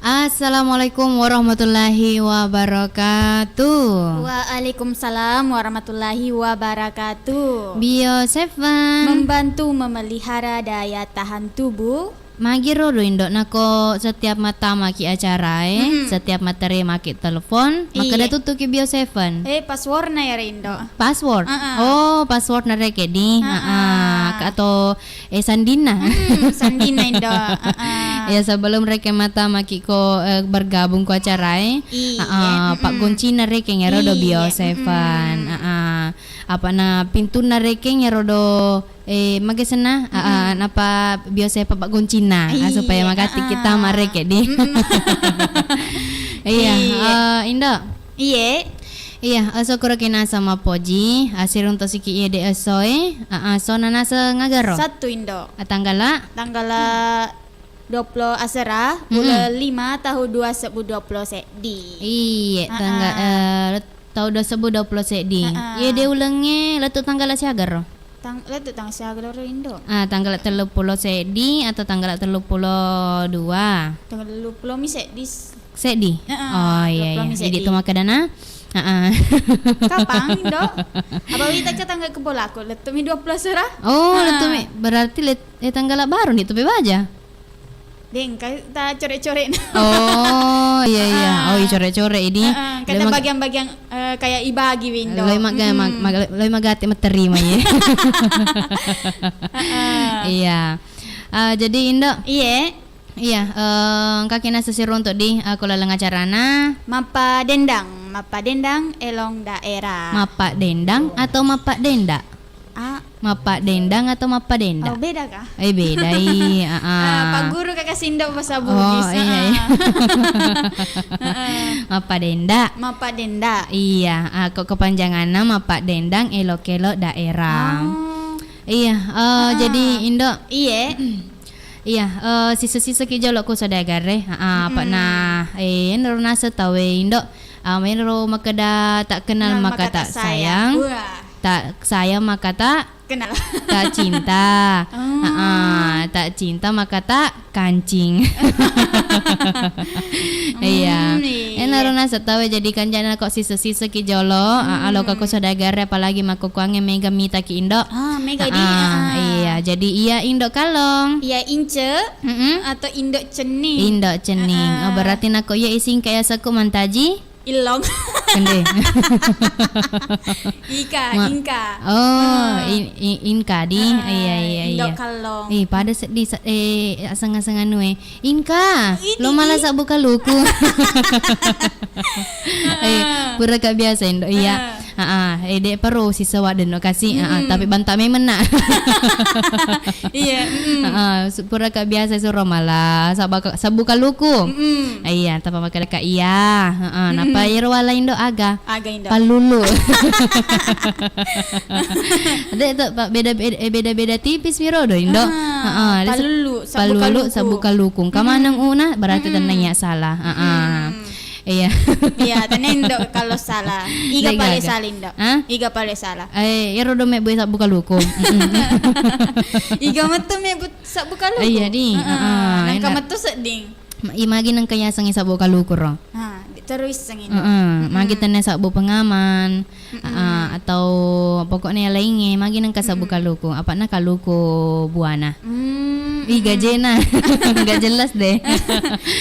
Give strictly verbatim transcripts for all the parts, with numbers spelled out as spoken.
Assalamualaikum warahmatullahi wabarakatuh. Waalaikumsalam warahmatullahi wabarakatuh. Bio Seven. Membantu memelihara daya tahan tubuh. Magi rodo, Indo, nako setiap mattamaki acarae, Mm-mm. setiap matterimaki telepon, makkeda Iye. tuttuki Bio Seven. Eh, passwordna yaro, Indo. Password? Heeh. Oh, password na rekeng di. Heeh. Heeh. Ka-, atau Eh, sandinna. Mm, sandinna, Indo. Heeh. Ya, sebelum rekeng mattamaki ko, eh, bergabung ko acarae. Iya, Heeh, mm-mm. paggoncinna rekeng iyaro do Bio Iya, Seven. mm-mm. Heeh. Apana pintunna rekeng iyaro do, eh, magesenna, heeh, Mm-mm. napa Bio Seven paggoncinna. Ah, supaya Iya, magatti heeh. kita mareke di. Mm-mm. Iya, Iya. eh, Indo. Iye. Iya, esso kuroki naseng mappoji, asiruntu siki iye de essoe, a, a, esso nanaseng agaro? Sattu, Indo. A, tanggala? Tanggala dua puluh asera, Mm-mm. uleng lima, tahu dua sebbu dua puluh seddi. Iye, A, tangga-, a. eh, tahu dua sebbu dua puluh seddi. A, a. Iye de ulengnge lettu tanggala siagaro? Tang-, lettu tang siaga loro, Indo. Ah, tanggala telluppulo seddi atau tanggala telluppulo dua? Tanggal telluppulo mi seddi s-, Seddi? Heeh, Oh, iya, telluppulo iya. mi Idi seddi. tu makkedana? Heeh. Kapang, Indo? Apa wita ke tanggal kepolako? Lettu mi dua puluh asera? Oh, Heeh. lettu mi. Berarti let-, eh, tanggala baru ni tu pe baja? Deng, ka-, ta corek-corekna. Oh, iya, iya. Ah. Oh, iya, corek-corek, idi. Heeh, Loi kata mag-, bagian-bagian, eh, kayak ibagi, Windo. loi maga-, mag-, Mm-mm. mag-, loi magati matterima, iya. Heeh. Iya. Ah, jadi, Indo? Iye. Iya, eh, engkaki naseng siruntu di, eh, ko laleng acarana. Mappadendang, mappadendang elong daerah. Mappadendang atau mappadenda? Ah. Mappadendang atau mappadenda? Oh, beda kah? Eh, beda i. Ah, ah. Ah, Pak Guru kakak Sindo bahasa Oh, Bugis. iya, iya. Ah, ah. Ah, ah. Mappadenda. Mappadenda. Iya, ah, ko kepanjanganna mappadendang elok-elok daerah. Oh. Iya, eh, Ah, ah. jadi Indo. Iye. Iya, eh, sisa-sisa ki jolo ko saudagar e. Ah, ah, apa Mm-mm. na, eh, enro naseng tau e Indo. Ah, enro makkeda tak kenal Kenal maka maka tak tak sayang. sayang. Wah. Tak sayang maka tak Kenal. tak cinta. Ah. Heeh, tak cinta maka tak kancing. Iya. Hmm, iya. Enaro naseng tau e jadi kanjana ko sisa-sisa ki jolo, ah, ah, lo ka ko Hmm. saudagar e, apalagi makkukuangnge mega mita ki Indo. Ah, mega di, Heeh, ah. Iya. Jadi iya Indo Kallong. Iya Ince Mm-mm. atau Indo Cenning. Indo Cenning. Ah, ah. Oh, berarti nako iya ising kaya saku mantaji? Illong. Kende. Ika, Ma-, Inka. Oh, Hmm. in-, in-, Inka di. Ah, Iya, iya, Indo iya. Kallong. Eh, pada seddi sa-, eh, aseng-aseng anu e. Inka, Ih, lo mala Titi. sabbu kaluku. Eh, Heeh. pura ka biasa Indo. Iya. Heeh. Heeh, eh, de' paro sisewa denno kasi. Heeh, Mm-mm. tapi banta memenna. Iya, mm-mm. Heeh, su-, pura ka biasa suro mala sabba-, sabbu kaluku. Mm-mm. Iya, tapa makkeda ka iya. Heeh, napa Mm-mm. iyaro wala Indo aga? Aga Indo. Pallulu. De' to, pa-, beda, beda, eh, beda-beda tipis mi rodo Indo. Ah, Heeh, de' se-, pallulu, sabbu pallulu, kaluku. sabbu kaluku. Engka Mm-mm. maneng una, berarti Mm-mm. tenna iya salah. Heeh. Mm. Iya. Iya, tenna Indo kalau salah. Iga De' pale gaga. salah Indo. Hah? Iga pale salah. Eh, iyaro do mebbu sabbu kaluku. Mm-mm. Iga mettu mebbu sabbu kaluku. Iya, di. Heeh. Heeh, Nangka enak. mettu sedding. Ma-, i magi nengka yasengnge sabbu kaluku ro. Ha, di-, terus yang ini. Heeh, magi Mm-mm. tenna sabbu pengaman, Mm-mm. ah, atau pokoknya laingnge, magi nengka sabbu Mm-mm. kaluku, apana kaluku buana. Mm, Ih, mm-mm. gajena. Nggak jelas deh.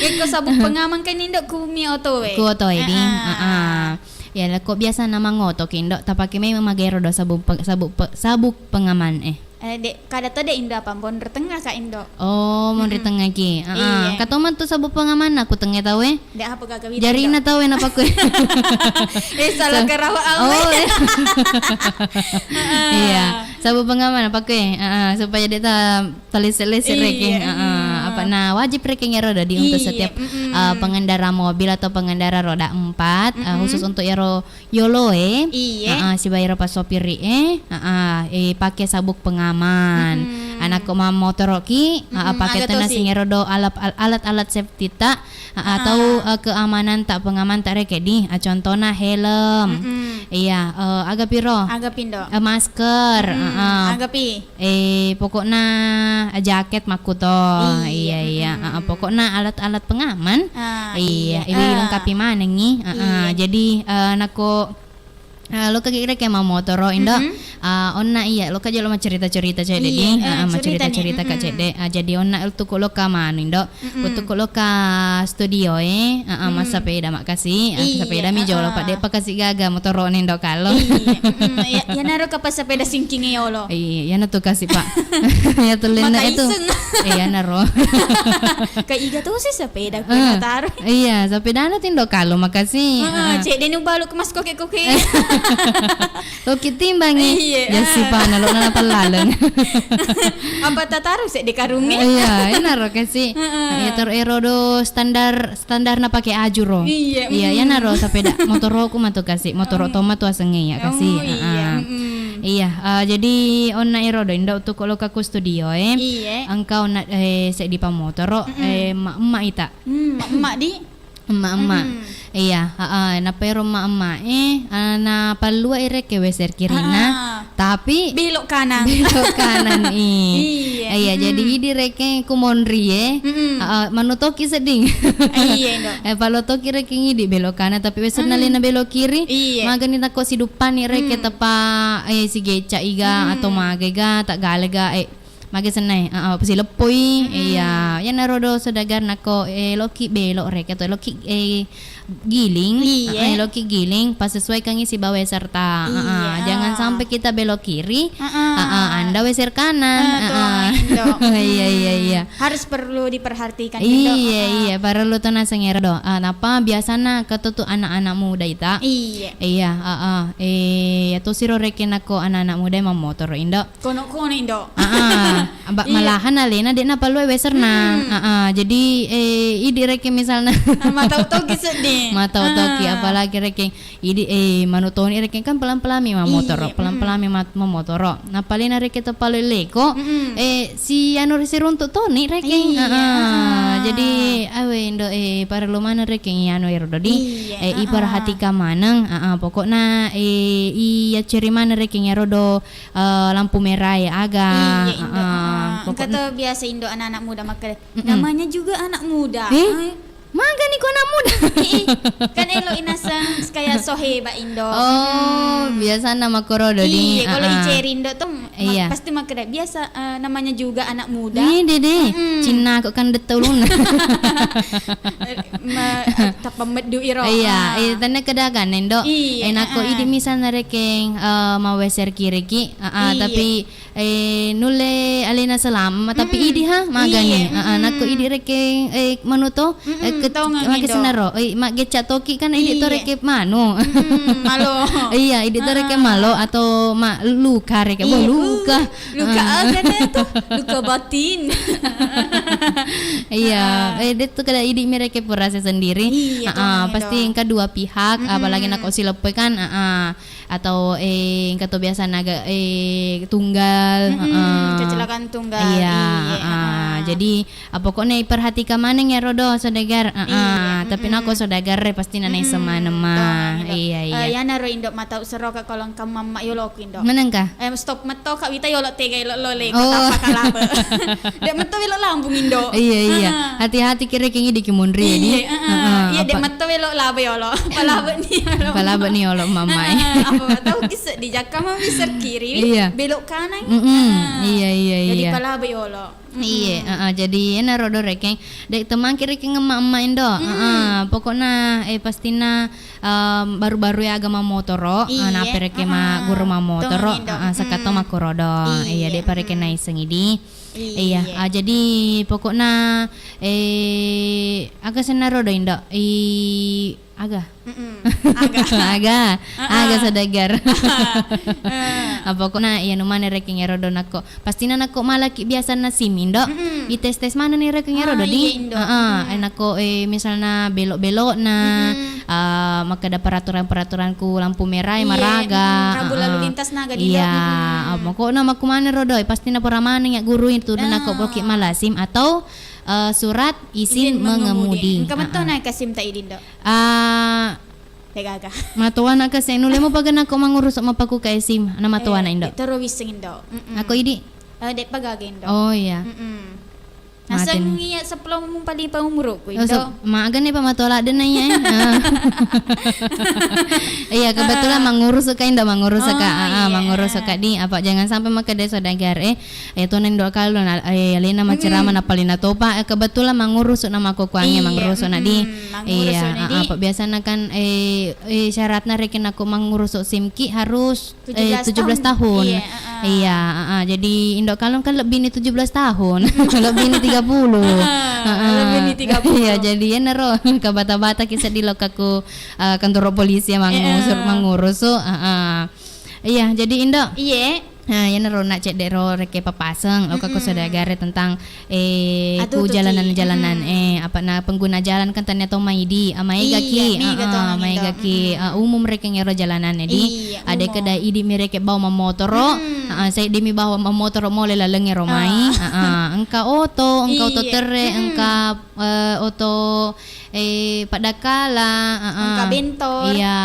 Iko sabbu pengaman kan Indo kumi oto e. Ku oto e di. Heeh. Heeh. Ya, lah, kok biasa nama ngoto ki Indo, tapake memang magero do sabbu pe-, sabbu pe-, sabbu pengaman, eh. Eh, de', kada to de' Indo apa, monri tengnga ka Indo. Oh, monri Mm-mm. tengnga ki. Heeh. Iya. Kato matu sabbu pengamanna ku tengnga tau e. De' apa gaga wita Jarina Indo. tau e napakku. Eh, salah Sa-, karawa awe. Oh, iya. Heeh. Iya. Sabbu pengaman napakku e. Heeh, supaya de' ta talese-lese Iya, rekeng. Heeh. mm. Apa na wajib rekeng ero dadi untuk Iya, setiap, mm-mm. eh, pengendara mobil atau pengendara roda empat, eh, Mm-mm. khusus untuk ero yoloe, Iye. Heeh, sibawa ero passopiri e, heeh, eh, pake sabuk pengaman. Mm-mm. Anakko mammotoroki, heeh, Mm-mm, pake aga tenna tosi. singero do alap-, al-, alat-alat safety ta, heeh, Heeh. atau, eh, keamanan ta, pengaman ta rekeng di, eh, contohna helm, Mm-mm. Iya, eh, aga piro? Aga pindo? Eh, masker, Mm-mm. heeh. Aga pi? Eh, pokokna, eh, jaket makkuto. Iya, Iya, iya, mm-mm. heeh, pokokna alat-alat pengaman. Ah, Iya, iya. iwi Ah. lengkapi manengi. Heeh, Iya. jadi, eh, nako, eh, lokka ki rekeng mammotoro, Indo. Mm-mm. Ah, onna iya, lokka jolo maccerita-cerita cedde Iya, di. ah, Heeh, cerita nih. maccerita-cerita ka Mm-mm. cedde. Ah, jadi onna tukku lokka manu, Indo. Mm-mm. Wettukku lokka studio e, ah, ah, Mm. massapeda makkasi, ah, Iya, sapedami jolo, ah, ah. pa de'pa kasi gaga motoro'na Indo kalo. Iya, mm-mm. Iya, iyanaro kapang sapeda singking e yolo. Iya, iyanatu kasi, Pak. Iya, tullenna Maka itu. iseng. Eh, iyanaro. Ka iga tu si sapeda Eh, pernah taruh. iya, sapedana tu Indo kalo, makasi. Heeh, Ah. cedde ni ubalu ke mas koke-koke. Loki timbangi. Iya, Jasi ah. pana lo nana pelaleng. Apa tataru sih di karungnya? Iya, enaro kasi. Heeh. Iya, ter erodo standar, standar na pakai ajuro. Iya, Iya, mm. iyanaro sapeda motoroku matu kasi. Motoro Oh. toma tu asengnge ya kasi. Oh, iya, Heeh. mm-mm. Iya, eh, jadi onna erodo Indo tukku lokka ku studio e. Iya. Engka onna, eh, seddi pamotoro, Mm-mm. eh, ma-, emma ita. Hmm, ma-, emma di? Emma-emma. Mm-mm. Iya, heeh, nappa ero emma-emma e, eh, napallua i rekke weser kirina, Ah. tapi Belok kanan. belok kanan i. Iya, Iya, mm-mm. jadi idi rekke ku monri e, Mm-mm. heeh, manu toki sedding. Iya, Indo. Eh, palo toki rekke idi belok kanan, tapi weser Mm. nalena belok kiri, Iya. magani takko siduppani rekke Mm. tepa, eh, sigeca iga Mm. atau maga iga, tak gale ga, eh, Mage sennae, heeh, pasileppoi. Mm-mm. Iya, iyanaro do saudagar nako, eh, loki belok reke atau loki, eh, giling, Iya. heeh, loki giling, pasesuaikangngi sibawa weserta. Heeh, Iya. jangan sampai kita belok kiri, Heeh. heeh, Anda weser kanan. Ah, tuh, Heeh. Indo. Iya, iya, Hmm. iya. Harus perlu diperhatikan, Indo. Iya, Heeh. iya, parellu to naseng ero do. Ah, napa biasana ketu tu anak-anak muda ita? Iya. Iya, heeh. Eh, ya to siro reke nako anak-anak muda mammotoro, Indo. Kono-kono, Indo. Ah, ah. Ba-, Iya. malahan alena de'na palluai weserna. Hmm. Ah, ah. Jadi, eh, idi rekeng misalna. Ah, matau toki seddi. Matau toki, Ah. apalagi rekeng idi, eh, manu toni rekeng kan pelan-pelan mi mammotoro, Iya, pelan-pelan mm. mi mat-, mammotoro. Nappa alena rekeng to palluai leko, Mm-mm. eh, si anu siruntu toni rekeng. Iya. Ah, ah. Jadi, awe Indo, eh, parellu maneng rekeng i anu ero dodi. Iya, Eh, ah, ah. iperhatika maneng, ah, ah. Pokokna, eh, i acceri maneng rekeng ero do eh, lampu merah ya aga. Iya, Indo. Heeh. Ah, engka Pokoknya to biasa, Indo, anak-anak muda makkeda, Mm-mm. "Namanya juga anak muda." Eh? Ai. Magani ko anak muda? Ih, kan elo inaseng kayak so hebat, Indo. Oh, Hmm. biasana makkoro dodi. Iya, kalau Ah, ah. iceri, Indo, tuh ma-, Iya. pasti makkeda, "Biasa, eh, namanya juga anak muda." Iya, dede. Mm-mm. Cinna kok kan detta ulunna. Ma-, eh, tappa meddu iro. Iya, Ah. eh, tenne kedagan, Indo. Iya, Eh, nako ah. idi misalna rekeng, eh, maweser kiriki, Heeh, Iya. tapi, eh, nulle alena selama, tapi Mm-mm. idi ha, magani. Iya, Heeh, mm-mm. nako idi rekeng, eh, manuto, eh, Mm-mm, ket-, tongeng mage Indo. senaro, eh, maggecca toki kan idi to Iya. rekeng manu. Mm-mm, malo. Iya, idi to rekeng Heeh. malo atau ma-, luka rekeng. Wah, Iya, luka. uh, luka Ah. aga deh tuh, luka batin. Iya, Ah. eh, dia tuh kada idi mi rekeng pura sendiri. Iya, Heeh, tongeng pasti Indo. engka dua pihak, Mm-mm. apalagi nako sileppoi kan, heeh. Atau, eh, engka to biasa naga, eh, tunggal, Mm-mm, heeh. kecelakaan tunggal, Iya, iya, heeh. heeh. Jadi, ah, pokoknya iperhatikan maneng ero do, saudagar, heeh. Iya, Tapi mm-mm. nako saudagar e pasti nanaiseng Mm-mm. maneng ma. Tong, Indo. Iya, iya. Eh, iyanaro Indo matau sero ka kalau engka mamma yolo ku Indo. Meneng ka? Eh, stop metto ka wita yolo tega yolo lole, Oh. tapa kalabe. Dek metto welo lambung Indo. Iya, iya. Heeh. Hati-hati kira kengi diki munri, ya, di? Iya, heeh. Heeh, Iya, dek apa metto welo labe yolo. Palabe ni yolo. Palabe ni yolo, mamai. Heeh, apa tau kisse di jakka mami ser kiri, Iya. belok kanan. Mm-mm. Heeh. Iya, iya, Jadi iya. palabe yolo. Mm-mm. Iya, heeh. Jadi, enaro do rekeng. Dek temang kira keng emak-emak Indo. Mm-mm. Heeh. Pokokna, eh, pastina, em, baru-baru ya aga mammotoro. Iya. Ah, nappa rekeng ma Heeh. guru mammotoro. Tong, Indo. Ah, sakato Mm-mm. makkoro do. Iya, Iya. dek pa rekeng Mm-mm. naiseng idi. Iya. Iya, ah, jadi pokokna, eh, aga senaro do, Indo? I, aga? Mm-mm. Aga. Aga. Heeh. Aga saudagar. Heeh. Ah, pokokna iya nu maneng rekeng ero do nako. Pastina nako malaki biasanna SIM, Indo. Mm-mm. I tes-tes maneng ni rekeng ero Ah, do, di? iya, Indo. Heeh. Mm-mm. Eh, nako, eh, misalna belok-belokna, Mm-mm. ah, makkeda peraturan-peraturan ku lampu merah e Iya, maraga. mm, rambu lalu Heeh. lintas naga di Indo. Iya, Mm-mm. ah, pokokna makku maneng ro do, eh, pastina pura maneng ya guru itu dan nako Ah. poki mala SIM atau, eh, surat izin Izin mengemudi. mengemudi. Engka metto Heeh. naik SIM ta idi, Indo. Ah, Degaga. Matoana ka se nulle mo paga nako mangurusu mappaku ka esim, na matoana, eh, Indo. Tero wisseng, Indo. Mm-mm. Ako idi? Eh, de'pa gaga, Indo. Oh, iya. Mm-mm. Naseng iya sepuluh paling paumuruku, oh, Indo. Magane pa matoa ladde na iya, eh. Ah. Iya, kebetulan mangurusu ka, Indo, mangurusu ka. Oh, ah, ah, iya. Mangurusu ka di apa, jangan sampai makkeda saudagar, eh. Eh, to nendo kalo na, eh, alena macerama na paling natopa, eh, kebetulan mangurusu na makkukuangnge, iya, mangurusu na di. Mm-mm, mangurusu na di. Iya, ah, ah, apa biasana kan, eh, eh, syaratna rekeng nako mangurusu sim ki harus, eh, tujuh belas tahun. Iya, ah, ah. Iya, ah, ah. Jadi Indo Kalong kan lebih ni tujuh belas tahun. Lebih ni tiga puluh. Ah, ah, lebih ni tiga puluh. Iya, jadi yenaro kabata-bata ki seddi lokka ku, eh, kantoro polisi mangusur, mangurusu, ah, ah. Iya, jadi Indo. Iye. Nah, iyanaro na cedde ro rekeng papaseng, lokka ku saudagar tentang, eh, ku jalanan-jalanan, eh, apa na pengguna jalan kan tania to maidi, ah, maega ki, maega to, ah, maega ki, ah, umum rekeng ero jalanan, jadi ada keda idi mi rekeng bawa mammotoro, ah, seddi mi bawa mammotoro mole laleng ero mai, ah, ah, engka oto, engka oto terre, engka, eh, oto eh, paddakkala, heeh. Engka bentor. Iya,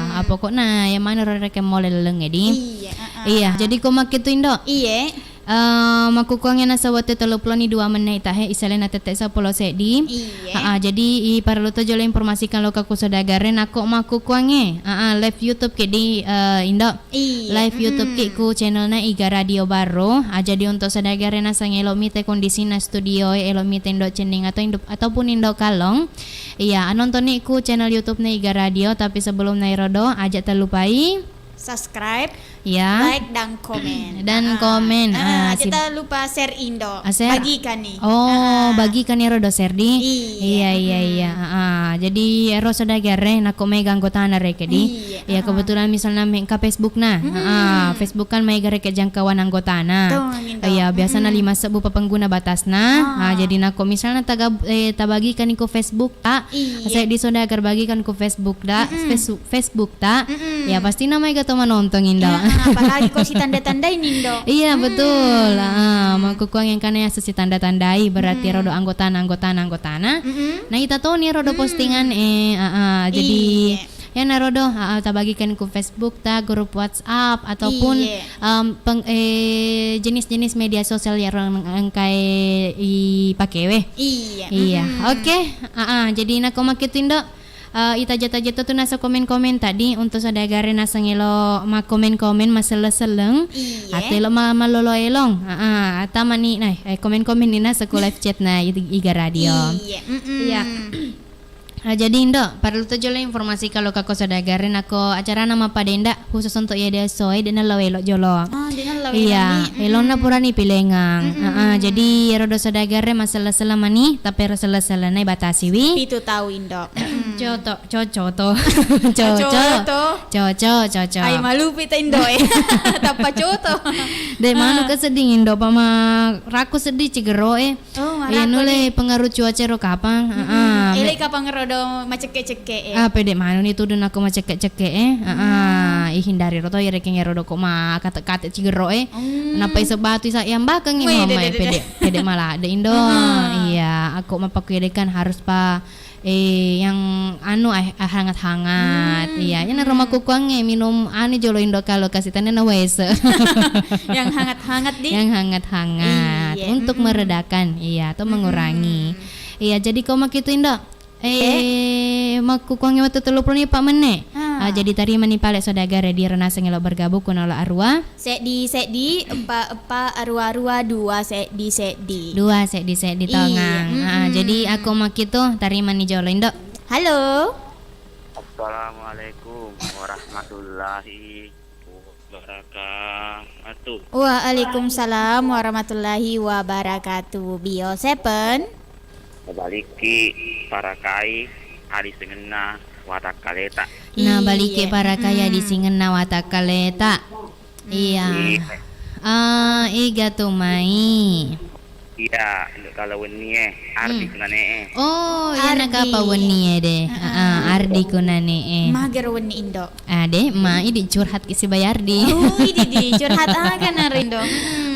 ah, pokokna iya maneng ro rekeng mole laleng edi. Iya, heeh. Iya, jadi ko makkitu Indo. Iye. Eh, makkukuangnge naseng wettu telluppulo ni dua menne ita he, isalena tette seppulo seddi. Iye. Heeh, jadi i parellu to jolo informasikan lokka ku saudagar e nako makkukuangnge. Heeh, live YouTube ki di, eh, Indo. Iya, live YouTube ki ku channelna Iga Radio Barro. Ah, jadi untuk saudagar e naseng elo mite kondisina studio e, elo mite Indo Cenning atau Indo, ataupun Indo Kalong. Iya, anontoni ku channel YouTube-na Iga Radio, tapi sebelumna erodo, aja terlupai subscribe, ya, like, dan komen. Dan komen, ah, aja terlupa share Indo. Ah, share. Bagikan nih. Oh, bagikan erodo share di. Iya. Iya, iya, iya. Ah, jadi ero saudagar e, nako maega anggotana rekeng di. Iya. Iya, kebetulan misalna me engka Facebook na. Heeh, Facebook kan maega rekeng jangkauan anggotana. Iya, biasana lima sebbu pa pengguna batasna. Ah, jadi nako misalna taga-, eh, tabagikan ku Facebook ta, iya, seddi saudagar bagikan ku Facebook ta, Facebook, Facebook ta. Ya, pasti na maega to manontong Indo. Heeh, apalagi ko sitanda-tandai ni Indo. Iya, betul. Ah, makkukuangnge engkana yaseng sitanda-tandai, berarti erodo anggotana, anggotana, anggotana. Nah, ita toni erodo postingan e, ah, ah, jadi Iya. Iyanaro do, heeh, tabagikan ku Facebook ta, grup WhatsApp, ataupun, em, peng-, eh, jenis-jenis media sosial yang orang engkai ipakewe. Iya. Iya. Oke, heeh, jadi nako makkitu Indo, eh, ita jata-jata tu nasa komen-komen tadi untuk saudagar e naseng elo makkomen-komen maselleng-selleng. Iya. Atau elo ma-, malolo elong. Heeh, ata mani, nah, eh, komen-komen ni nasa ku live chat na i-, Iga Radio. Iya. Iya. Ah, jadi Indo, parellu to jolo informasi kalau kako saudagar e nako acarana mappada enda khusus untuk iya deso e, de nalao elo jolo. Oh, de nalao elo. Iya, elonna purani pilengang. Heeh, jadi ero do saudagar e masella-sella mani, tapi ero sella-sella na ibatasi wi. Pitu tau Indo. Coto, co-, coto. Coco. Coco, coco. Ai malupi ta Indo e. Tappa coto. De manu kesedding Indo, pama rakku seddi cigero e. Oh, iya, nulle pengaruh cuaca ro kapang. Heeh. Ele kapang ro do macekke-cekke e. Ah, pede manu ni tudu nako macekke-cekke e. Heeh. Ihindari ro to irekeng ero do ko makate-kate cigero e. Nappa iso batu isa yambakeng i. Weh, de, de, de, de. Pede, pede maladde Indo. Iya, ako mappakuede kan harus pa Eh, yang anu, ah, ah, hangat-hangat. Iya, yang arung makkukuangnge minum anu jolo Indo kalau kasi tanena wese. Yang hangat-hangat di. Yang hangat-hangat untuk meredakan, iya, atau mengurangi. Iya, jadi ko makitu Indo. Eh, makkukuangnge wettu tellu puluh ni pa menne. Ah, jadi tarimani pale saudagar e di renaseng elo bergabung kuna lo arua. Seddi, seddi, eppa, eppa, arua, arua, dua, seddi, seddi. Dua, seddi, seddi, tongang. Ah, jadi ako makitu, tarimani jolo Indo. Halo. Assalamualaikum warahmatullahi wabarakatuh. Waalaikumsalam warahmatullahi wabarakatuh. Bio sepen. Nabalikki parakai adisengenna watakkaleta. Nabalikki parakai adisengenna watakkaleta. Iya. Ah, iga tu mai. Iya, Indo Kalo wenni e, Ardi kunane e. Oh, iya, nakapa wenni e de. Heeh, Ardi kunane e. Magero wenni Indo. Ade, ma idi curhat ki sibayar di. Oh, idi di curhat aga na Rindo.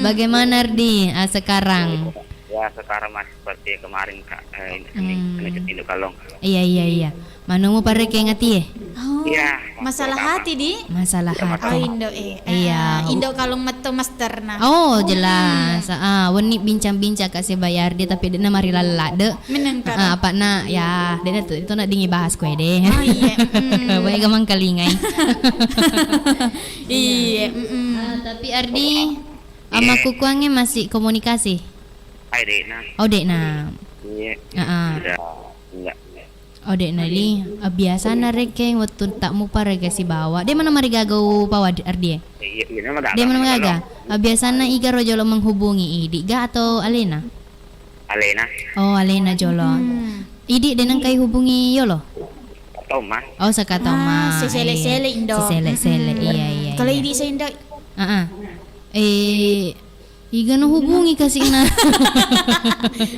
Bagaimana Ardi, ah, sekarang? Ya, sekarang masih seperti kemarin, Kak. Eh, ini, ini, Hmm. ini, ini kalong. Iya, iya, iya. Manumu parekeng atie? Oh, Iya, masalah masalah hati, di? Masalah Iya, hati. Oh, masalah. Indo, eh. Iya. Ah, Indo kalong metto masterna. Oh, Oh, jelas. iya. Ah, wenni bincang-bincang Kak Sibayardi, tapi de'na marilalla, de. Meneng, Kak. Ah, apa na, ya, de'na tu, itu na dingi bahas kue deh. Oh, iya. Mm. Baik, gamang kalingai. Iya, mm-mm. Ah, tapi Ardi, Iya. Ama kukuangnge masih komunikasi? Ai, de'na. Oh, de'na. Iya. Heeh. Udah, enggak. Oh, de'na, di. Ah, biasana rekeng wettu tak mupa rega sibawa. De' mana marigaga upawa, Ardi, eh? Iya, iya, nama De' mana magaga? Ah, biasana iga ro jolo menghubungi, idi ga atau alena? Alena. Oh, alena jolo. Hmm. Idi de' nengkai hubungi yolo? Atau, Mas? Oh, saka tau, Ah, Mas. Sisele-sele, Iya. Indo. Sisele-sele, Mm-mm. iya, iya, Kalau iya. Idi saya, Indo. Heeh. Eh, Iga no hubungi kasina.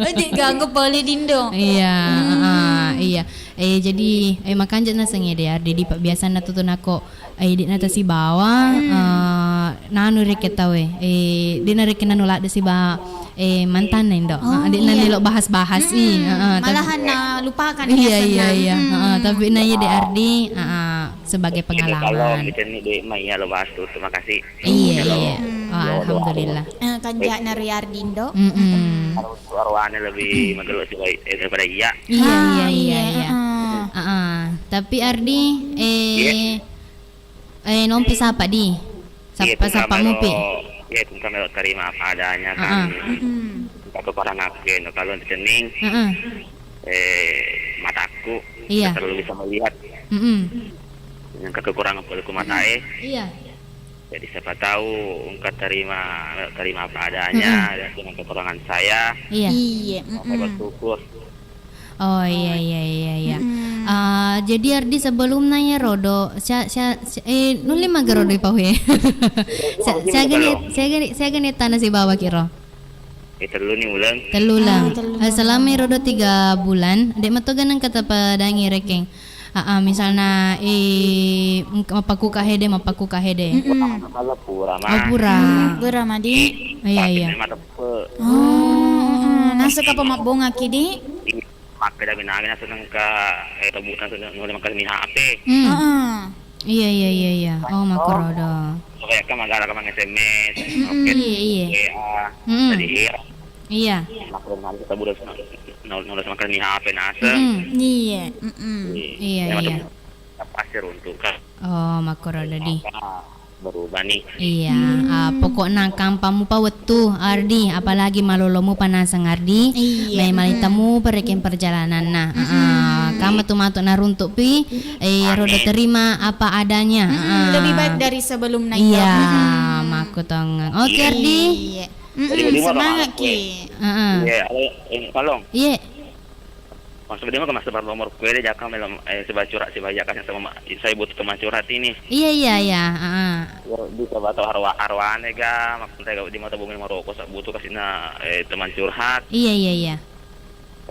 Oh, de' ganggu pole dindo. Iya, Hmm. heeh, iya. Eh, jadi, eh, makanja naseng ede, Ardi, di pabbiasanna tutu nako, eh, de' nata sibawa, Hmm. eh, nanu reke tau, eh, eh, de' na reke nanu ladde siba, eh, mantanna, Indo. Oh, Heeh, de' na iya. nelo bahas-bahas, i. Mm-mm. Heeh, tapi Malahan na lupakan Iya, biasanya. iya, iya. Mm-mm. Heeh, tapi na iya de, Ardi, heeh, sebagai Ini kalau pengalaman. Misalnya de' mai ya lo bahas tuh, terima kasih. Iya, Iya, iya. Loh. Hmm. Oh, Loh, doa. Alhamdulillah. Eh, kanja'na ri Ardindo. Mm-mm. Mm-mm. Arwah-, arwahnya lebih magello sih, baik, eh, daripada iya. Iya, Ah, iya, iya, iya, iya. Heeh. Heeh. Tapi Ardi, eh, Iya. eh, nompi sapa di? Sapa, Iya, kung sapa kami mupi? Lo, iya, kung kami lo terima apa adanya kan. Heeh. Mm-mm. Minta kekurangan aku, ya, no, kalau untuk cening, Heeh. eh, mataku, Iya. Tidak terlalu bisa melihat. Mm-mm. Dengan kekurangan pole ku matae. Iya. Jadi siapa tahu engka terima, terima apa adanya, Mm-mm. ya, dengan kekurangan saya. Iya. Iya, Saya mm-mm. bersyukur. Oh, iya, iya, iya, iya. Mm-mm. Ah, jadi Ardi sebelumna ya rodo, sia-, sia-, sia-, eh, nulle maga rodo ipau ya? Sa-, Iya, siaga ni, betul. siaga ni, siaga ni tana sibawa kiro? Eh, tellu ni uleng. Tellu uleng. Ah, tellu uleng. Eh, selama rodo tiga bulan, de' matoga nengka tapadangi rekeng. Ah, ah, misalna, eh, mappakuka hede, mappakuka hede. Mm-mm. Wah, malah pura, Oh, mah. pura. Hmm, pura, mah, di. Iya, Tapi iya. Memang tepe. Oh, heeh. Nasa kapa mabbongaki, di? Iya. Makkeda minangi naseneng ka, eh, tebutan seneng nulle makkeda mi H P. Hmm. Heeh. Iya, iya, iya, iya. Oh, makkurodo. Supaya kan magala ka mang S M S, Mm-mm. oke. Iya, iya. W A. Mm-mm. Jadi, iya. Iya. Makkeda minangi tebutan seneng nulle makkeda mi H P naseng. Mm-mm. Iya, mm-mm. Iya, Iya, iya. Pasti runtuk kan. Oh, makkurodo di. Apa? Berubah nih. Iya, Hmm. ah, pokokna kampang mupa wettu, Ardi, apalagi malolo mupa naseng, Ardi. Iya, Mai mm-mm. malita mupa rekeng perjalananna. Mm-mm. Ah, kama tu matu naruntuk pi, eh, Amin. roda terima apa adanya. Mm-mm, Ah. lebih baik dari sebelumna itu. Iya, Mm-mm. makkutongeng. Oke, Iya. Ardi. Iya. Mm-mm, Jadi, bagaimana semangat, Mas? Ki. Heeh. Iya, ada yang tolong. Iya. Maksudnya mah masa nomor kue deh, jaka melo, eh, sibawa curhat, sibawa jaka sama ma-, saya butuh teman curhat ini. Iya, iya, iya, heeh. Ya, bisa bawa tahu arwah, arwahnya ga, maksudnya ga di mata bumi Maroko, saya butuh kasihna, eh, teman curhat. Iya, iya, iya.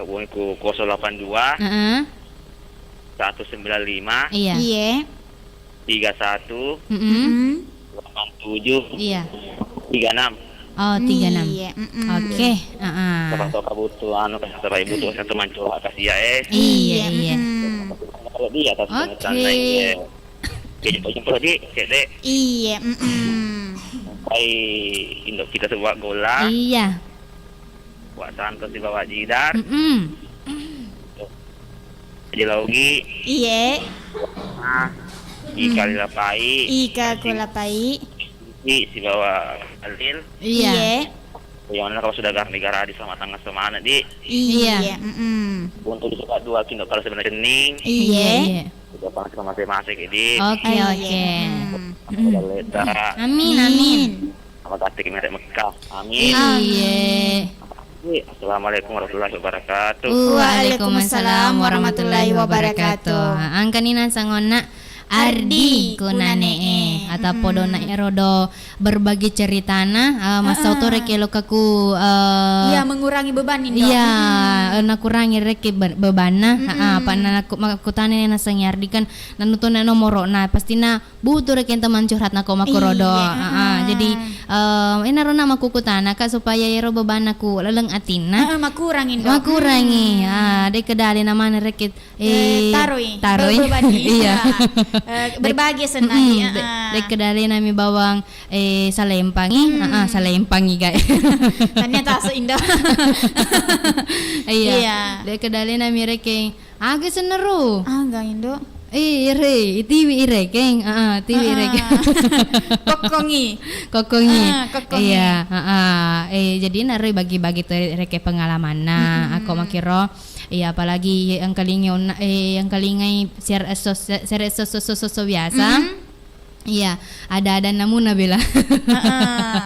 Hubungi ku kosong delapan dua, Heeh. satu sembilan lima, Iya. Iya. tiga satu, Mm-mm. Mm-mm. delapan tujuh, Iya. tiga enam. Oh, tiga enam. Iya, mm-mm. Oke, heeh. Siapa tahu kamu butuh, anu, kan, siapa yang butuh satu mancur, kasih ya, eh. Iya, Iya, iya. Mm-mm. Kalau di atas Oke. sana, iya. Jadi, Pak Jempol, di, cek, dek. Iya, mm-mm. Sampai induk kita sebuah gola. Iya. Wa Santo sibawa Jidat. Mm-mm. Haji Laugi. Iye. Nah, Ika Mm. Lilapai. Ika Kulapai. Ika sibawa Khalil. Iya. Iye. Yang mana kalau sudah gar-, negara di selamat tanggal semangat di. Iya. Iya. Mm-mm. Untuk dicoba dua kilo kalau sebenarnya cening. Iye. Iya, iya. Udah panas sama masing-masing ini. Oke, Iya. oke. Mm. Udah leta. Amin, amin. Amin. Sama cantik merek Mekah. Amin. Iya. Amin. Assalamualaikum warahmatullahi wabarakatuh. Waalaikumsalam warahmatullahi wabarakatuh. Engkani nasangonna Ardi, Ardi, kunane e. Kunane e. Ata Mm-mm. podona ero do berbagi ceritana, eh, masau to Heeh. reke lokaku, eh, Iya, mengurangi beban, Indo. Iya, Mm-mm. eh, nakurangi reke be-, bebanna. Mm-mm. Heeh, apa na aku, makutane nasengi Ardi kan, nanu to na nomoro, na pastina butuh reke teman curhat nako makkurodo. Iya, Heeh, heeh. Jadi, eh, enaro na makkukutana, Kak, supaya ero bebanna ku laleng atinna. Heeh, makurang, Indo. Makurangi. Hmm. Ah, de kedale na mana reke, eh, taroi. Taroi. Be-, beban, iya. Iya. Eh, berbagi senang, mm-mm, iya, de-, ah. De kedale nami bawang, eh, salempangi. Hmm. Ah, ah, salempangi, guys. Ternyata se Indo. Iya. Iya. De kedale nami reke Aga senna ro? Aga, Indo. Eh, ire, tiwi irekeng. Ah, ah, tiwi irekeng. Ah. Kokkongi. Kokkongi. Ah, kokkongi. Iya, ah, ah. Eh, jadi naro bagi-bagi tu reke pengalamanna. Mm-mm. Ako makkiro, iya, apalagi engkalingi onna-, eh, engkalingai siar esso, siar esso, esso, esso, esso biasa. Mm-mm. Iya, ada-ada namuna bela. Heeh.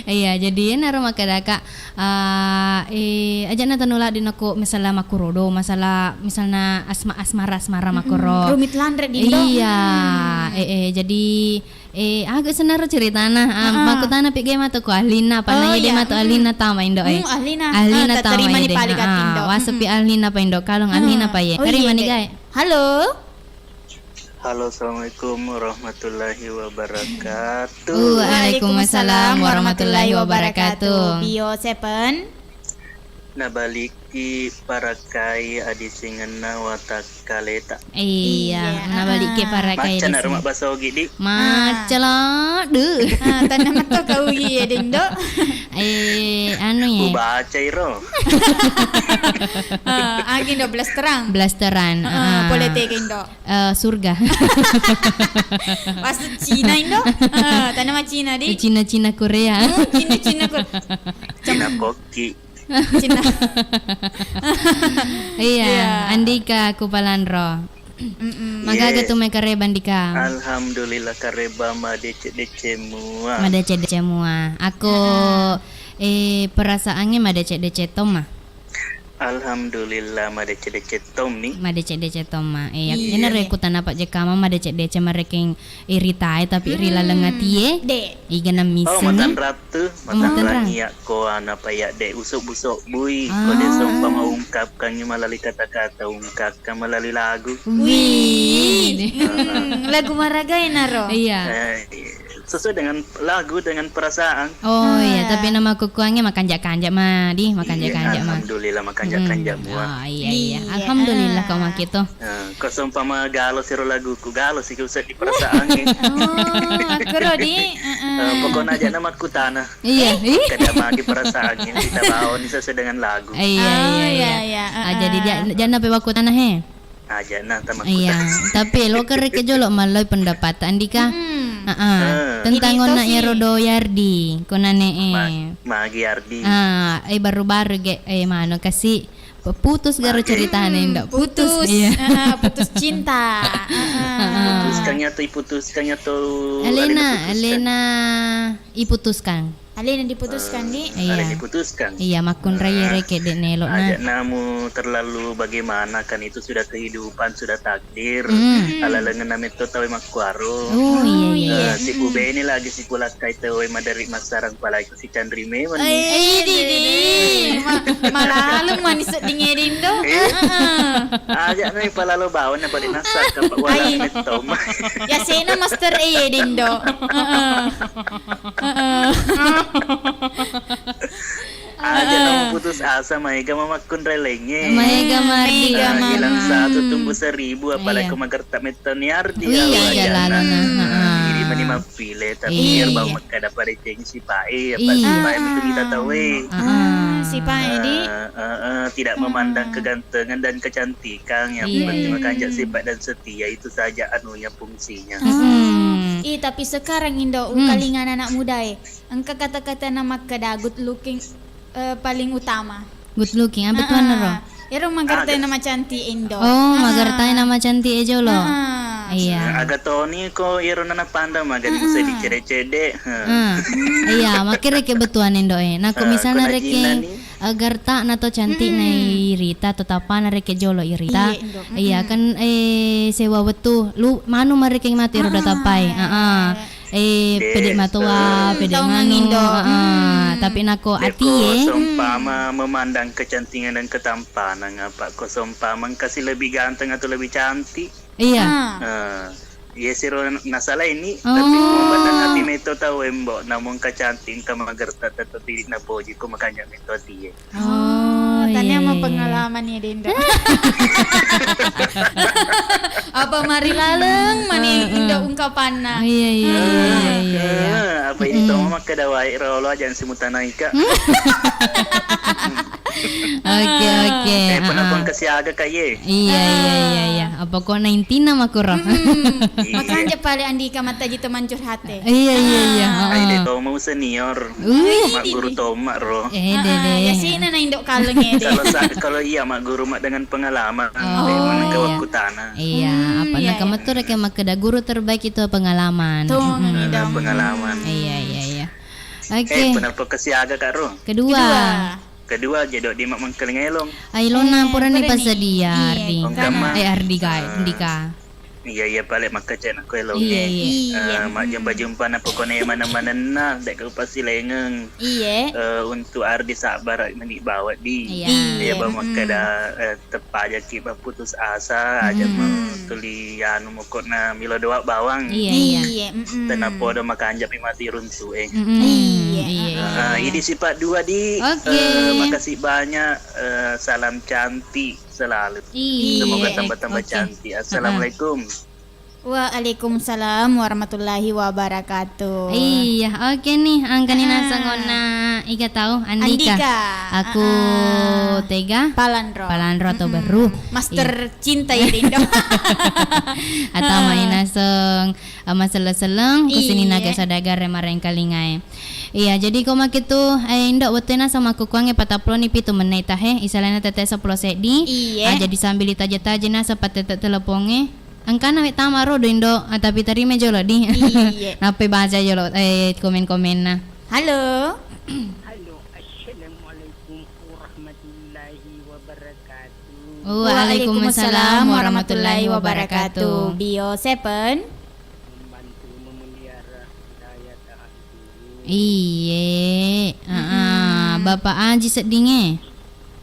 Iya, jadi enaro makkedaka, ah, eh, ajana tanu ladde nako masalah makkurodo, masalah misalna asma-, asmara-asmara makkuro. Mm-mm. Rumit lanre, Dindo. Iya, mm. Eh, eh, jadi, eh, aga senaro ceritana, ah, heeh. Makkutana pi gae matu ko ahlina, apa na. Oh, iya. Matu ahlina tama Indo, eh. Hmm, ahlina. Ahlina tama Indo. Ah, wasepi ahlina pa Indo, kalong ahlina pa ye. Oh, iya, Terima ni gae. Halo. Halo, assalamualaikum warahmatullahi wabarakatuh. Waalaikumsalam warahmatullahi wabarakatuh. Bio Seven. Nabaliki parakai adisingenna watakkaleta. Iya, iya, nabaliki, ah, parakai. Macca na ruma basogi, di. Macca ladde. Ah, tanna metto kau iya, Dindo. Eh, anu ye. Ubaca iro. Ah, agi Indo, blasteran. Blasteran, ah, ah. Pole tega, Indo. Eh, surga. Bahasa Cina, Indo. Eh, tanawa Cina, di. Cina-Cina Korea. Hmm, Cina-Cina Korea. Cina koki. Cina. Iya, iya. Andika Kupalanro. Mm-mm. Magaga tu mai kareba, Andika? Alhamdulillah, kareba madeceng-deceng mua. Madeceng-deceng mua. Ako, eh, perasaannya madeceng-deceng to ma? Alhamdulillah, madeceng-deceng tommi. Madeceng-deceng tomma. Eh, iya. Iyana rekku tanapa jekama madeceng-deceng marekeng iritae, tapi ri laleng atie. De. Iga na misseng. Oh, matanrang tu, matanrang iya ko ana paya de usoq-busoq-bui. Ko de sompa maungkapkan melalui kata-kata, ungkapkan melalui lagu. Wih. Hmm, lagu maraga enaro. Iya. Eh, sesuai dengan lagu, dengan perasaan. Oh, iya, tapi na makkukkuangnge makanja-kanja ma, di, makanja-kanja ma. Iya, alhamdulillah, makanja-kanja mua. Oh, iya, iya. Alhamdulillah, ko makkitu. Eh, ko seumpama galo siro laguku, galo siki useddi perasaangnge. Oh, akkoro, di. Eh, pokokna aja na makkutana. Iya. Kada magi perasaangnge, kita bawa ni sesuai dengan lagu. Iya, iya, iya. Ah, jadi ja-, janna pe makkutana he. Aja na tamakkutana. Iya, tapi lo kereke jolo malloi pendapat Andika. Heeh. Tentang onna iyaro do Yardi, konane e. Magi Yardi. Ah, eh, baru-baru ge, eh, mano kasi putus garo ceritane, ndak putus. Iya. Ah, putus cinta. Heeh. Putuskan nyato, iputuskan nyato. Alena, alena iputuskan. Alena diputuskan, di? Iya. Alena diputuskan. Iya, makkunrai reke de nelo na. Aja namu terlalu bagaimana, kan itu sudah kehidupan, sudah takdir. Alalengenna metto tauwe makkuaro. Oh, iya, iya. Eh, sipubene lagi sipulakkai tauwe maderi massarang palai sicanri memang. Eh, di, di. Ma-, malalung mani sedding eding do. Heeh. Aja na ipalalo bawang na pada nasaka, Pak, wala metto ma. Ya sena master e eding do. Heeh. Heeh. Aja na putus asa, maega mamakkunrai laingnge. Maega mari. Nah, hilang satu tumbuh seribu, apalagi ko magerta metto ni Ardi. Iya, iya, lalona. Heeh. Jadi meni mappile, tapi biar bawang makkeda pareceng sipae, apa sipae metto kita tahu, eh. Heeh, sipae, di. Eh, eh, eh, tidak memandang kegantengan dan kecantikan, yang penting makanja sifat dan setia, itu saja anunya, fungsinya. Ih, tapi sekarang Indo, ukalingan anak muda e. Engka kata-kata na makkeda good looking, eh, paling utama. Good looking, apa tuanna ro? Ero magartai na macanti Indo. Oh, magartai na macanti e jolo. Iya. Aga toni ko ero na napandang magani musa dicede-cede. Iya, makkere ke betuan Indo e. Nako misalna reke, eh, garta na to cantik na irita, to tapana reke jolo irita. Iya, Indo. Iya, kan, eh, sewa wettu, lu manu marekeng mati roda tapai. Heeh. Eh, pede matoa, pede manu, heeh. Tapi nako atie, seumpama memandang kecantikan dan ketampanan, apa ko seumpama engkasi lebih ganteng atau lebih cantik? Iya. Eh, Iya siro nasalaini, tapi Oh. ko mabandang ati metto tau embo, namun ka cantik, engka magerta, tetep idi napoji ko makanja metto atie. Oh, Oh, tania iya, iya, iya. mapengalaman ya, Dendo. Apa mari laleng mani Heeh. Indo ungkapanna. Oh, iya, iya, iya, iya, iya, iya. Ah, apa itu Mm-mm. makkeda wae rolo aja simutanaika. Oke, oke. Eh, pernah Ah, ah. pun kesiaga kaye. Iya, iya, iya, iya. Apa kok na intina makuro? Mm-mm. Iya. Makanja pale Andika mattaji teman curhate. Iya, iya, iya. Ah. Ah, ah. Ai de tomo senior. Wih. Mak guru tomak ro. Eh, Ah, ah. dede. Ya sina na indo kaleng ede. Kalau sa-, kalau iya mak guru mak dengan pengalaman, Oh. de mana ke Iya. waktu tanah. Iya, Hmm, apa iya, nak iya. kamu tuh rek makkeda guru terbaik itu pengalaman. Tuh, Mm-mm. ini Ada dong. pengalaman. Iya, iya, iya. Oke. Eh, pernah pun kesiaga kak ro. Kedua. Kedua. Kedua, jadi di mak mengkeling elong. Ai lona Eh, purani purani. Pasadia, Iya, Ardi. Ongkama. Eh, Ardi, Kak, Ah. Andika. Iya, iya, pale makkecek nakko elong Iya, e. iya. Iya. Eh, mak jumpa-jumpa na pokone mana-manenna, dek kau pasti lengeng. Iya. Eh, untuk Ardi sabar meni bawa di. Iya. Iya, Iya. ba Mm-mm. makkeda, eh, tepajaki ba putus asa, aja Mm-mm. mau tuli anu mokokna milo doa bawang. Iya, iya. Iya, mm-mm. Tenna podo makanja pi mati runtu e. Mm-mm. Iya, Iya, iya, ah, iya. Ah, idi sifat dua di. Oke. Eh, makasih banyak. Eh, salam cantik selalu. Iya, Semoga tambah-tambah oke. cantik. Heeh. Assalamualaikum. Waalaikumsalam warahmatullahi wabarakatuh. Iya, oke nih, angkani Ah. naseng onna iga tau, Andika. Andika. Aku Ah, ah. tega? Palanro. Palanro atau Mm-mm. Beru. Master Iya. cinta ya, Dindo. Atau main naseng, eh, maselleng-selleng, Iya. kusini naga sadagar ya marengkalingai. Iya, jadi ko makitu, eh, Indo, wettuena sama kukuangnge patappulo ni pitu menne tahe, isalana tette seppulo seddi. Iya. Ah, jadi sambil itaja-taja naseng pattette telepongnge. Engkana we tama ro do Indo, ah, tapi tarima jolo di. Iya. Nappai baca jolo, eh, komen-komenna. Halo. Halo, assalamualaikum warahmatullahi wabarakatuh. Waalaikumsalam warahmatullahi wabarakatuh. Bio Seven. Membantu memelihara budaya tahan guru. Iye, heeh. Mm-mm. Bapak Aji seddinge.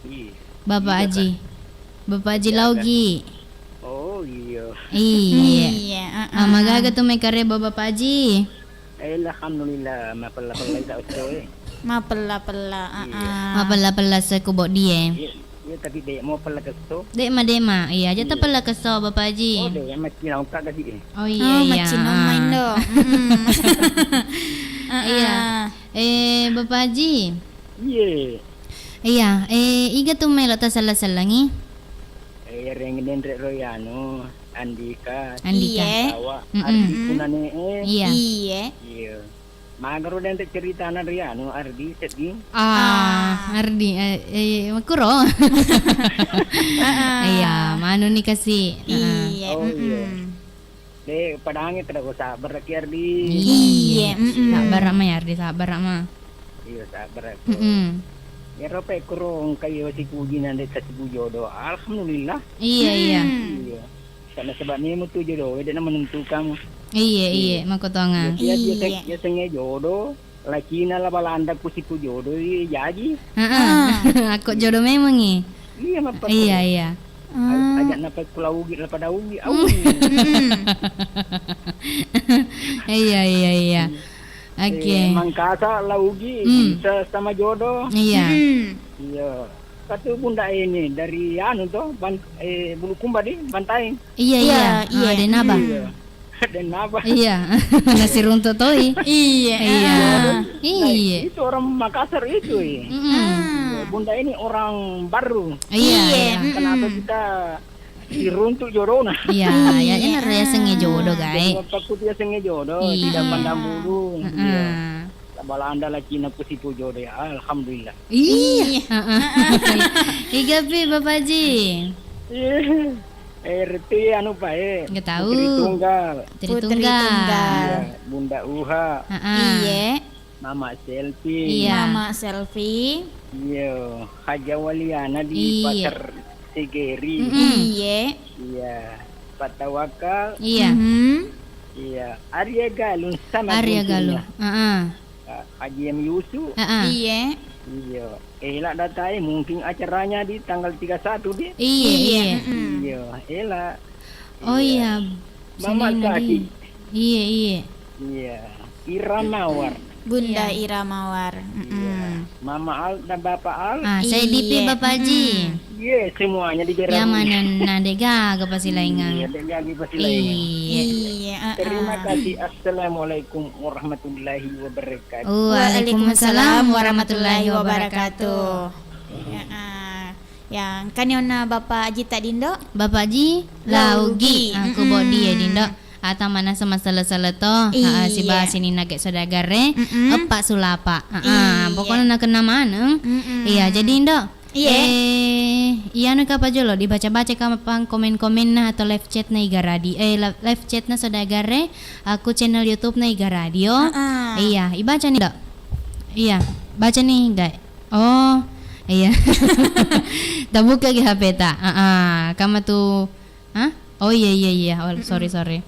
Iya. Bapak Iya, Aji. Kak. Bapak Aji Iya, Laugi. Kak. Oh, iya. Iya. Iya, heeh. Ah, magaga tu mai kareba Bapak Aji. Eh, alhamdulillah, mapella-pella ita oto e. Mapella-pella, Iya. heeh. Mapella-pella sekubo die. Iya, iya, tapi de mo pella kesso. De ma, de ma. Iya, aja Iya. tapella kesso, Bapak Aji. Oh, de, maccinau ka kasi e. Oh, iya, Oh, iya. maccinau Ah. main do. Mm-mm. Iya. Heeh. Eh, Bapak Aji. Iya. Iya, eh, iga tu melo tasella-sellangi? Eh, reng denre ro anu, Andika. Andika. Iya. Tawa, Mm-mm. Ardi Mm-mm. punane e. Iya. Iya. Iya. Magaro denre ceritana ri anu, Ardi seddi. Ah, Ah. Ardi, eh, eh, makuro. Heeh. Iya, manu ni kasi. Heeh. Iya, Oh, iya. mm-mm. De, padange kada ko sabar ki Ardi. Iya, Iya, mm-mm. sabar ma ya Ardi, sabar ma. Iya, sabar ko. Mm-mm. Ero pe kuro engka iyo sipuji nande tasipu jodo. Alhamdulillah. Iya, iya. Hmm. Iya. Karena sebab ni mutu jodo, de na menentukan. Iya, iya, Iya. makotonga. Iya, iya, Iya. iya, sengaja jodo. Lakina la Balanda ku sipu jodo, iya, jaji. Heeh. Ah. Ako jodo memang i. Iya, mappa Iya, iya. Ah. Ajak napa kula ugi, la pada ugi. Au. Mm-mm. Iya, iya, iya. Oke. Eh, mangkasa la ugi, Hmm. bisa sama jodo. Iya. Mm-mm. Iya. Satu bunda ini dari anu to, Ban-, eh, Bulukumba di Bantaeng. Iya, Iya, iya. iya. Ah, Denaba. Iya. Denaba. Iya. Nasi runtuk toi. Iya. Iya. Ah. Nah, Iya. itu orang Makassar itu, eh. Mm-mm. Ah. Bunda ini orang baru. Iya, Iya, iya. mm-mm. Kenapa kita diruntuk jodona? Iya, ya, Iya. ya, ya sengaja jodo, Jadi, guys. Apa aku dia sengaja jodo, Iya. tidak pandang bulu. Heeh. Iya. Balanda lacina ku sipu jodo ya, alhamdulillah. Iya. Iya. Heeh. Iga pi, Bapak Haji? Iya. Eh, R T anu, Pak, eh. Nggak tahu. Putri Tunggal. Putri Putri Tunggal. Tunggal. Iya, Bunda Uha. Heeh. Iya. Mama Selfie. Iya. Mama Selfie. Iya, Haja Waliana di Iya. Pasar Segeri. Mm-mm. Iya. Iya. Pak Tawakal. Iya. Mhm. Iya. Arya Galung sama Arya guntingnya. Galung. Heeh. Haji M Yusuf. Heeh. Iya. Iya. Ela datai mungkin acaranya di tanggal tiga satu, di. Iya, Iya, iya. mm-mm. Iya, ela. Oh, Iya. iya. Mama Saki. Iye, iye. Iya, Ira Mawar. Bunda Iya. Ira Mawar. Mm-mm. Iya. Mama Al dan Bapak Al. Ah, saya D P Iya. Bapak Haji. Mm-mm. Iya, semuanya di Jerawan. Ya, mana nade gaga pasti laingan. Iya, ada gaga pasti laingan. Iya. Iya, ah, Terima ah. kasih. Assalamualaikum warahmatullahi wabarakatuh. Waalaikumsalam warahmatullahi wabarakatuh. Ya, ah. Ya, engkani onna Bapak Haji tadi, Indo? Bapak Haji, Laugi. Laugi. Ah, ku bodi ya, Mm-mm. Indo. Ata manasa masala-sala to. Ha, Iya. Siba sininna ke saudagar e. Mm-mm. Eppa sulapa. Ha, Iya. Pokoknya nakenna maneng. Mm-mm. Iya, jadi, Indo. Iya. Eh, iyanu kapa jolo dibaca-baca kapang komen-komenna atau live chatna Iga Radio. Eh, la-, live chatna saudagar e. Aku channel YouTube-na Iga Radio. Heeh. Iya, ibaca nih, Indo. Iya, baca nih, Iga. Oh, iya. Tabuka ki H P ta. Heeh, kama tu Hah? Oh, iya, iya, iya. Oh, sorry, Mm-mm. sorry.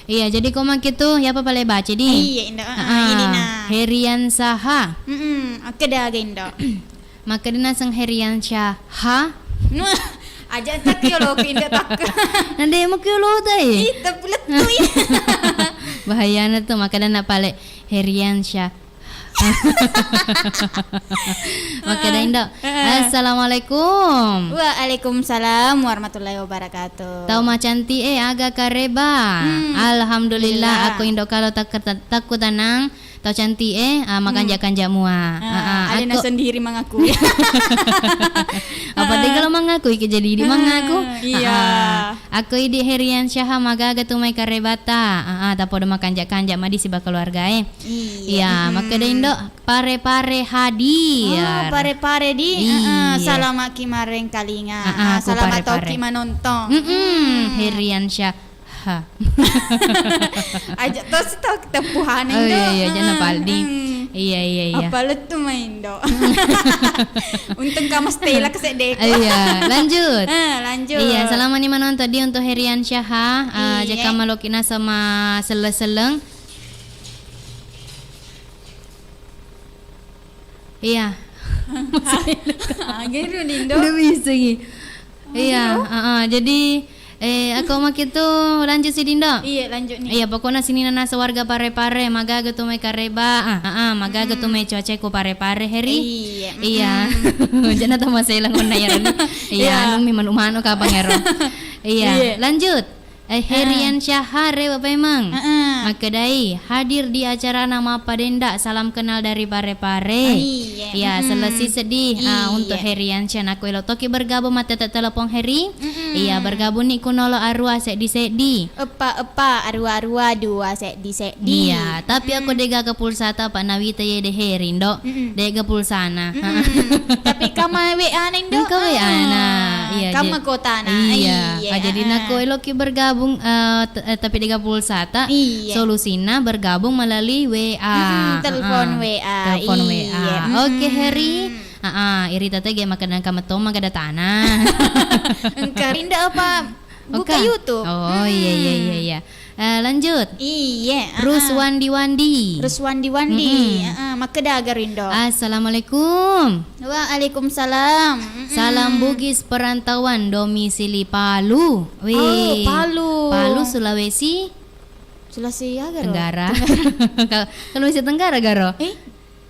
Iya, jadi ko make tu, ya apa pale baca di? Iya, Indo. Ah, Ah, ini ah. Nah. Herian Saha. Mm-mm. Oke dah, aga, Indo. Makkeda naseng Herian Syaha. Aja tak yo lo, Indo, tak. Nande mo kyo lo tai. Ih, tapi lettu, iya. Bahayana tu, makkeda na pale Herian Syah. Makkeda Indo. Heeh. Assalamualaikum. Waalaikumsalam warahmatullahi wabarakatuh. Tau macanti e, aga kareba? Hmm. Alhamdulillah, Alhamdulillah. Aku Indo kalau tak, tak, takku tenang. Tau canti e, ah, makanja-kanja mua. Hmm. Ah, Ah, ah, alena aku sendiri mengakui. Apa de kalau mengakui ke jadi di mengaku? Ah, iya. Ah, ah. Ako idi Herian Syaha magaga tu mai karebata. Ah, ah, tapodo makanja-kanja madi siba keluarga e. Iya. Iya, mm-mm. Makkeda Indo, pare-pare hadir. Oh, pare-pare di. Iya. Ah, ah, salama ki marengkalinga. Ah, ah, Ah, ku salama pare-pare. Toki manontong. Mm-mm, Hmm. Herian Syaha. Aja to si to tepuhan Oh, Indo. Iya, iya, jana Heeh, paldi. Mm-mm. Iya, iya, iya. Apa lettu mai Indo. Untung kamu stay lah kesedek. Iya, lanjut. Eh, lanjut. Iya, selama ni menonton di untuk Herian Syaha, ah, Iya. Jaka maloki nasama seleng-seleng. Iya. Ageru Indo. Udah bisa ki. Iya, heeh. Jadi, eh, ako makitu lanjut si Indo. Iya, lanjut nih. Iya, pokoknya sini nana sewarga pare-pare, magaga tu mai kareba. Ah, ah, ah, magaga tu mai cuaca ku pare-pare, Heri. Iya, Iya. Mm-mm. Jangan tahu masalah ngona ya. Iya, iya. Anu mi manu-manu kapang ero. Iya, iya. Lanjut. Eh, Herian Syahare Bapak Emang. Heeh. Makkedai, hadir di acarana Mappadenda, salam kenal dari Pare-Pare. Ah, iya. Ya, mm-mm. Selesai sedih. Ah, iya. Untuk Herian Syah, nakko elo toki bergabung, mate te telepon Heri. Mm-mm. Iya, bergabung ni kunolo arua seddi-seddi. Eppa, eppa, arua, arua, dua, seddi, seddi. Iya, tapi aku mm. Degaga pulsata, Pak Nawita ye de Heri, Indo. Mm-mm. De'ga pulsana. Mm-mm. Tapi kama W A na, Indo? Engka W A na. Ah, iya, kama je-, kotana. Iya. Iya, Ah, jadi ah. Nako eloki bergabung, eh, t-, eh, tapi de'ga pulsata, Iya. Solusinna bergabung melalui W A. Mm-mm, telepon Ah, ah. W A. Telepon Iya. W A. Oke, Mm-mm. Heri. Ah, ah, irita tege makan engka metoma gada tanah. Engka rinda apa? Buka Oka. YouTube. Oh, iya, iya, iya, Mm-mm. Iya. Eh, lanjut. Iye, ah, ah. Ruswandi-wandi. Ruswandi-wandi. Mm-mm. Ah, ah, makkeda aga ro Indo. Assalamualaikum. Waalaikumsalam. Mm-mm. Salam Bugis perantauan domisili Palu. Wih. Oh, Palu. Palu, Sulawesi Sulawesi aga ro? Tenggara. Tenggara. Kal-, Sulawesi Tenggara garo? Eh?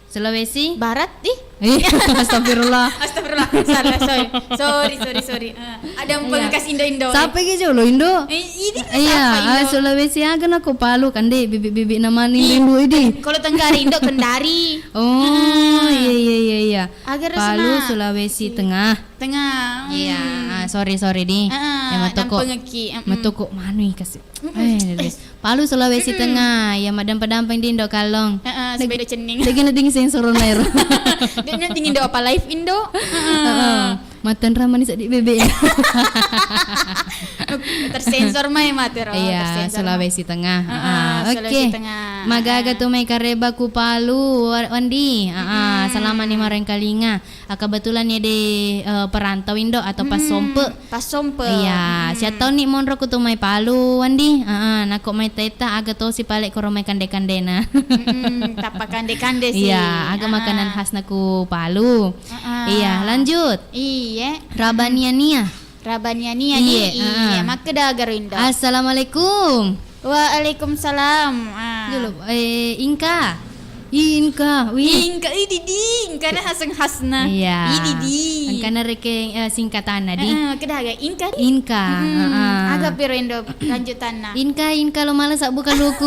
Sulawesi? Barat, ih. Iya, astagfirullah. Astagfirullah. Salah, sorry. Sorry, sorry, sorry. Eh, ada yang Iya. Bekas Indo-Indo, Siapa eh. Gitu lo, Indo? Eh, ini Iya, siapa, ah, Indo? Sulawesi aga nako Palu, kan de, bibik-bibik nama ni Iya. Indo ini. Kalau Tenggara Indo Kendari. Oh, Ah. Iya, iya, iya, iya. Aga ro Palu, sana? Sulawesi Tengah. Tengah. Iya, Hmm. Ah, sorry, sorry, di. Ah, Ya, matoko. Dampengeki. Mm-mm. Matoko manui kasih. Mm-mm. Eh, Eh. Palu, Sulawesi Mm-mm. Tengah. Ya, madampa-dampeng di Indo Kallong. Heeh, Lagi, sepeda cening. Lagi na ding sensor nair. Dia na dingin do apa live Indo? Heeh. Heeh. Matan ramani seddi bebek. Tersensor mai mati ro, Iya, tersensor mai. Sulawesi Tengah. Heeh, Ah, Sulawesi oke. Tengah. Magaga Heeh. Tu mai kareba ku Palu, Wa-, Wandi. Ah, ah, Mm-mm. Selama ni marengkalinga. Ah, kebetulan ya di, eh, perantau Indo atau pas Mm-mm. Sompe. Pas Sompe. Iya, Mm-mm. Siattau ni monro ku tu mai Palu, Wandi. Heeh, nako mai teta aga tosi pale koro mai kande-kandena. Mm-mm, tappa kande-kande si. Iya, aga Ah, makanan ah. Khasna ku Palu. Ah, ah. Iya, lanjut. Iye. Rabania-nia. Rabania-nia Iye, ni. Iye, ah. Makkeda aga ro Indo. Assalamualaikum. Waalaikumsalam. Ah. Dulu, eh, Inka. Inka, wih. Inka, ih, Didi, Inka na haseng hasna. Iya. Ih, Didi. Engkana rekeng, eh, singkatanna, di. Heeh, kedaga Inka, di? Inka, Mm-mm. heeh. Aga piro indo lanjutanna? Inka, Inka lo mala sabbu kaluku.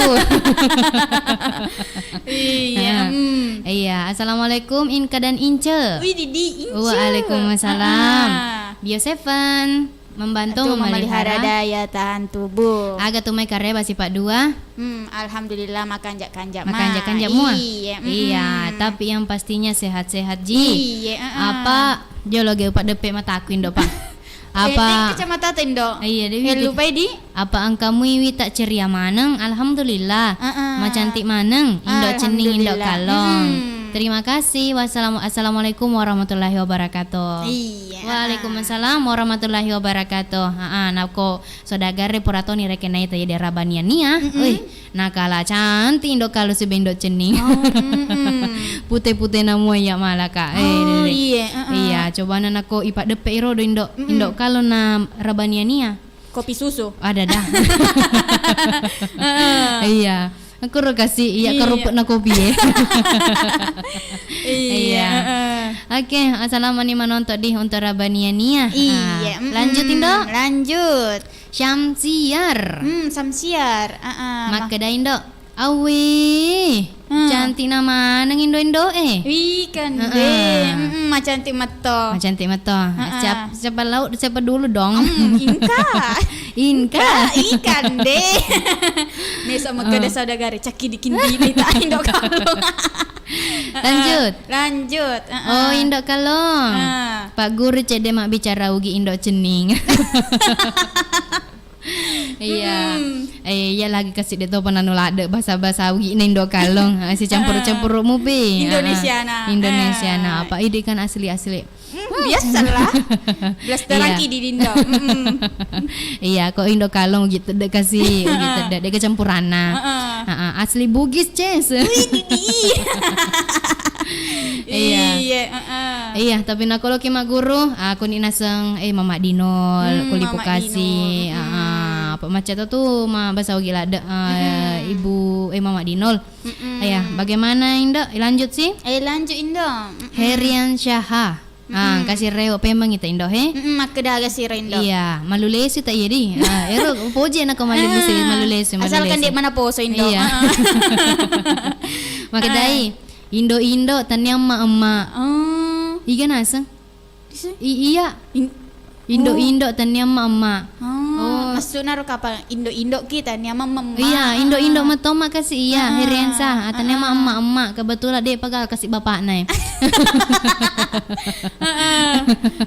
Iya, Heeh. mm. Iya, assalamualaikum Inka dan Ince. Wih, Didi, Ince. Waalaikumsalam. Ah. Bio Seven. Membantu Untuk memelihara memelihara daya tahan tubuh. Aga tu mai kareba sipa dua? Hmm, alhamdulillah, makanja-kanja ma. Makanja-kanja mua? Iya, mm-mm. Iya, tapi yang pastinya sehat-sehat ji. Iya, heeh. Apa, jolo ge upa deppe mataku, Indo, Pak. Eh, Apa? Dek kacamata tu, Indo. Iya, Dewi, Eh, Dek. lupai, di? Apa engka muiwi tak ceria maneng? Alhamdulillah. Heeh. Macantik maneng, Indo Cenning, Indo Alhamdulillah. Kalong. Mm-mm. Terima kasih. Wassalam-, assalamualaikum warahmatullahi wabarakatuh. Iya. Waalaikumsalam warahmatullahi wabarakatuh. Haa, nako saudagar e pura toni rekeng naita jadi Rabania Nia. Mm-mm. Wih, nakala cantik Indo Kalong siba Indo Cenning. Oh, mm-mm. Pute-pute na mua iya malaka. Eh, Oh, Dede. iya, heeh. Iya, cobana nako ipa deppe iro do Indo, Mm-mm. Indo Kalong na Rabania Nia. Kopi susu. Ada dah. Heeh. Iya. Aku ro kasih iya Iya. Kerupuk na kopi, eh. Iya, Iya. heeh. Oke, assalamualaikum manonton di untuk Rabania Nia. Iya, Ah, mm-mm. lanjut, Indo. Lanjut. Syamsiar. Hmm, Samsiar. Heeh, ma- Makkeda, Indo. Awwe. Hmm. Cantik na maneng Indo-Indo, eh. Wih, kande. Heeh. Mm-mm, macantik metto. Macantik metto. Heeh. Siap-, siapa lau-, siapa dulu dong? Hmm, Inka. Inka. Inka, ih, kande. Mesa makkeda Oh. saudagar e, cakki dikindili ta Indo Kalong. Lanjut. Lanjut. Heeh. Oh, Indo Kalong. Heeh. Pak Guru cedde mabbicara ugi Indo Cenning. Iya. Mm-mm. Eh, iya lagi kasih de topa nanu ladde bahasa-bahasa ugi na Indo Kalong. Eh, si campur-campur mupi. Indonesia na. Indonesia na. Eh. Apa ide kan asli-asli. Hmm, biasalah. Blasteran Iya. ki di Indo. Mm-mm. Iya, kok Indo Kalong ugi tedde kasih, ugi tedde, de kecampuranna. Heeh. Heeh, asli Bugis, Ces. Wih, Didi. Iya. Iya, heeh. Iya, tapi nako loki magguru, aku ni naseng, eh, Mama Dinol, Hmm, kuli Mama pukasi, Dinol. Mm-mm. Ah, apa macca to tu ma bahasa ugi ladde, ah, Mm-mm. Ibu, eh, Mama Dinol. Mm-mm. Iya, bagaimana Indo? Lanjut sih. Eh, lanjut Indo. Mm-mm. Herian Syaha. Ah, Mm-mm. kasih reo pemeng ita Indo, he? Mm-mm, makkeda aga siro Indo. Iya, malu lesu tak iya di. Ah, ero poje nako malu lesu, malu lesu, malu Asalkan lesu. Dek mana poso Indo. Iya. Ah. Makkedai, Indo-Indo, tania emma-emma. Oh. Iga naseng? Dise? I-, iya. In- Indo-Indo, Oh. tania emma-emma. Oh, Oh. maksudna ro kapang Indo-Indo ki, tania emma-emma. Iya, Indo-Indo Ah. metto makasi iya, Ah. Heriansa. Ah, tania Ah. emma-emma. Kebetulan de pagal kasi bapakna, eh. Heeh.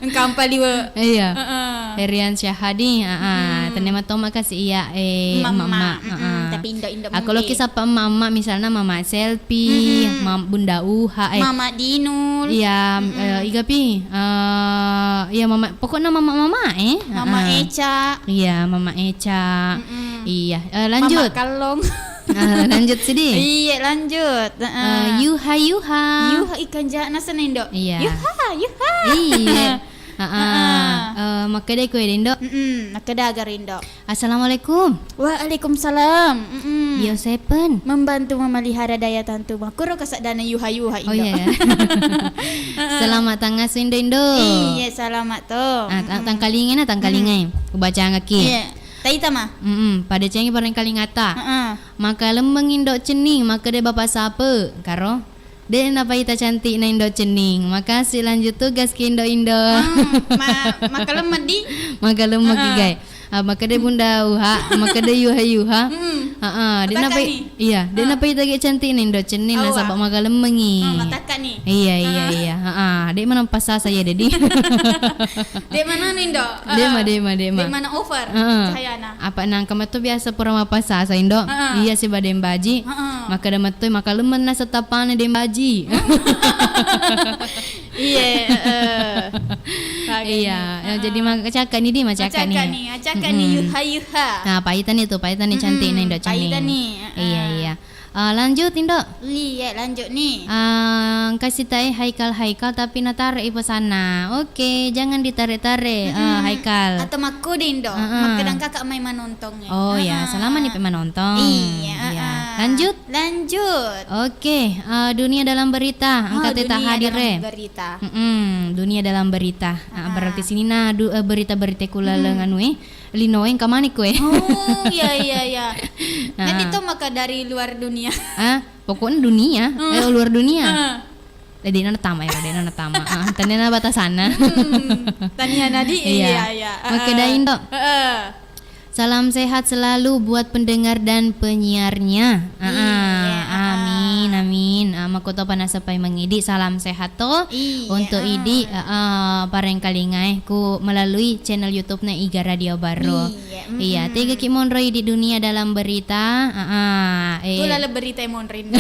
Engka empa liwe. Iya. Heeh. Herian Syahadi, heeh. Mm-mm. Tania metto makasi iya, eh, Emma-emma. Emma-emma. Mm-mm. Heeh. Tapi Indo-Indo Aku mudi. Loki sapa emma-emma, misalna Mama Selfie, Mm-mm. Mam-, Bunda Uha, eh. Mama Dinul. Iya, Mm-mm. eh, iga pi? Eh, iya, Mama, pokoknya Mama-Mama, eh. Mama Heeh. Eca. Iya, Mama Eca. Mm-mm. Iya, eh, lanjut. Mama Kallong. Eh, lanjut sidi. Iya, lanjut. Heeh. Eh, Yuha, Yuha. Yuha, ikan jahat naseng Indo. Iya. Yuha, Yuha. Iya. Heeh. Heeh. Eh, makkeda ko Indo. Mm-mm, makkeda aga Indo. Assalamualaikum. Waalaikumsalam. Mm-mm. Bio Seven. Membantu memelihara daya tahan tubuh. Kuro kasaddana yuha-yuha, Indo. Oh, iya, ya. Selamat tangasu, Indo-Indo. Iya, selamat to. Ah, ta-, Mm-mm. tangkalinga na, tangkalinga. Mm-mm. Kubacangaki. Iya. Taita ma. Mm-mm. Pada cengi bareng kalingata. Heeh. Makalemmeng Indo Cenning, makkeda Bapak Sape. Karo? De napaita cantikna Indo Cenning. Makasih, lanjut tugas ki Indo-Indo. Hmm, ma-, makalemmeng di? Makalemmeng ki, Heeh. Gai. Ah, makkeda Bunda Uha, makkeda Yuha-Yuha. Hmm. Heeh, de Matakka napai-, ni? Iya, de Heeh. napaita ge cantikna Indo Cenning, Awa. nasaba makalemmengi. Hmm, matakka ni? Iya, iya, Heeh. iya. Heeh, de mana pasasa ya, Dedi. De mana ni, Indo? De ma, Heeh. de ma, de ma. De mana over Heeh. cahayana? Apa nangka metu biasa pura mapasasa, Indo? Heeh. Iya, si badeng baji. Heeh. Makkeda mettoi, makalemmeng naseng tappana deng baji. Iya, heeh. Iya, ya, jadi Heeh. macakka ni di, macakka ni. Macakka ni, macakka ni, Mm-mm. yuha-yuha. Nah, paita ni tu, paita ni cantik Mm-mm, ni, Indo Cenning. Paita ni, heeh. Iya, iya. Ah, lanjut, Indo. Iya, lanjut nih. Ah, engka sitae Haikal-Haikal tapi natare'i pesanna. Oke, jangan ditare-tare, ah, Mm-mm. Haikal. Atau makkudi, Indo. Heeh. Makkeda engka ka mai manontong. Oh, ya, Heeh. Selama ni pe manontong. Iya, Iya. Heeh. Lanjut. Lanjut. Oke, eh, dunia dalam berita, Oh, engka teta dunia hadir dalam e. Berita. Mm-mm, dunia dalam berita. Ah, Heeh. Berarti sininna du-, eh, berita-berita ku laleng Mm-mm. anu e, lino e, engka maneng ku e. Oh, iya, iya, iya. Heeh. Nanti to maka dari luar dunia. Ah, pokoknya dunia, Hmm. eh, luar dunia. Heeh. Eh, de'na natama ero, de'na natama. Ah, tania na batasanna. Hmm, tania nadi, Iya. iya, iya. Heeh. Makkeda, Indo. Heeh. Salam sehat selalu buat pendengar dan penyiarnya. Ah, ah, Iya, ah. Amin, amin. Ah, makkutopa nasappai mangidi. Salam sehat to Iya, untuk ah. idi, ah, ah, parengkalingae ku melalui channel YouTube-na Iga Radio Barro. Iya, Iya, mm-mm. Tegaki monro idi dunia dalam berita. Ah, ah, eh. Tu laleng berita e monro, Indo.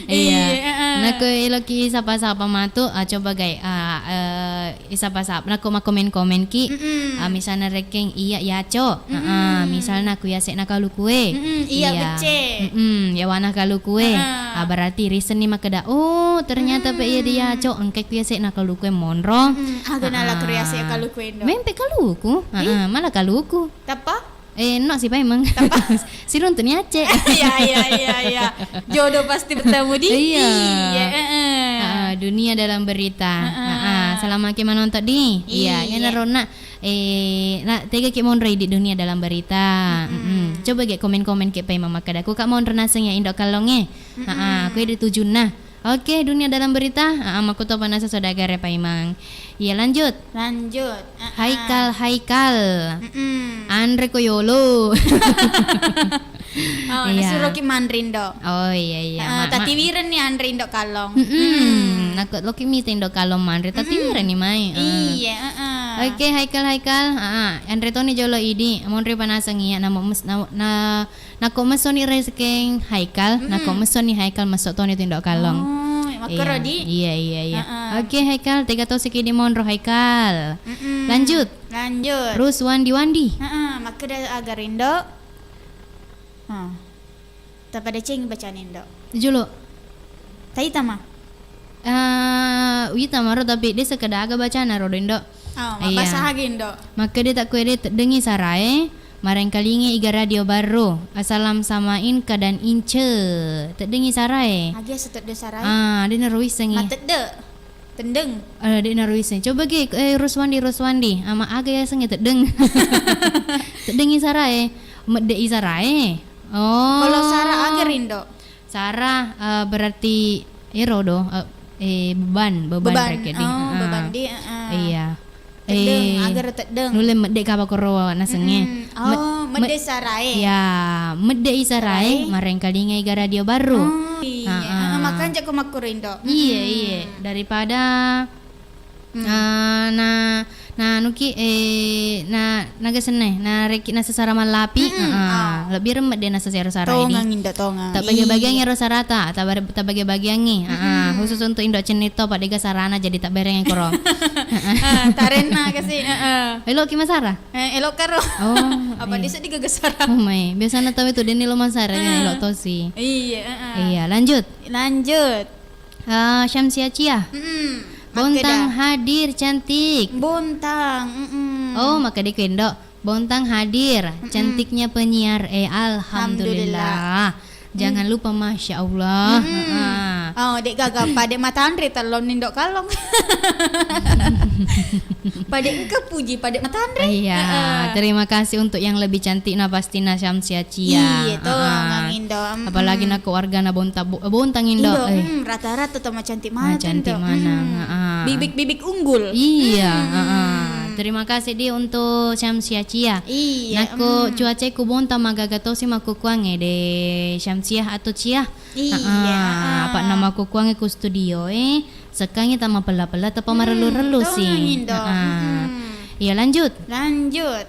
Iya. Iya, ah, ah. Nako eloki sapa-sapa matu, ah, coba gai, ah, eh, isapa-sapa, nako makkomen-komen ki, Mm-mm. ah, misalna rekeng iya yaco, Mm-mm. ah, misalna ku yase'na kaluku e. Mm-mm, iya, Iya. Becce. Mm-mm, yawana kaluku e. Heeh. Ah, berarti risenni makkeda, "Oh, ternyata pe iya di Mm-mm. yaco, engka ku yase'na kaluku e monro." Mm-mm, aga Ah, nala ku ah. yase kaluku e, Indo. Mempe kaluku, Ih. ah, ah, malah kaluku. Tappa? Eh, no si paimeng. Tappa? Siruntu ni acce. Iya, iya, iya, iya. Jodoh pasti bertemu di. Iya. Iya, heeh. Ah, dunia dalam berita. Heeh. Ah, ah, selama ki manonton di. Iya, Iya. Iyanaro na, eh, na, tegaki monro idi dunia dalam berita. Mm-mm. Mm-mm. Coba ge komen-komen ke paimeng makkeda, "Ku ka monro naseng ya Indo Kallong e." Mm-mm. Ah, ah, ku idi tujunna. Oke, dunia dalam berita. Ah, ah, makkutopa nasa saudagar e paimeng. Iya, lanjut. Lanjut. Ah, ah. Haikal, Haikal. Mm-mm. Anre ko yolo. Oh, Iya. Nasuroki manre, Indo. Oh, iya, iya. Ah, Ma-, ma- tatiwirenni anre Indo Kallong. Mm-mm. Mm. Nako loki mita Indo Kallong manre, Mm-mm. tatiwirenni mai. Ah. Iya, ah, ah. Oke, Haikal, Haikal. Ah, ah. Anre toni jolo idi. Monri panaseng iya, namo mes-, na, na, Nako messoni rekeng Haikal, Mm-mm. nako messoni Haikal, messo toni tu Indo Kallong. Oh, makkero, Iya. Di? Iya, iya, iya. Heeh. Oke, Haikal, tega tosiki di monro, Haikal. Mm-mm. Lanjut. Lanjut. Ruswandi-wandi. Heeh, makkeda aga ri Indo. Ha. Tapadecengi bacana Indo. Jolo. Taita ma. Eh, wita maro, tapi de sekeda aga bacana ro, Indo. Oh, Iya. mabbasa aga, Indo. Makkeda takkuede teddengi sarae, marengkalinge Iga Radio Barro. Assalam sama Inka dan Ince. Teddengi sarae. Agi asa tedde sarae? Ah, de naro wissengi. Matedde. Tendeng. Eh, de naro wissengi. Coba ge, eh, Ruswandi, Ruswandi. Ama aga yasengnge teddeng. Teddengi sarae. Medde i sarae. Oh. Kalau sara aga ri Indo? Sara, eh, berarti ero do, eh, eh, beban, beban Beban. Rekedi. Oh, Heeh. beban di, heeh. Iya. Teddeng, Eh, agara teddeng. Nulle medde kapa koro nasengnge. Mm-mm. Oh, Med-, medde sarae. Ya, medde i sarae, Sarae. marengkalingai ga radio baru. Oh, iya. Heeh. Heeh, makanja ko makkuro Indo. Iya, Mm-mm. iya. Daripada Hmm. Ah, na, na anuki, eh, na, naga senna, na rekki nasesara mallapi, Mm-mm. ah, Oh. lebbi remmet de nasesara-sara ini. Tongang, Indo, tongang. Tak bagi-bagiangi Iya. ero sarata, tak bar-, tak bagi-bagiangi. Ah, ah, Mm-mm. khusus untuk Indo Cenning to, Pak, dega sarana jadi tak bereng koro. Ah, tarenna kasi, heeh. Eloki masara? Eh, elok karo. Oh, Apa iya. desa digaga sarang? Oh, mai. Biasana tau itu deni lo masara, kan, Ah. elok tosi. Iya, heeh. Iya, lanjut. Lanjut. Ah, Syamsia Cia. Mm-mm. Bontang Makkeda. hadir, cantik. Bontang, mm-mm. Oh, makkeda ko Indo. Bontang hadir, Mm-mm. cantiknya penyiar. Eh, alhamdulillah. Alhamdulillah. Jangan Mm. lupa, Masya Allah. Mm-mm. Heeh. Oh, dek gaga, pada matanre telon Indo Kalong. Pada engka puji, pada matanre. Iya, Heeh. terima kasih untuk yang lebih cantik, nah, pasti na Syamsia Cia. Iya, to, Heeh. Mang Indo. Mm-mm. Apalagi nako wargana Bonta-, Bo-, Bontang, Indo. Indo, Eh. mm, rata-rata to macantik Nah, maneng, cantik Indo. maneng, Mm-mm. heeh. Bibik-bibik unggul. Iya, Mm-mm. heeh. Terima kasih di untuk Syamsia Cia. Iya, Nako mm. cuaca ku Bontang magaga tosi makkukkuangnge de Syamsiah atau Cia. Iya, Heeh. heeh. Apa nama makkukkuangnge ku studio, eh. Sekangi tama pella-pella, tepa Mm, marellu-rellu to si. Mang Indo. Heeh. Mm-mm. Iya, lanjut. Lanjut.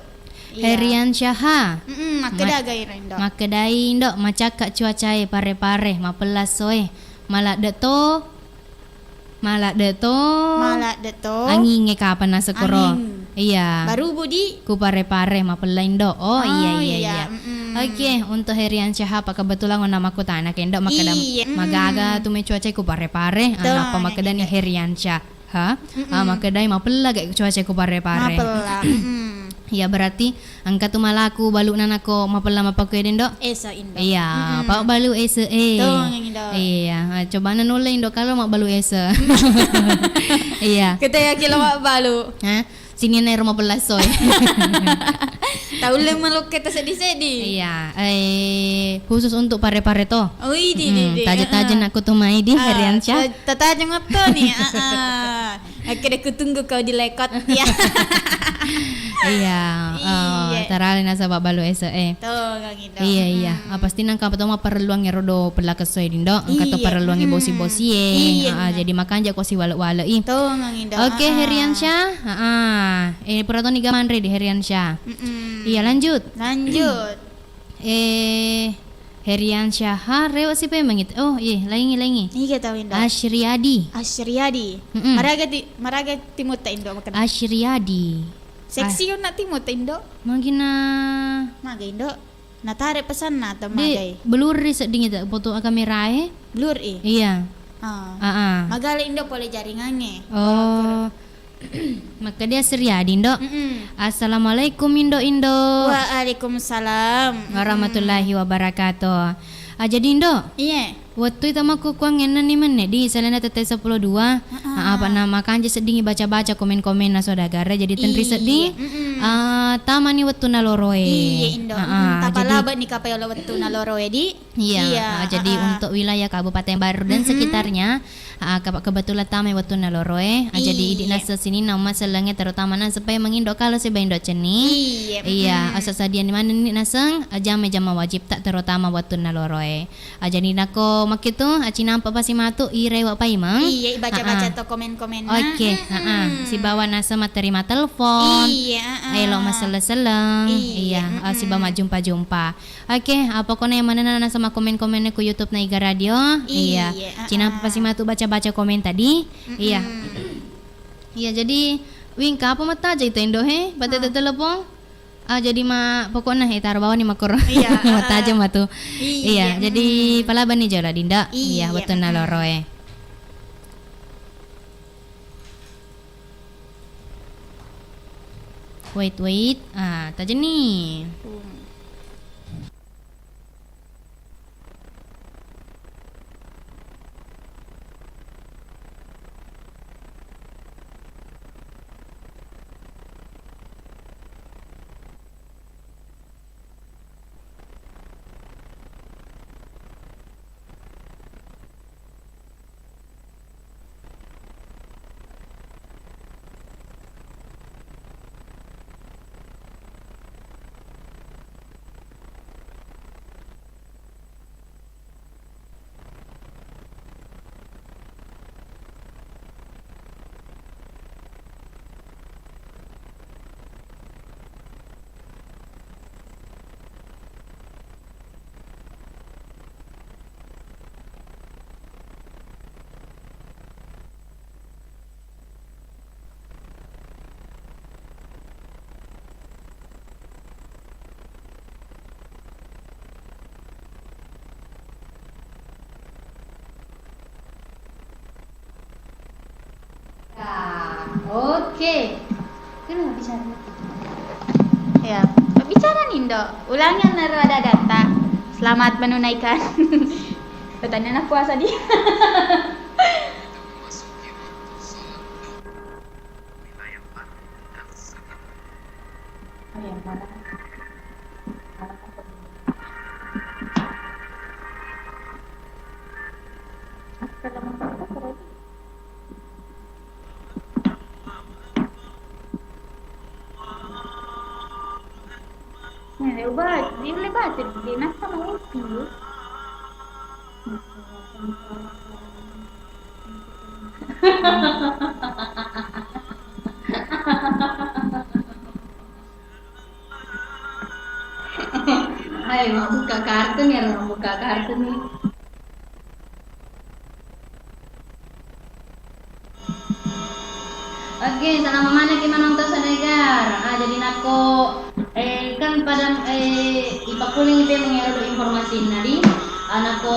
Iya. Herian Syaha. Mm-mm, makkeda Mak-, gai Indo. Makkedai Indo, macakka cuacae, pare-pare, mapella soe. Maladde to, maladde to. Maladde to. Angingnge kapan naseng koro? Anging. Iya. Baru budi. Ku pare-pare, mapella Indo. Oh, Oh, iya, iya, iya. iya. Mm-mm. Oke, untuk Heriansyah, apa kebetulan onna makkutana kendo makkeda, iya, mm, magaga tu me cuaca ku Pare-Pare, ah, nappa makkedani Heriansyah. Ha? Ah, makkedai mapella ga cuaca ku Pare-Pare. Mapella. Mm-mm. Iya, berarti engka tu malaku balu'na nako mapella mappakkue, Indo? Ese, Indo. Iya, mm-mm, pa balu ese e. Tongeng, Indo. Iya, ah, cobana nulle, Indo, kalau mabbalu ese. Iya. Kita yakin lo mabbalu. Hah? Sininna ero mapella esso e. Taulle malokke ta seddi-seddi. Iya, eh, khusus untuk Pare-Pare to. Oh, idi, idi, idi. Taja-taja nakku tu mai di Heriansyah. Ta-, tatajeng ottoni. Heeh. Oke deh, kutunggu kau di lekot. Iya. Iya, eh, tarali nasaba balu ese e. Tuh, gitu. Iya, iya. Mm-mm. Ah, pasti nangka apa to mapparelluang ero do pella kesso e, Indo. Engka to parelluang bosi-bosi e. Iya, ah, jadi makanja ko siwale-wale i. Tuh, Indo. Oke, Heriansyah. Heeh. Eh, pura toni ga manre di Heriansyah. Mm-mm. Iya, lanjut. Lanjut. Eh, Heriansyah, rewa si pemeng itu. Oh, iya, laingi, laingi. Iya, tahu, Indo. Asriadi. Asriadi. Mm-mm. Maraga ti-, maraga timutta, Indo, makkeda. Asriadi. Seksi nak timutta, Indo. Magina. Maga, Indo. Natare pesanna atau magai? Blur i sedding itu, foto kamera e. Blur i? Iya. Ah. Ah, ah. Magale, Indo, pole jaringange. Oh. Makkedia Seriadi, Indo. Mm-mm. Assalamualaikum, Indo, Indo. Waalaikumsalam. Mm-mm. Warahmatullahi wabarakatuh. Ah, jadi, Indo, iya, wettui tamakkukuangnge ennenni menne di, selainna tette seppulo dua. Heeh. Ah, apa na makanja seddingi baca-baca komen-komenna saudagara, jadi tenri sedding. Iya, mm-mm. Ah, tamani wettunna loroe. Iya, Indo. Ah, ah, mm-mm. Jadi tapalabani kapang yolo wettunna loroe di. Iya, iya, ah, jadi, heeh, untuk wilayah Kabupaten Baru dan, mm-mm, sekitarnya, ah, keba-, kebetulan tamai wettunna loroe, ah, jadi, iya, idi naseng sininna umma sellengnge, terutama naseng paimeng Indo Kalo siba Indo Cenning. Iya, iya, mm-mm, asa sadiani manenni naseng, ah, jamai jamma wajib ta, terutama wettunna loroe. Ah, jadi nako makkitu, ah, cinampa pasi matu irewa paimeng. Iya, ibaca-baca, ah, ah, to komen-komenna. Oke, mm-mm, ah, ah. Sibawa naseng matterima telepon. Iya, ah, ah. Elo masselleng-selleng. Iya, iya, ah, mm-mm, sibawa majjumpa-jumpa. Oke, ah, pokokna iya manenna naseng makkomen-komenna ku YouTube na Iga Radio. Iya, iya, heeh. Cinampa pasi matu baca-baca komen tadi. Mm-mm. Iya. Iya, jadi, Wingka, apa mattaja itu, Indo, he? Batete telepon? Ah, jadi ma-, pokokna, he, taro bawani makkoro. Iya, heeh. Mattaja matu. Iya, iya, jadi, mm, palabani jolo, Dinda. Iya, iya, wettunna, mm-mm, loroe. Wait, wait. Ah, tajenni. Hmm. Ya, oke. Kenapa bicara? Ya, bicara nih, Indo. Ulangi naro ada data. Selamat menunaikan. Pertanyaan puasa di. Nah, le ba-, di le baca di nasa mau itu. Hai, mabbuka kartu nih, orang mabbuka kartu nih. Oke, salama manekki manonton saudagar. Ah, jadi nakko Eh, kan pada, eh, ipakkuling ipe mengero do informasinna di, ah, nako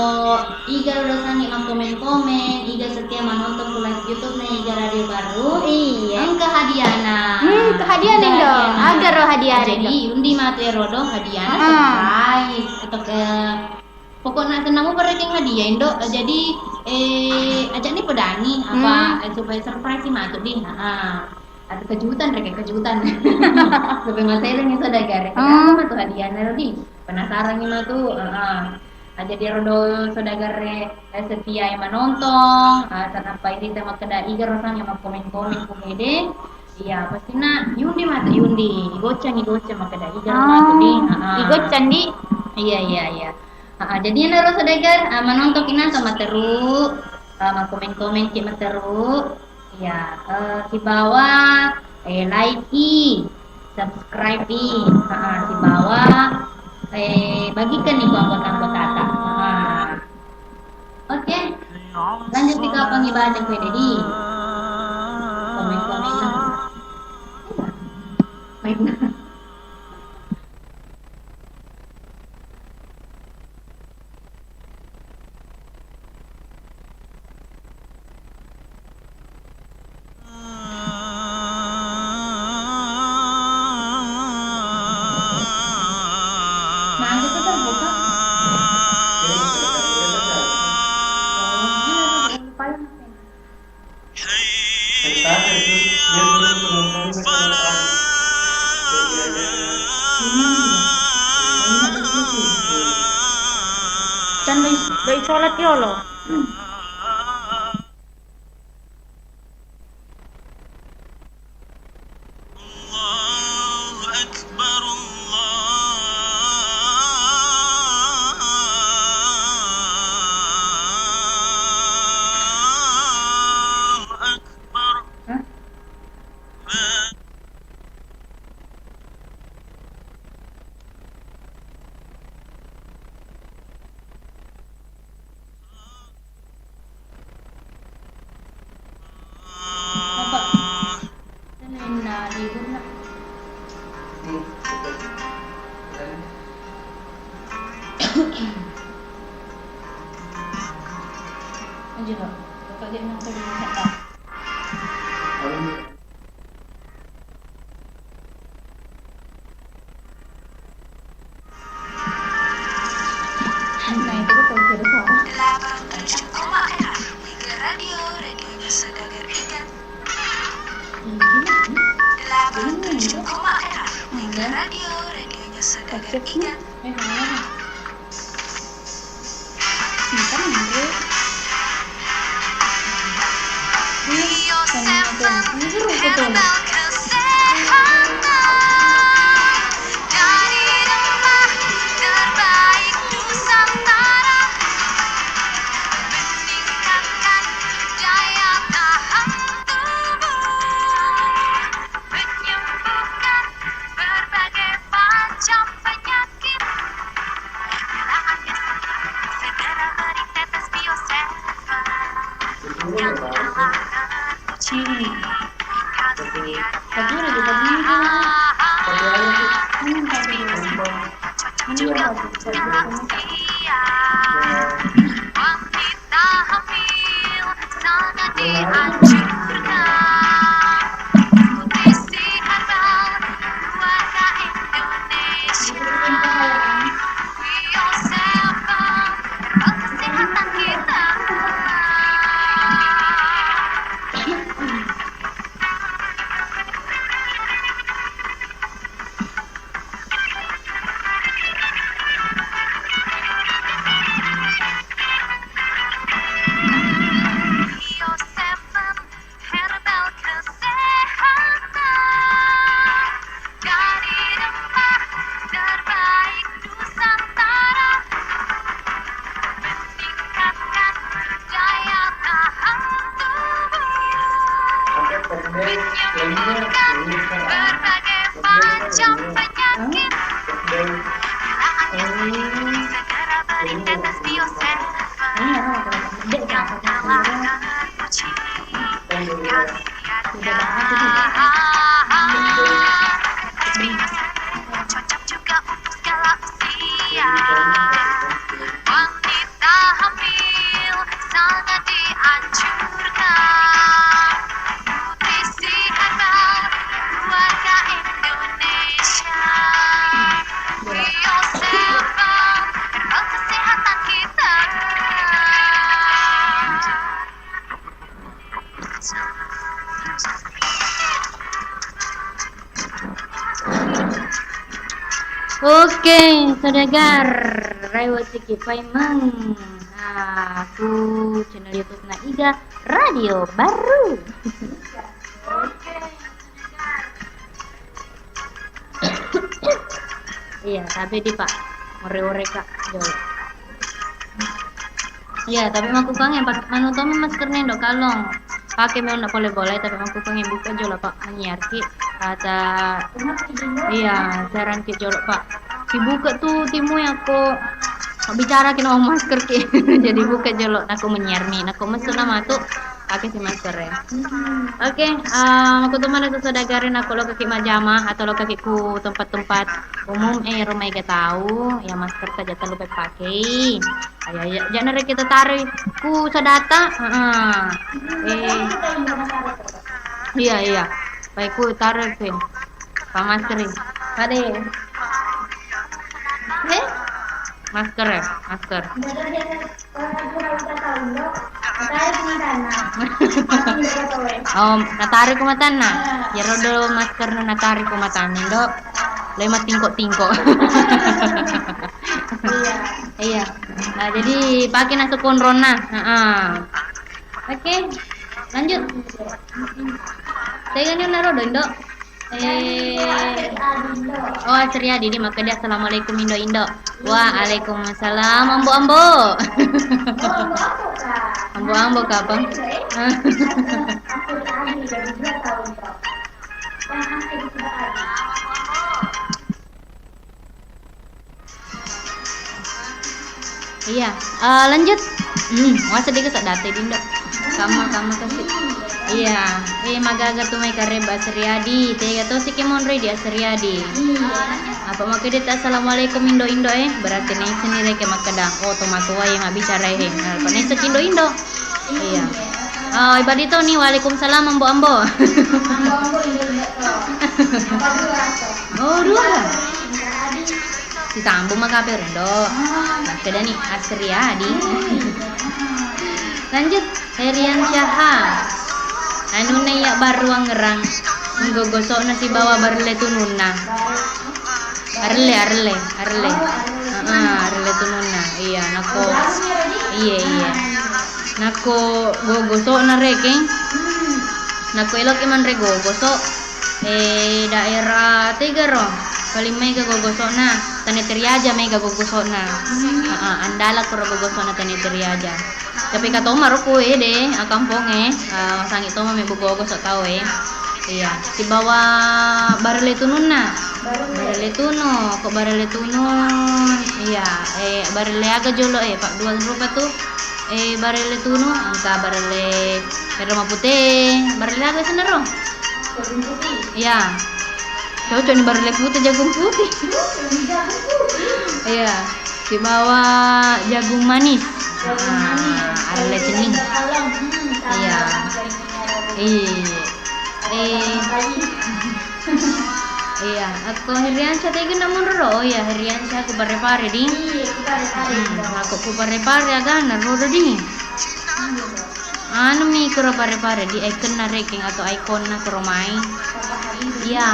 iga ro dosangi makkomen-komen, iga setia manonton ku live YouTube na iga radio baru. Iya. Engka hadiahna. Hmm, ke hadiah nih, Dok. Hadiahna. Aga ro hadiah, jadi, Dok? Undi matu ero do hadiahna. Ah. Surprise atau ke Pokokna senna mupa rekeng hadiah, Indo. Jadi, eh, ajak ni pedangi apa, hmm, eh, supaya surprise matu di. Heeh. Ada kejutan rekeng, kejutan. Supaya masih ada nih saudagar. Oh. Apa matu hadiahna di? Penasaran ni matu. Heeh. Ah, jadi ero do saudagar, eh, setia yang menonton, ah, sanappa ini tema keda iga rosang yang komen-komen ku hede. Iya, pastina yundi matu yundi, igocang, igocang makkeda, iga matu di. Oh, heeh. Igocang di? Iya, iya, iya. Heeh, jadi enaro saudagar, eh, manonton ki nasa materu, eh, makkomen-komen ki materu. Iya, eh, sibawa, eh, like i, subscribe i, heeh, sibawa, eh, bagikan ni ku anggota-anggotata. Heeh. Oke, lanjut kita pengibadah kue dedi. Komen-komen lah. Baiklah. Kan doi, doi sholat yolo. Allahu Akbar, Allahu Akbar. Hah? Apa? Senenna libur na. Anjir, Pak. Bapak dia nonton di sana. Nah, itu betul, kira sama. Delapan tujuh koma enam Mega Radio, radionya saudagar Iga. Ini, ini. Delapan tujuh koma enam Mega Radio, radionya saudagar Iga. Eh, mana? Menyembuhkan berbagai macam penyakit. Bila Anda sakit, segera beri tetes Bioseven. Yang telah teruji, khasiatnya khas. Tetes Bioseven cocok juga untuk lansia. Wanita hamil sangat dianjurkan. Nutrisi herbal keluarga Indonesia. Bio Seven, herbal kesehatan kita. Bio Seven, herbal kesehatan dari rempah terbaik Nusantara. Meningkatkan daya tahan tubuh. Menyembuhkan berbagai macam penyakit. Bila Anda sakit, segera beri tetes Bio Seven. Yang telah teruji khasiatnya. Tetes Bio Seven, cocok Oke, saudagar, rewaciki paimeng. Nah, ku channel YouTube na Iga Radio Baru. Iya, tapi di, Pak, ore-ore, Kak, jolo. Iya, tapi makkukuangnge, Pak, manu tommi maskerna, Indo, kalong. Pake meonna pole bola, tapi makkukuangnge buka jolo, Pak, menyiarki. Kata, iya, saranki jolo, Pak. Sibuka tu timu yakko bicara kina masker ki. Jadi buka jolo, nako menyiarmi, nako mesuna matu. Pake si masker ya. Oke, eh, makkuto maneng sesodagare nako lokaki majjama atau lokaki ku tempat-tempat umum, eh, rumah iga tau, ya masker ta jata lupa pakei. Ayo, ayo, jana re kita taruh ku sadata. Heeh. Eh. Iya, iya. Baik ku taruh ke. Pak masker. Pade. Eh? Masker ya, masker. Oh, natari ku matanna. Jero do masker natari ku matanna, Indo. Lema tingko-tingko. Iya. Nah, jadi pakai nasu konrona. Heeh. Oke, lanjut. Tegani naro do, Indo. Eh, oh, Asriadi, di makkeda, "Assalamualaikum, Indo-Indo." "Waalaikumsalam, Ambo-ambo." Ambo-ambo kapang? Iya, eh, lanjut. Hmm, wasa dega sadate, Dindo. Kamma, kamma kasi. Iya, eh, magaga tu mai kareba Asriadi. Tega tosi ke monroi di Asriadi. Apa makkeda ta assalamualaikum Indo-Indo, eh? Berarti naisseng ni reke makkeda, oh, tomatoa yang mabbicara, eh. Nah, apa naisseng Indo-Indo? Iya. Oh, ibadi to ni, "Waalaikumsalam, Ambo-ambo." Ambo-ambo, Indo-Indo to. Apa dua to? Oh, dua. Sisambung maka Perindo. Makkedani Asriadi. Lanjut, Herian Syaha. Anunna iya baruangngerang. Gogosokna sibawa barelle tununna. Arelle, arelle, arelle. Heeh, arelle tununna. Iya, nako. Iya, iya. Nako gogosokna rekeng. Nako eloki manre gogosok. Eh, daerah tega ro? Paling mega gogosokna, Tane Teriaja mega gogosokna. Heeh, andala koro gogosokna Tane Teriaja. Tapi katoma ro ku ede, a, kampongnge, a, masangi toma mebbu gogosok tau e. Iya, sibawa barelle tununna. Barelle tunu, ko barelle tunun. Iya, eh, barelle aga jolo e, Pak, dua rupa tu. Eh, barelle tunu, engka barelle ero mapute, barelle aga senaro? Iya. Cocok ni barelle pute, jagung putih. Iya. Sibawa jagung manis. Ah, arelle cenning. Iya. Iya. Eh. Iya, akko Heriansyah tegi na monro ro. Oh iya, Heriansyah ku pare-pare di. Hmm, akko ku pare-pare agana ro di. Anu mi kuro pare-pare di ikonna rekeng atau ikonna kuro mai. Iya,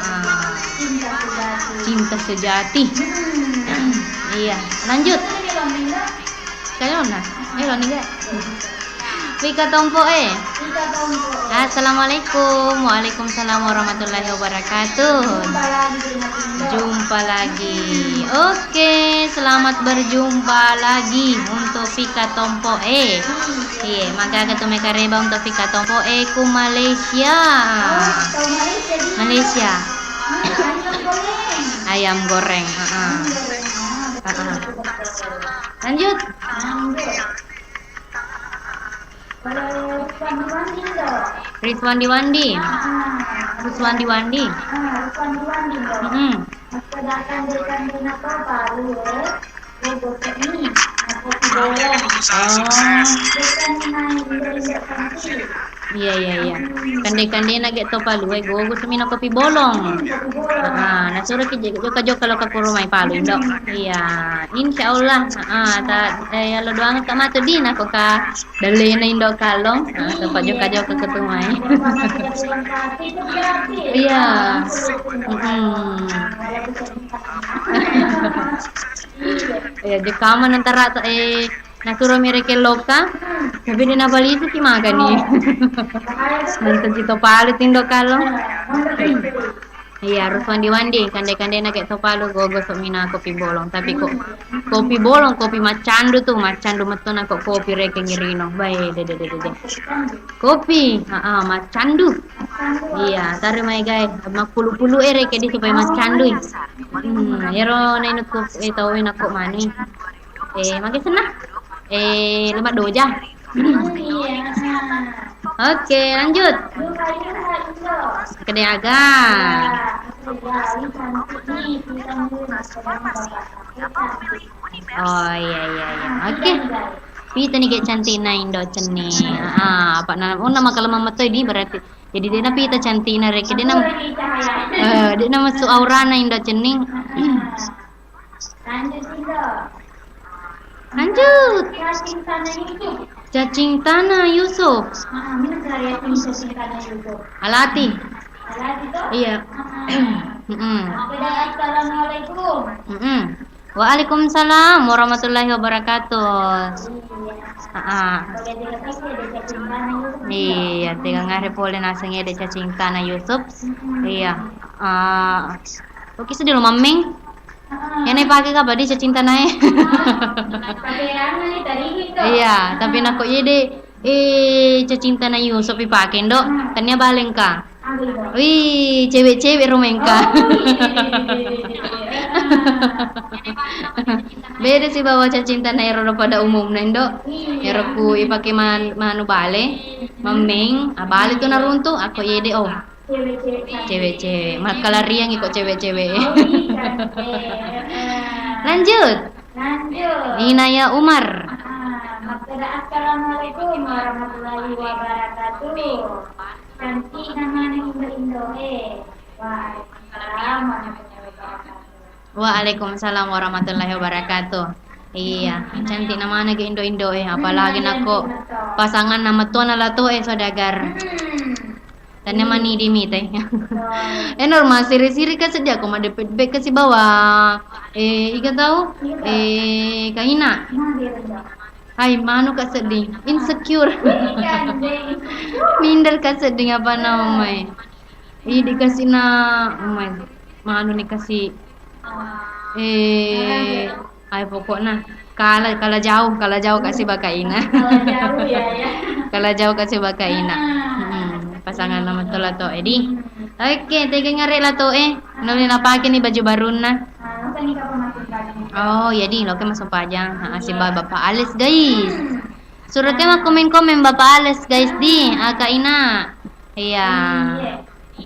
ah. Cinta sejati. Iya, lanjut. Kayona, eh, lo niga. Fika Tompo e. Assalamualaikum. Waalaikumsalam warahmatullahi wabarakatuh. Jumpa lagi. Oke, selamat berjumpa lagi untuk Fika Tompo e. Iya, magaga tu mekareba untuk Fika Tompo e ku Malaysia. Malaysia. Ayam goreng. Heeh. Heeh. Lanjut. Rizwan Diwandi. Rizwan Diwandi. Mm-mm. Oh. Iya, iya, iya. Kande-kandena ge to palue gogo sumina kopi bolong. Ah, nasuro ki je-, jokka-jokka lo ka kuro mai palu, Indo. Iya, insya Allah. Ah, ta, eh, yalo doang ka matu dina ko ka dalena Indo Kalong. Ah, tempat jokka-jokka ke tu mai. Iya. Mm-mm. Iya, jekka maneng tara, eh, nasuro mi rekeng lokka, tapi de' nabaliki magani. Nonton sito palu tindo kalo. Iya, harus wandi-wandi, kande-kande na kayak to palu, gogo sok mina kopi bolong. Tapi kok kopi bolong, kopi macandu tuh, macandu metu na kok kopi rekeng irino. Bae, de, de, de, de, de. Kopi, ha, ah, macandu. Iya, tare mai gae, mappulu-pulu e rekeng di supaya macandui. Hmm, ero nainukku, eh, tau e nakko mani. Eh, mage senna? Eh, lemak doja. Oke, lanjut. Kede aga. Oh, iya, iya, iya. Oke. Pita ni ge cantikna Indo Cenning. Ah, apa na, oh, nama kalau mama toy di berarti. Jadi de' napita cantikna rekeng, de' nam-, eh, de' namasuk aurana Indo Cenning. Lanjut, Indo. Lanjut. Cacing Tanah Yusuf. Cacing Tanah Yusuf. Ah, mana cara yakin Cacing Tanah Yusuf? Alati. Alati toh? Iya. Ah. Mm-mm. Oke, dah, assalamualaikum. Mm-mm. Waalaikumsalam warahmatullahi wabarakatuh. Iya. Ah, ah. Boleh dengar lagi ada Cacing Tanah Yusuf. Iya, tega ngare pole naseng ede Cacing Tanah Yusuf. Mm-mm. Iya. Ah. Oke, sedih lo mammeng. Iyana ipake kapang di Cacing Tanah e. Iya, tapi nakko iye de, eh, Cacing Tanah Yusuf ipake, Ndo, tania bale engka. Wih, cewek-cewek ro maengka. Beda sibawa Cacing Tanah ero pada umumna, Ndo. Ero ku ipake man-, manu bale, mammeng, ah, bale tu naruntu, akko iye de, oh. Cewek-cewek. Cewek-cewek. Makkalariang iko cewek-cewek. Oh, iya, iya. Lanjut. Lanjut. Inaya Umar. Ah, makkeda, "Assalamualaikum warahmatullahi wabarakatuh. Cantik namanya Indo-Indo e." Waalaikumsalam warahmatullahi wabarakatuh. Waalaikumsalam warahmatullahi wabarakatuh. Iya, cantik namanya ge Indo-Indo e, apalagi nakko pasangan nama tua na lato e, saudagar. Tania mani di mita. Eh, normal, siri-siri ka seddi ko madepet-depet ka sibawa, eh, iga tau? Eh, kaina. Hai, manu ka seddi. Insecure. Minder ka seddi apa namanya? Ih, dikasih na, oh my, manu nih kasih, eh, Ai, pokokna kala, kala jauh, kala jauh kasi bakaina. Kala jauh, ya, ya. Kala jauh kasi bakaina. Hmm, pasangan nama to lato e di. Oke, tega ngare lato e. Nolli napake ni baju barunna. Oh, iya di, loke masuk pajang. Ha, siba Bapak Ales, guys. Suruh ke mau komen-komen Bapak Ales, guys, di. Aka ina. Iya.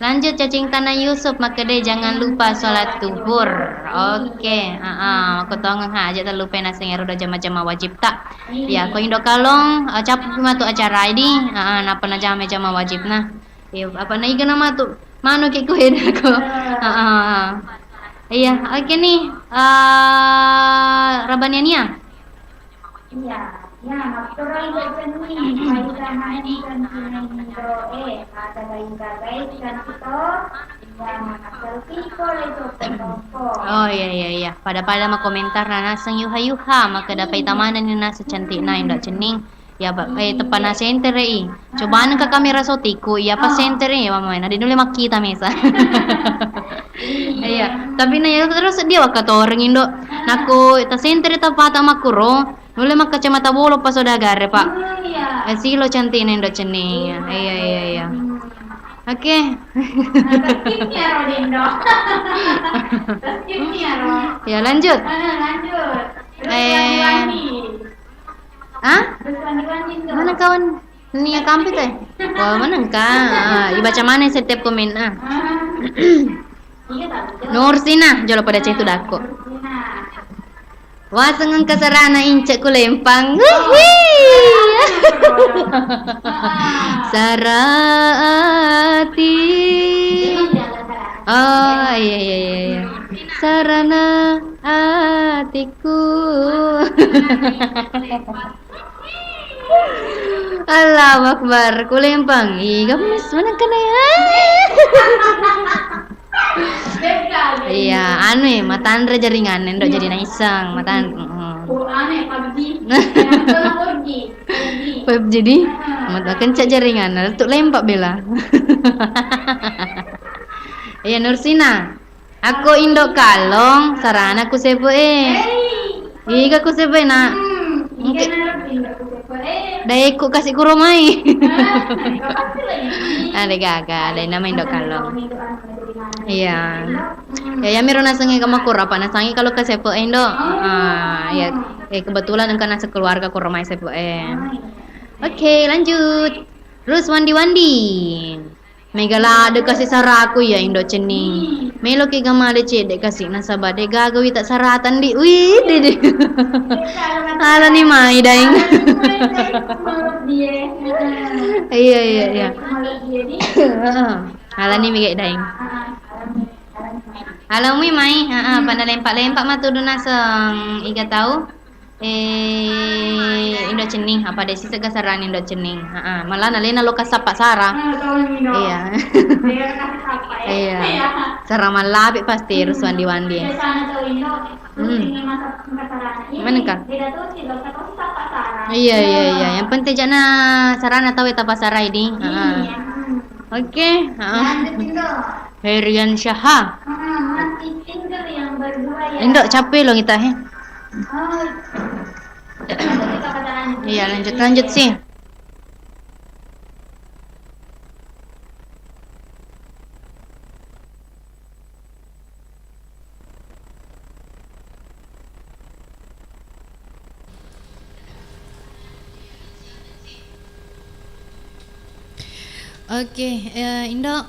Lanjut, Cacing Tanah Yusuf, makkeda, "Jangan lupa sholat zuhur." Oke, heeh, makko tongeng ha, aja tallupai naseng ero jama-jama wajib ta. Iya, ko Indo Kalong, eh, cappu matu acara idi, heeh, nappa najama jama wajib na. Iya, apa na iga na matu? Manu ki ko eda ko. Heeh. Iya, oke nih. Eh, Rabaniania. Iya, iya, makkuro Indo Cenning, faida maneng cantikna Indo e, mata bayi bagai cantik to, iya, maka selfie ko le toko-toko. Oh, iya, iya, iya. Pada-pada ma komentar na naseng yuha-yuha, makkeda faida maneng ni naseng cantikna Indo Cenning. Ya, ba-, eh, teppa na sentere i. Coba nengka kamera sotiku, iya pa sentere i, mama, na de nulle makkita mesa. Iya, tapi na iya terus dia wakkatoreng Indo. Nakko ta sentere ta pata makkuro, Nulle makkacamata bolong pa saudagar e, Pak. Oh, iya. Eh, silo cantikna Indo Cenning. Iya, iya, iya. Oke. Skip ya, Rodindo. Skip ya, Ro. Ya, lanjut. Ah, lanjut. Terus eh, wangi-wangi. Hah? Terus wangi-wangi, Indo. Mana kawan? Nia kampit e? Wah, mana engka? Ah, ibaca mana setiap komen, ah. Ah. Iya, tak betul. Nursina, jolo pada cetu dakko. Nursina. Waseng engka sarana ince ku lempang. Wihi. Sara ati. Oh, iya, iya, iya, iya. Sarana atiku. Allahu Akbar, ku lempang. Iga mis menengkana ya. Iya, anu e, matanre jaringanna, Ndok, jadi naisseng, matan-, mm. Five G di, mata kencak jaringanna, lettu lempak bela. Iya, Nursina. Akko Indo Kallong, sarana ku sepe e. Iga ku sepe e, Nak? Engke. Dae ku kasi kuro mai. Ada gaga, ada nama Indo Kallong. Iya. Ya, ya miro nasengi kama kuro apa nasangi kalau ke sepe e, Indo. Ah, ya. Eh, kebetulan engka nase keluarga kuro mai sepe e. Oke, lanjut. Terus Wandi-Wandi. Mega ladde kasi saraku iya Indo Cenning. Meloki ga male cedde kasi nasaba de gaga wita sarata ndi. Wih, dede. Alani mai, Daeng. Iya, iya, iya. Heeh. Alani mega, Daeng. Alani mai, heeh, pada lempak-lempak matu du naseng iga tau. Eh, Indo Cenning, apa de sisegga sarani Indo Cenning. Heeh, malah nalena loka sappa sara. Iya. Iya. Sara mallapi pasti harus wandi-wandi. Hmm. Manengka? Iya, iya, iya. Yang penting jana sarana tau eta pasarai di. Heeh. Oke, heeh. Herian Syaha. Indo, capek lo kita, he. Iya, lanjut, lanjut sih. Oke, eh, Indo.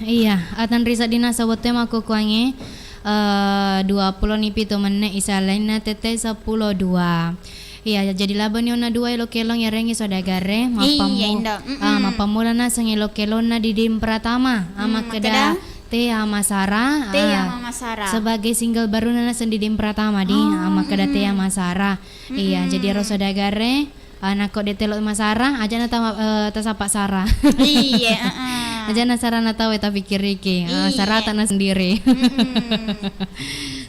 Iya, atanrisa dinasa wettu makkukkuangnge, eh, dua pulo ni pitu menne isalainna tette seppulo dua. Iya, jadi labani onna dua elo kelong yarengnge saudagare, iya, mappamu-, Indo. Ah, mm-mm. Mappammula naseng elo kelonna Diding Pratama, ah, hmm, makkeda, makkeda. Tea Masara, Tea ah, Mama Sara. Sebagai single baruna naseng Diding Pratama di, oh, ah, makkeda mm-mm. Tea Masara. Iya, mm-mm. Jadi ero saudagare, ah, nakko de telo Masara, aja na tama-, eh, tasapa Sara. Iya, heeh. Aja na sarana tau e tapikkiriki. Ah, iya. Sarata na sendiri. Mm-mm.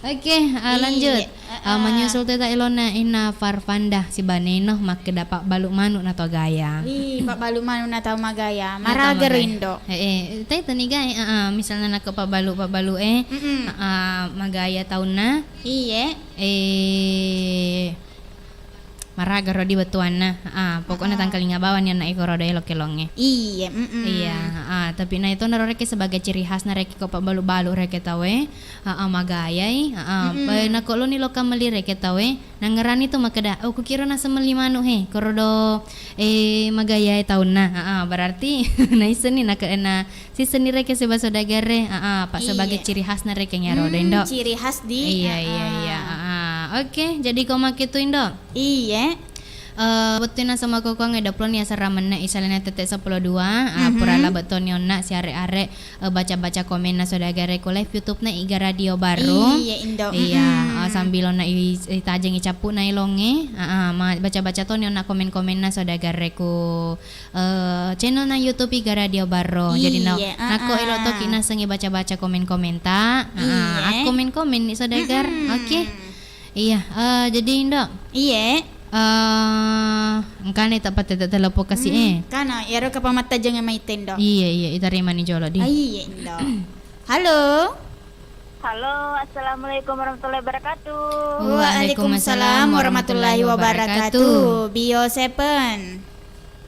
Oke, ah, iya, lanjut. Heeh. Ah, menyusul teta elona Inna Farfanda sibaneno makkeda pabbalu manu na to gaya. Ih, pabbalu manu na tau magaya. Maraga rindo. Heeh, teta ni gai, heeh, misalna nakko pabbalu, pabbalu e, mm-mm. Heeh, magaya taunna. Iye. Eh, maraga ro di bettuanna. Ah, pokokna, heeh, tangkalinga bawang ni anak iko ro de elo kelongnge. Iye, mm-mm. Iya, ah, tapi na itu naro reke sebagai ciri khasna reke ko pabbalu-balu reke tau e. Heeh, magayai, heeh. Mm-mm. Eh, nakko loni loka meli reke tau e, nangerani tu makkeda, "Oh, kukira naseng meli manu he, korodo, eh, magayai taunna." Heeh, berarti naissenni nake-, na sissenni reke seba saudagare, heeh, apa sebagai, iya, ciri khasna reke nyaro, mm, Indo. Ciri khas di, iya, iya, heeh, iya, heeh. Oke, jadi ko make tu, Indo? Iye. Eh, wettunna sama kokong e dua pulo ni asera menne isalena tette seppulo dua, ah, mhm, pura la bettoni onna siare-are eh, baca-baca komenna saudagare ko live YouTube-na Iga Radio Baru. Iya, Indo. Iya, mm-mm, eh, sambil onna i-, itajeng i cappu'na elongnge. Ah, ah, ma-, baca-baca toni onna komen-komenna saudagare ko, eh, channel-na YouTube Iga Radio Baru. Jadi na-, iya, nakko, ah, elo toki nasengi baca-baca komen-komenta. Ah, ah, iya, akkomen-komen ni saudagar. Mm-mm. Oke. Iya, eh, jadi Indo. Iye. Eh, engkana ta patete telepon kasi, hmm, eh. Kana, iyaro kapamattajengnge mai tendo. Iya, iya, itarimani jolo di. Ah, iya, Indo. Halo. Halo, assalamualaikum warahmatullahi wabarakatuh. Waalaikumsalam warahmatullahi wabarakatuh. Bio Seven.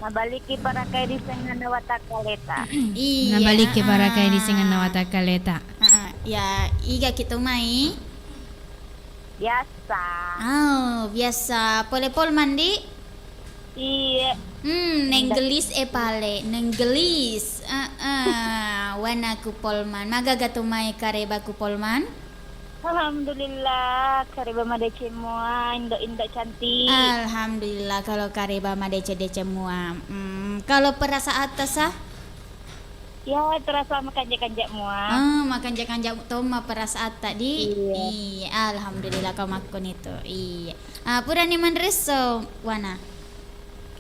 Nabaliki parakai di senganna watakkaleta. Iya, nabaliki parakai di, ah, senganna watakkaleta. Ah, ah. Ya, iga kitu mai? Biasa. Oh, biasa. Pole Polman, di? Iye. Hmm, nenggelis e pale, nenggelis. Ah, ah. Wanaku Polman. Magaga tu mai karebaku Polman? Alhamdulillah, kareba madeceng mua, indo-indo cantik. Alhamdulillah, kalau kareba madeceng-deceng mua. Hmm, kalau perasaan tasa? Ya, terasa makanja-kanja mua. Ah, makanja-kanja tomma perasaan tadi. Iya. Iya, alhamdulillah, kau makkoni tu. Iya. Ah, purani manresso, Wana?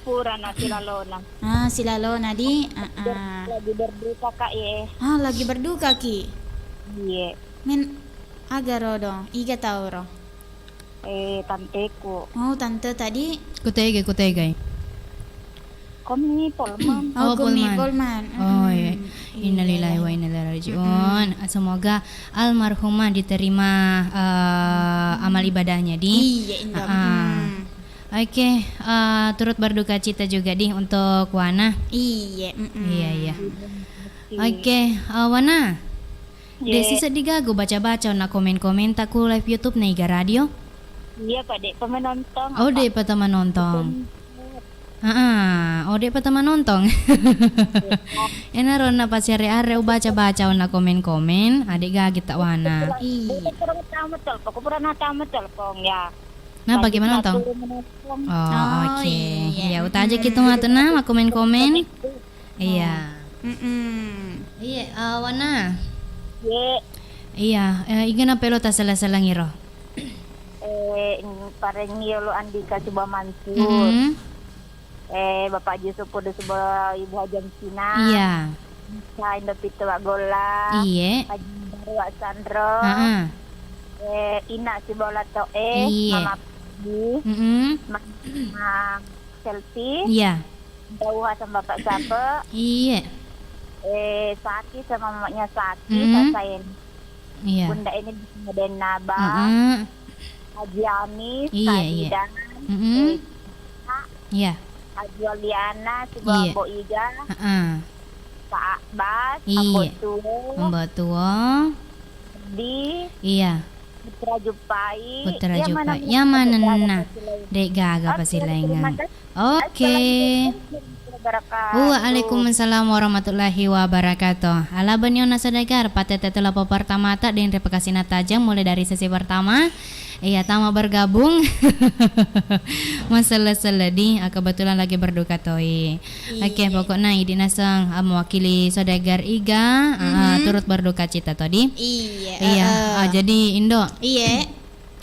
Purana silalona. Ah, silalona di. Ah, ah. Lagi berduka, Kak, ye. Ah, lagi berduka ki. Iya. Men, aga ro do? Iga tau ro? Eh, tanteku. Oh, tante tadi. Kutege, kutegai. Komi Polman. Oh, oh, Komi Polman. Polman. Oh, iya. Hmm, innalillahi wa inna ilaihi raji'un. Mm-mm. Semoga almarhumah diterima, eh, amal ibadahnya di. Iya, Indo. Ah, ah. Hmm. Oke, eh, turut berduka cita juga di untuk Wana. Iya, mm-mm. Iya, iya. Iya. Oke, eh, Wana. Dek, iya, siseddi gaga baca-baca onna komen-komenta ku live YouTube na Iga Radio? Iya, Pak, dek, pemenontong, oh, apa? Dek, pa tau manontong. Heeh, oh, dek, pa tau manontong. Iya. Enaro na pasiare-are ubaca-baca onna komen-komen, adek gaga ta Wana. Iya. Pura tama telepon, pura na tama telepon, ya. Nah, bagaimana, Tong? Lanjut menontong. Oh, oh, oke. Iya. Ya, uta aja kita ngatur na, komen-komen. Iya. Mm-mm. Iya, eh, Wana. Ye. Iya, eh, iga na pelo tasala-salangiro? Eh, parengi yolo Andika sibawa Mansur. Mm-mm. Eh, Bapak Haji Supudu sibawa Ibu Haji Amsina. Iya. Sa Indo Pitu Wa Golla. Iye. Haji Baru Wa Sanro. Heeh. Eh, Ina sibawa Latoe. Iye. Mama Padi. Mm-mm. Ma-, Ma Selfie. Iya. Dauha sama Bapak Sape. Iye. Eh, Saki sama mamanya Saki, mm-mm. Sasaen. Iya. Bunda ini Denaba. Mm-mm. Haji Amis, iya, Kak, iya. Didan, mm-mm. Eh, Kak, iya. Haji Waliana, sibawa, iya. Ambo Iga, heeh. Pak Abbas, iya. Ambo Tuo. Ambo Tuo. Di. Iya. Putra Jupai. Putra Jupai. Iya, mana, mana, mana, mana. Dek gaga pasilainga. Oke. Assalamualaikum warahmatullahi wabarakatuh. Waalaikumsalam warahmatullahi wabarakatuh. Alabani onna saudagar, patete telepon pertamata deng ripakasina tajeng mulai dari sesi pertama. Iya, tama bergabung. Maselle-selle di, ah, kebetulan lagi berduka toi. Oke, iya. Pokokna idi naseng, ah, mewakili saudagar Iga, ah, mhm, turut berduka cita todi. Iya, iya, heeh. Ah, jadi Indo. Iya.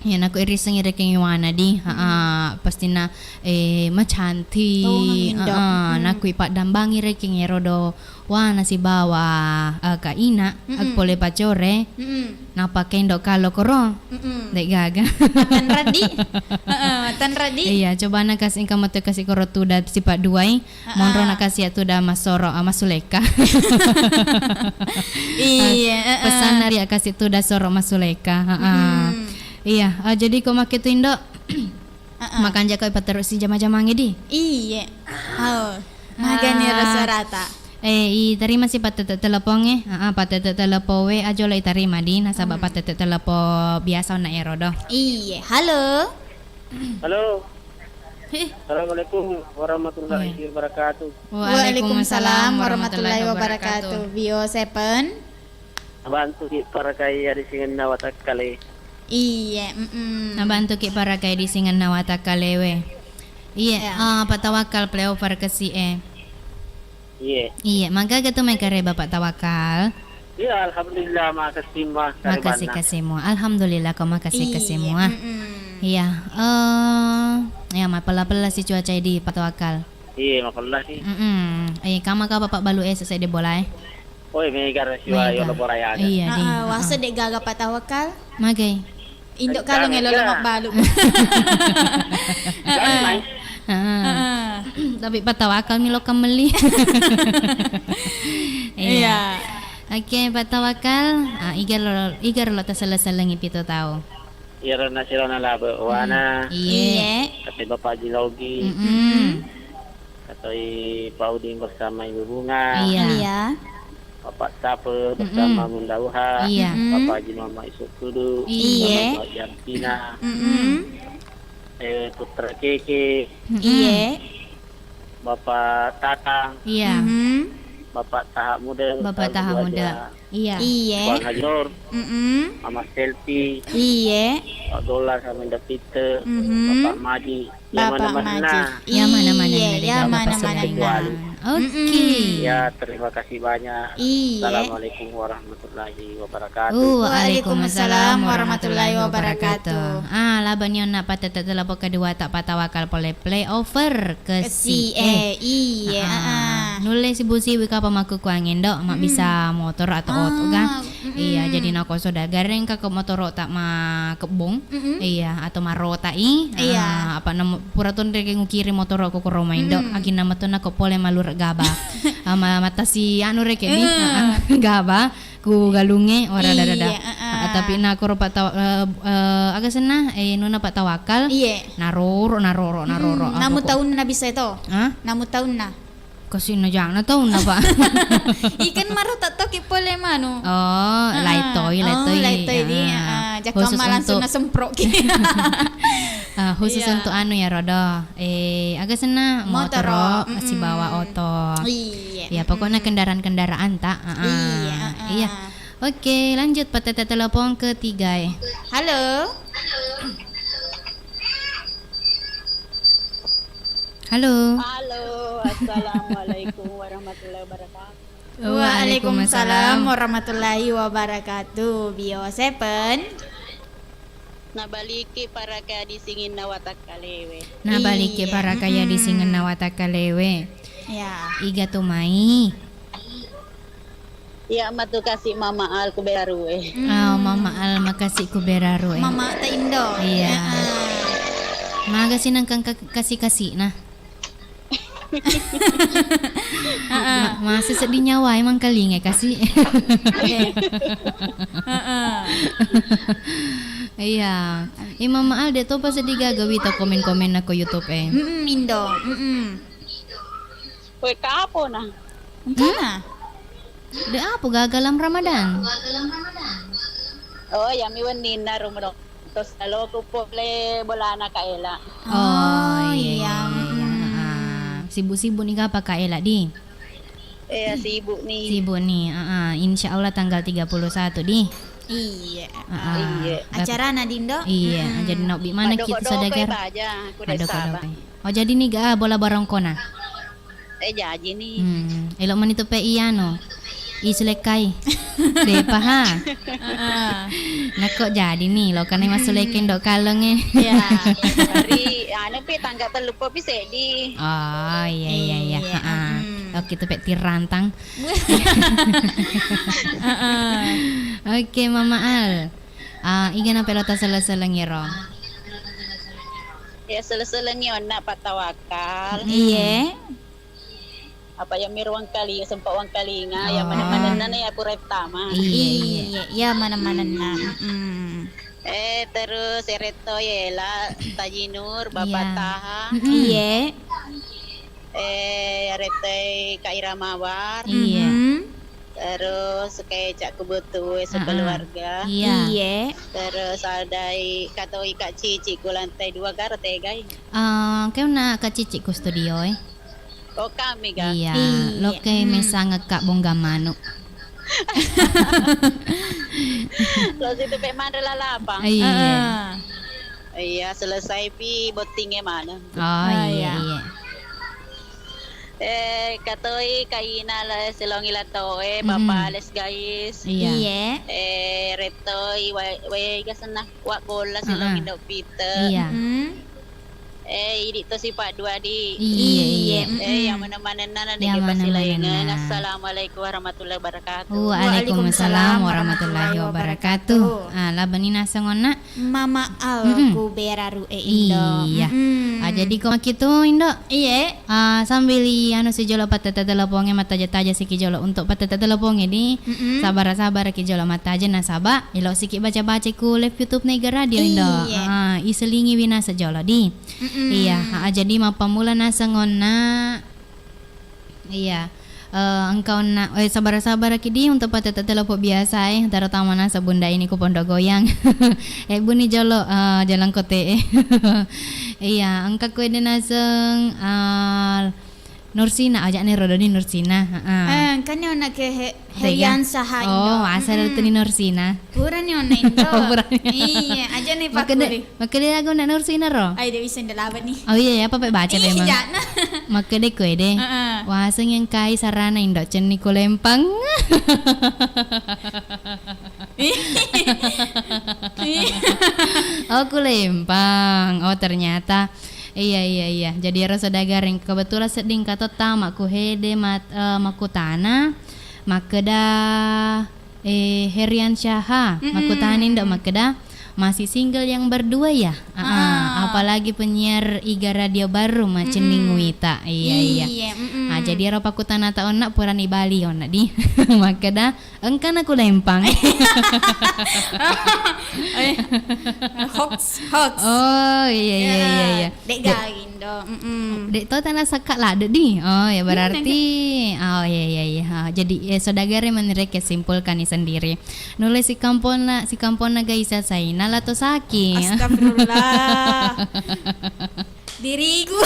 Iya, nakku irisengngi rekeng Wana di, ha, hmm, pastina, eh, macantik, oh, Indo, ha, hmm, nakku ipaddambangi rekeng ero do Wana sibawa, eh, Kak Ina, mm-mm, pole pacore, mm-mm, napake Indo kalo koro, mm-mm, dek gaga. Matanraddi. Heeh, matanraddi. Iya, coba na kasi engka metu kasi koro tuda sipa duai, heeh, monro na kasi tuda masoro, ah, masuleka. Iya, heeh. Pesanna ri kasi tuda soro masuleka, heeh. Mm-mm. Iya, eh, jadi ko make tu Indo, heeh, makanja ko ipatterussi jama-jamangnge di? Iye. Oh, magani, eh, rasa rata. Eh, i tarima si patete telepon e. Heeh, patete telepon W A jolo i tarima di, nasaba, hmm, patete telepon biasa onna ero do. Iye, halo. Halo. Heh. Assalamualaikum warahmatullahi, iya, wabarakatuh. Waalaikumsalam warahmatullahi wabarakatuh. Bio Seven. Nabantuki parakai adisingenna watakkale. Iye, mm-mm. Nabantuki parakai disingenna watakkalewe. Iye, iya, ah, Pak Tawakal playoff kesi e. Iye. Iye, magaga tu mai kareba Pak Tawakal. Iya, alhamdulillah, makasih, Mas. Makasih, karebanna. Kasih mua. Alhamdulillah, ko makasih, iye, kasih mua. Mm-mm. Iya, eh, ya, mapella-pella si cuaca di Pak Tawakal. Iye, mapella si. Mm-mm. Eh, kama ka Bapak balu e sese de bola e. Oi, mega ro siwa, mega. Yolo borayaga. Iya, di. Heeh, heeh. Wase de gaga Pak Tawakal. Magai. Indo kalo ngelo mabbalu. Heeh. Heeh. Tapi Pak Tawakal mi lo kammelli. Iya. Iya. Oke, Pak Tawakal. Ah, iga lo, iga lo tasala-salangi pitu tau. Iyaro nasilona labe, hmm, Wana. Iye. Iye. Kate Bapak Haji Logi. Mm-mm. Katoi Pak Udin bersama Ibu Bunga. Iya. Iya. Bapak Sape, mm-mm, bersama Bunda Uha. Iya. Mm-mm. Bapak Haji Mama Isuk Tudu. Iya. Bapak Haji Artina. Mm-mm. Eh, Putra Keke. Mm-mm. Iya. Bapak Tatang. Iya. Mm-hmm. Bapak Taha Muda, Bapak Taha Muda. Iya. Iya. Bang Haji Nur, mm-mm, Mama Selfie, iya, Pak Dola sama Indah Pite, mhm, Bapak Maji. Bapak Maji. Iya, mana-mana. Iya, mana-mana. Oke. Mm-mm. Ya, terima kasih banyak. Iya. Assalamualaikum warahmatullahi wabarakatuh. Waalaikumsalam warahmatullahi wabarakatuh. Ah, labani onna patette telepon kedua tak patawakal pole playover ke si e. Iya, ah, ah. Nulle sibu-sibu kapang makkukuangeng do, mabbisa motoro atau oto kan? Mm-mm. Iya, jadi nako saudagar engka ko motoro tak makebbong. Mm-mm. Iya, atau marotai. Iya. Ah, apa namo pura tonre ke ngukiring motoro ko koromai do. Mm-mm. Akinna metto nako pole malure gaba. Ah, ma-, matasi anu reke di. Mm. Ah, gaba. Ku galungnge, ora dada. Iya, heeh. Ah, tapi na koro Pak Tawa-, eh, eh, aga senna, eh, nuna Pak Tawakal. Iya. Naroro, naroro, naroro. Mm, namu taunna bisa to? Hah? Namu taunna? Kasi na jana taunna, Pak. Ikan maro tak toki pole manu. Oh, heeh, laitoi, oh, laitoi. Laitoi di, ah, heeh. Jakka khusus ma langsung untuk nasemprot ki. Ah, khusus untuk anu ya, Rodo. Eh, aga senna motoro, motoro, mm-mm, sibawa oto. Iya. Ya, pokoknya kendaraan-kendaraan tak. Ah, ah. Iya, ah, ah. Iya. Oke, lanjut patette telepon ketiga, eh. Halo. Halo. Halo, assalamualaikum warahmatullahi wabarakatuh. Waalaikumsalam warahmatullahi wabarakatuh. Bio Seven. Nabaliki paraka disinginna watakkalewe. Nabaliki paraka ya disinginna watakkalewe. Iya. Iga tu mai. Iya matu kasi Mama Al ku Berarue. Oh, Mama Al makasi ku Berarue. Mama ta Indo. Iya. Heeh. Maga sih nangkang ka-, kasi-kasi nah. Heeh. Ma-, masih sedih nyawa emang kalinge kasi. Heeh. Iya. Eh, Mama Al de topa sedih gaga wita komen-komen nako YouTube eh. Mm-mm, Indo. Mm-mm. Wé kapo na? Engkana. De apa gaga lam Ramadan? Oh, yami wenninna Ramadan. Tos aloku pole bolana Kak Ela. Oh, iya, iya, iya. Heeh. Sibuk-sibuk ni gapa Kak Ela di? Iya, sibuk ni. Sibuk ni, heeh. Insya Allah tanggal tiga puluh satu di. Iya. Heeh. Iya. Acarana di Indo? Iya, jadi naobbi maneng kita saudagar. Madoko-doko baja, aku desa, Pak. Oh, jadi ni ga bola barongkona? Eh, jaji ni. Hmm, elo mani tu pe iyano. Isulekkai. Depa ha. Heeh. Nako jadi ni, lo kanai masulekeng do kalonge. Iya. Hari anu pi tangga tellu po pi seddi. Oh, iya, iya, iya. Iya, heeh. Oke, tu pe tirantang. Heeh. Oke, Mama Al. Ah, iga na pelo ta sele-selengi ro? Ya, sele-selengi onna Pak Tawakal. Iya. Apa ya mir wangkalinga, sempat wangkalinga, ya mana-manenna na ya pura tama. Iya, iya. Iya, ya mana-manenna. Mm-mm. Eh, terus Eretto Yela, Taji Nur, Bapak Taha. Mm-mm. Iya. Eh, Eretto Kak Ira Mawar. Iya. Mm-mm. Terus kayak Cak Kubutu, sekeluarga. Iya. Iya. Terus ada i-, Katoi Kak Cici ku lantai dua garo tegai. Eh, keuna Kak Cici ku studio eh. Oh, kami ga? Iya, loke mesang Kak Bongga Manu. Lo situ pe manre lalapang. Iya. Iya, selesai pi bottinge mana. Oh, iya, iya. Eh, katoi kaina le silongi latoe, Bapak Les Gais. Iya. Iya. Eh, rettoi wa-, wega senna wa bola silongi do pite. Iya. Mm. Eh, idi tosi Pak Dua di. Iya, iya. Eh, yang mana-mana nana de pasilaingan. Assalamualaikum warahmatullahi wabarakatuh. Waalaikumsalam warahmatullahi wabarakatuh. Ah, labani naseng onna. Mama Al ku beraru e Indo. Iya. Ah, jadi ko makitu Indo. Iya. Ah, sambil i anu sijolo pattetta teleponge mattaja-taja siki jolo untuk pattetta teleponge di. Sabara-sabara ki jolo mattaja nasaba elo siki baca-baca ku live YouTube Nega Radio Indo. Iya. Ah, iselingi wina sejolo di. Iya, ha, jadi mappammula naseng onna. Iya. Eh, engka onna, eh, sabara-sabara ki di untuk pattetta telepon biasa e, terutama naseng bunda ini ku Pondok Goyang. Eh, buni jolo, eh, jalan kote e. Iya, engka ku ede naseng, eh, Nursina, aja'na ero doni Nursina, heeh. Eh, engkani onna ke he-, Tega? Heriansa ha, oh, Indo. Asal mm-mm. Tuni Nursina. Purani onna Indo. Purani. Iya, aja'na makkeda, pakkuli. Makkeda aga onna Nursina ro? Ai, de' bisa Indo lawan ni. Oh iya, iya, apa pe baca iya, memang. Ja'na. Makkeda ko ede. Heeh. Waseng engkai sarana Indo cenni ko lempang. Oh, ku lempang. Oh, ternyata. Iya, iya, iya. Jadi ero saudagareng, kebetulan sedding kato tama ku hede mat-, eh, makkutana, makkeda, eh, Herian Syaha, mm-mm. Makkutana Indo makkeda, "Masih single yang berdua ya?" Ah, ah, ah. Apalagi penyiar Iga Radio Baru, macenning mm-mm. Wita. Iya, iya. Iya, mm-mm. Ah, jadi ero pakkutanata onna purani bali onna di. Makkeda, "Engka na ku lempang." Eh, hoax, hoax. Oh, iya, iya, iya, iya. De' gaga Indo. Mm-mm. De' to tana sakka ladde' di. Oh, ya berarti. Hmm, oh, iya, iya, iya. Ah, jadi, eh, saudagareng mani rekeng simpulkan ni sendiri. Nulle sikamponna, sikamponna ga isa saina lato saki. Astagfirullah. Diriku.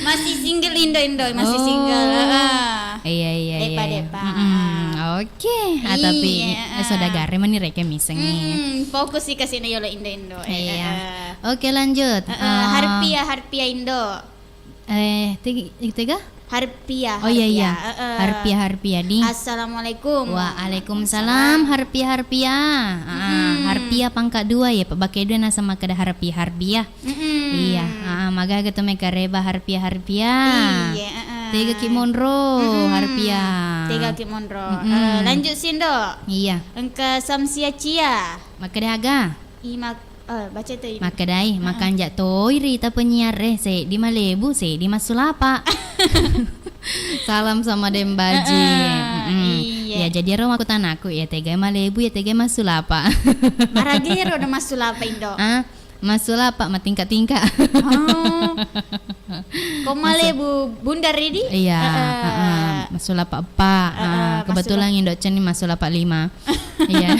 Masih single Indo, Indo, masih single. Oh. Heeh. Iya, iya, iya, iya. Depa, depa. Mm-mm. Oke. Ah, tapi iya, eh, saudagareng mani rekeng miseng. Mm-mm. Fokus sih kasih yolo Indo, Indo. Eh, iya. Heeh. Oke, lanjut. Heeh, ah. Harpia, Harpia Indo. Eh, teg-, tega? Harpia, oh, iya, Harpia. Iya. Heeh. Harpia, Harpia di. Assalamualaikum. Waalaikumsalam, Harpia, Harpia. Ah, mm-mm. Harpia pangkat dua ya, Pak. Bake dua naseng makkeda Harpia, Harpia. Mm-mm. Iya, ah, magaga tu mai kareba Harpia, Harpia. Iya, heeh. Tega ki monro, mm-mm. Harpia. Tega ki monro. Mm-mm. Eh, lanjut si Indo. Iya. Engka Samsia Cia. Makkeda aga? Ima Eh, baca to ini. Makkedai, heeh. Makanja toi rita penyiar e, seddi malebu, seddi massulapa. Salam sama Dembaji. Heeh, mm-mm. Iya. Ya, jadi ero makkutanaku, ya tega malebu, ya tega massulapa. Maragi ero udah massulapa, Indo. Ah, massulapa, matingka-tingka. Oh. Ko malebu bundar idi? Iya, heeh. Heeh. Massulapa eppa. Heeh, ah, kebetulan Indo Cenning massulapa lima. Iya.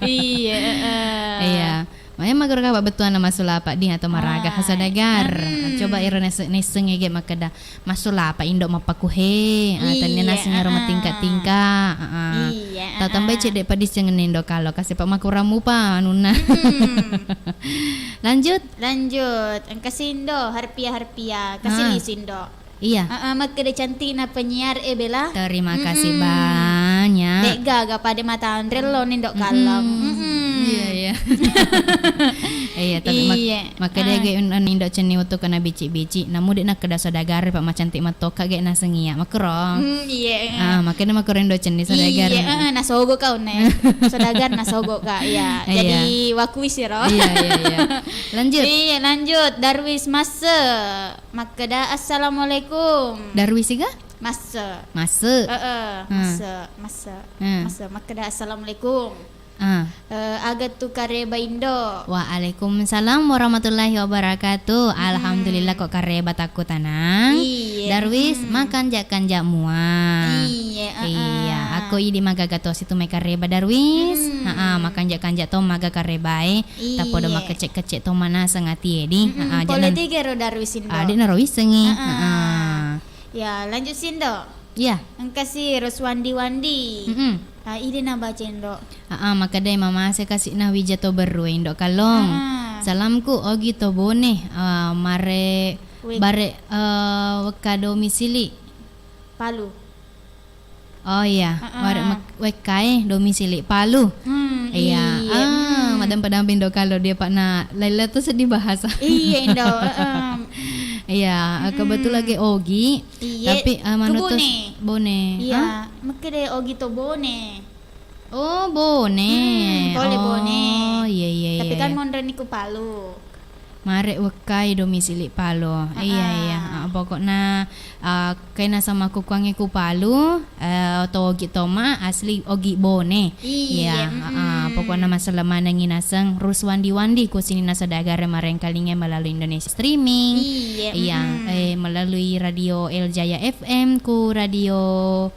Iya, heeh. Iya. Maya maguru kapa bettuanna massulapa di atau maraga. Ah, saudagar. Mm-mm. Coba iro nase-, naisseng ege makkeda massulapa Indo mappakuhe. Ah, tania naseng ero matingka-tingka. Heeh. Iya, heeh. Tatambai cedde padissengenna Indo kalo kasi pa makurang mupa anunna. Mm-mm. Lanjut. Lanjut, engka si Indo, Harpia, Harpia, kasi lisu Indo. Iya. Heeh, makkeda cantikna penyiar e, Bella. Terima kasih banyak. De gaga pada matanre lo Indo Kallang. Mm-mm. Iya, iya. Iya, tapi mak-, iya. Makkeda ge un-, un-, Indo Cenning wettu kena bici-bici, namu de nakkeda saudagar pa macantik mattoka ge naseng iya. Makkuro. Mm, iya. Ah, makkeda makkuro Indo Cenning saudagar. Iya, heeh, nasogo ka unne. Saudagar nasogo ka, iya. Iya. Jadi wakui siro. Iya, iya, iya. Lanjut. Iya, lanjut. Darwis Masse makkeda, "Assalamualaikum." Darwis iga? Masse. Masse. Heeh, hmm. Masse, Masse. Hmm. Masse makkeda, "Assalamualaikum." Ah. Eh, aga tu kareba Indo? Waalaikumsalam warahmatullahi wabarakatuh. Hmm. Alhamdulillah ko kareba takku tanang. Iya. Darwis, hmm, makanja-kanja mua. Iya, heeh. Iya, ako idi magaga to situ mai kareba Darwis. Hmm. Heeh, makanja-kanja to maga karebae. Iya. Tapodo makecek-kecek to manaseng atie di. Mm-mm. Heeh, pole jangan tega ro Darwis Indo. Ah, de naro wissengi. Heeh. Heeh. Ya, lanjut si Indo. Iya. Engka si Roswandi-Wandi. Mm-mm. Ah, idi nabaca Indo. Heeh, makkedai mamase kasi na wija to berru Indo Kallong. Ah. Salamku ogi to Bone, ah, mare, wek-, bare, eh, wekka domisili. Palu. Oh iya, heeh. Ware mek-, wekkae domisili Palu. Hmm, iya. Iya. Ah, hmm. Madampa-dampa Indo Kallong dia, Pak, na laila tu sedih bahasa. Iya, Indo, heeh. Iya, mm-mm, kebetulan lagi ogi, iya, tapi, ah, manu tu Bone. Bone. Iya, hah? Makkeda ogi to Bone. Oh, Bone. Hmm, pole Bone. Oh, iya, iya, iya. Tapi kan monroni ku Palu. Mare wekkai domisili Palu. Iya, iya. Ah, pokokna, ah, kaina sama kukuangnge ku Palu, eh, to ogi toma asli ogi Bone. Iya, iya, heeh. Mm-mm. Pokokna masella manengi naseng Ruswandi-Wandi ku sininna saudagare marengkalinga melalui Indonesia streaming. Iya, iya, mm-mm, eh, melalui radio El Jaya F M ku radio,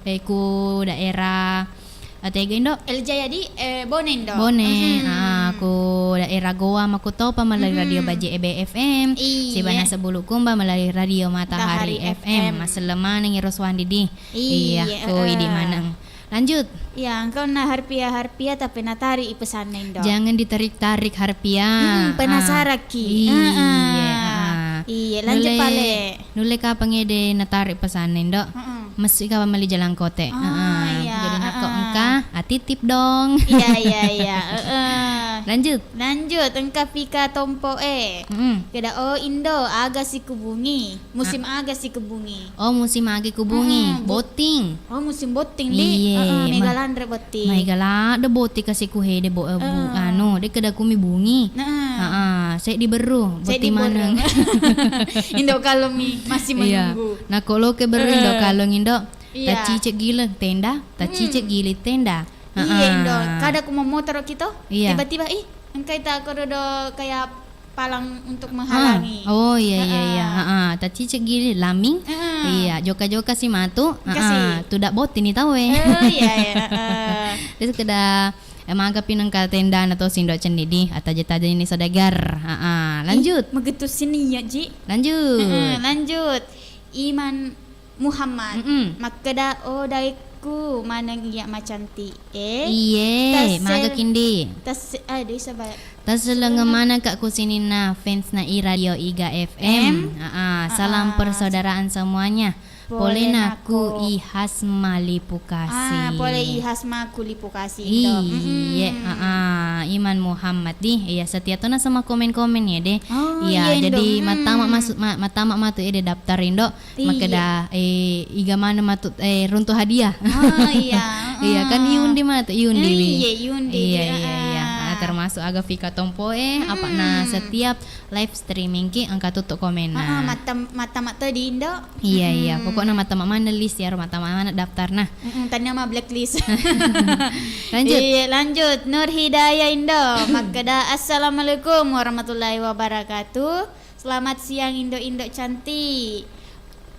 eh, ku daerah Atega, Indo? El Jayadi, eh, Bone, Indo. Bone. Mm-mm. Ah, ku daerah Gowa makutopa melalui Radio Baje Ebe F M. Iya. Siba naseng Bulukumba melalui Radio Matahari Matahari F M. F M. Masellemaneng iro Suwandi di. Iya, iya, ku idi heeh. Maneng. Lanjut. Iya, engka onna harpia-harpia tapi natari i pesanna, Indo. Jangan ditarik-tarik harpia. Mm-mm, penasarakki. Ah. Iya, heeh. Ah. Iya, lanjut. Nulle, pale. Nulle kapang ede natari pesanna, Indo. Heeh. Messu ka melli jalangkote. Oh, heeh. Iya, jadi nako heeh. Engka, ah, titip dong. Iya, iya, iya. Heeh. Lanjut. Lanjut, engka Fika Tompo e. Mm-mm. Keda, oh, Indo, aga sikubungi? Musim ah. Aga sikubungi? Oh, musim aga kubungi? Mm-mm, bu- Botting. Oh, musim botting, di? Iye, heeh, ma- mega lanre botting. Maega ladde botting kasi kuhede bo-, eh, bu-, heeh. Anu, de keda kumi bungi. Nah. Heeh, seddi berru, seddi botting berru. Maneng. Indo Kalong mi masih iya. Menunggu. Nako loke berru Indo eh. Kalong, Indo. Iya. Taccicek gile tenda, taccicek hmm. Gili tenda. Iya, heeh. Indo. Kada ku memotoro kito, iya. Tiba-tiba, ih, engkai ta kododo kayak palang untuk menghalangi. Ah, oh, iya, iya, iya. Heeh. Heeh, taccicek gili laming. Heeh. Iya, joka-joka si matu. Engka si. Heeh, tudak botting ni tau e. Oh, iya, iya. Heeh. Terus keda, eh, maga pinengka tenda na to sindo cenni di, ataja-taja ini saudagar. Heeh, lanjut. Ih, magettu sini ya, Ji. Lanjut. Heeh, lanjut. Iman Muhammad. Mm-mm. Makkeda, "Oh, daekku maneng iya macantik." Eh? Iye, maga kindi. Tas-, aduh, sabar. Tasellengeng maneng ka ku sininna fansna i Radio Iga F M. Em? Aa, salam persaudaraan semuanya. Polena ku i Hasma Lipukasi. Ah, pole i Hasma ku Lipukasi. Iye, aa, Iman Muhammad di. Iya, setia tona sama komen-komen ya deh. Oh, iya, jadi mattama masuk, ma-, mattama matu ede daftar indo. Iya. Makkeda, eh, iga maneng matu, eh, runtu hadiah. Oh, iya. Iya, kan iundi matu, iundi wi. Iya, iundi. Iya, iya, iya. Ah, termasuk aga Fika Tompo e, apana setiap live streaming ki engka tuttu komenna. Ah, matta-, mattama to di indo. Iya, iya. Pokokna mattama maneng list ya, mattama maneng daftarna. Mm-mm, tania ma blacklist. Lanjut. Iya, lanjut. Nur Hidayah Indo makkeda, "Assalamualaikum warahmatullahi wabarakatuh." Selamat siang, Indo-Indo cantik.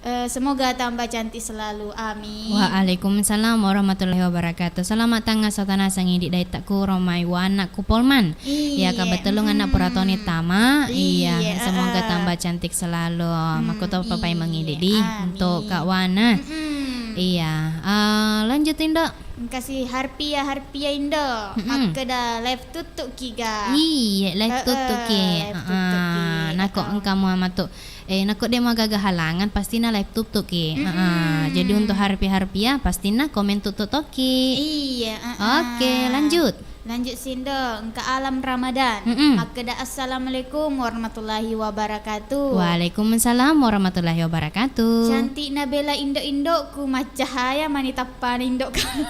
Eh, semoga tambah cantik selalu. Amin. Waalaikumsalam warahmatullahi wabarakatuh. Selamat tanggal satu nasang idi daitakku romai wana ku Polman. Iya, iya, kebetulan anak puratoni tama. Iya, iya, semoga tambah cantik selalu. Hmm, makkuto papai mengidi di untuk Kak Wana. Mm-mm. Iya, eh, lanjut, Indo. Engkasi harpia, harpia, Indo. Mm-mm. Makkeda live tuttu ki ga. Iya, live tuttu ki. Live tuttu ki. Nako engka mua matu, eh, nako de magaga halangan, pastina live tuttu ki. Mm-mm. Jadi untuk harpia-harpia, pastina komen tuttu toki. Iya. Oke, lanjut. Lanjut sindo, engka Alam Ramadan. Mm-mm. Makkeda, "Assalamualaikum warahmatullahi wabarakatuh." Waalaikumsalam warahmatullahi wabarakatuh. Cantikna bela indo-indoku, maccahaya mani tappana indo kamu.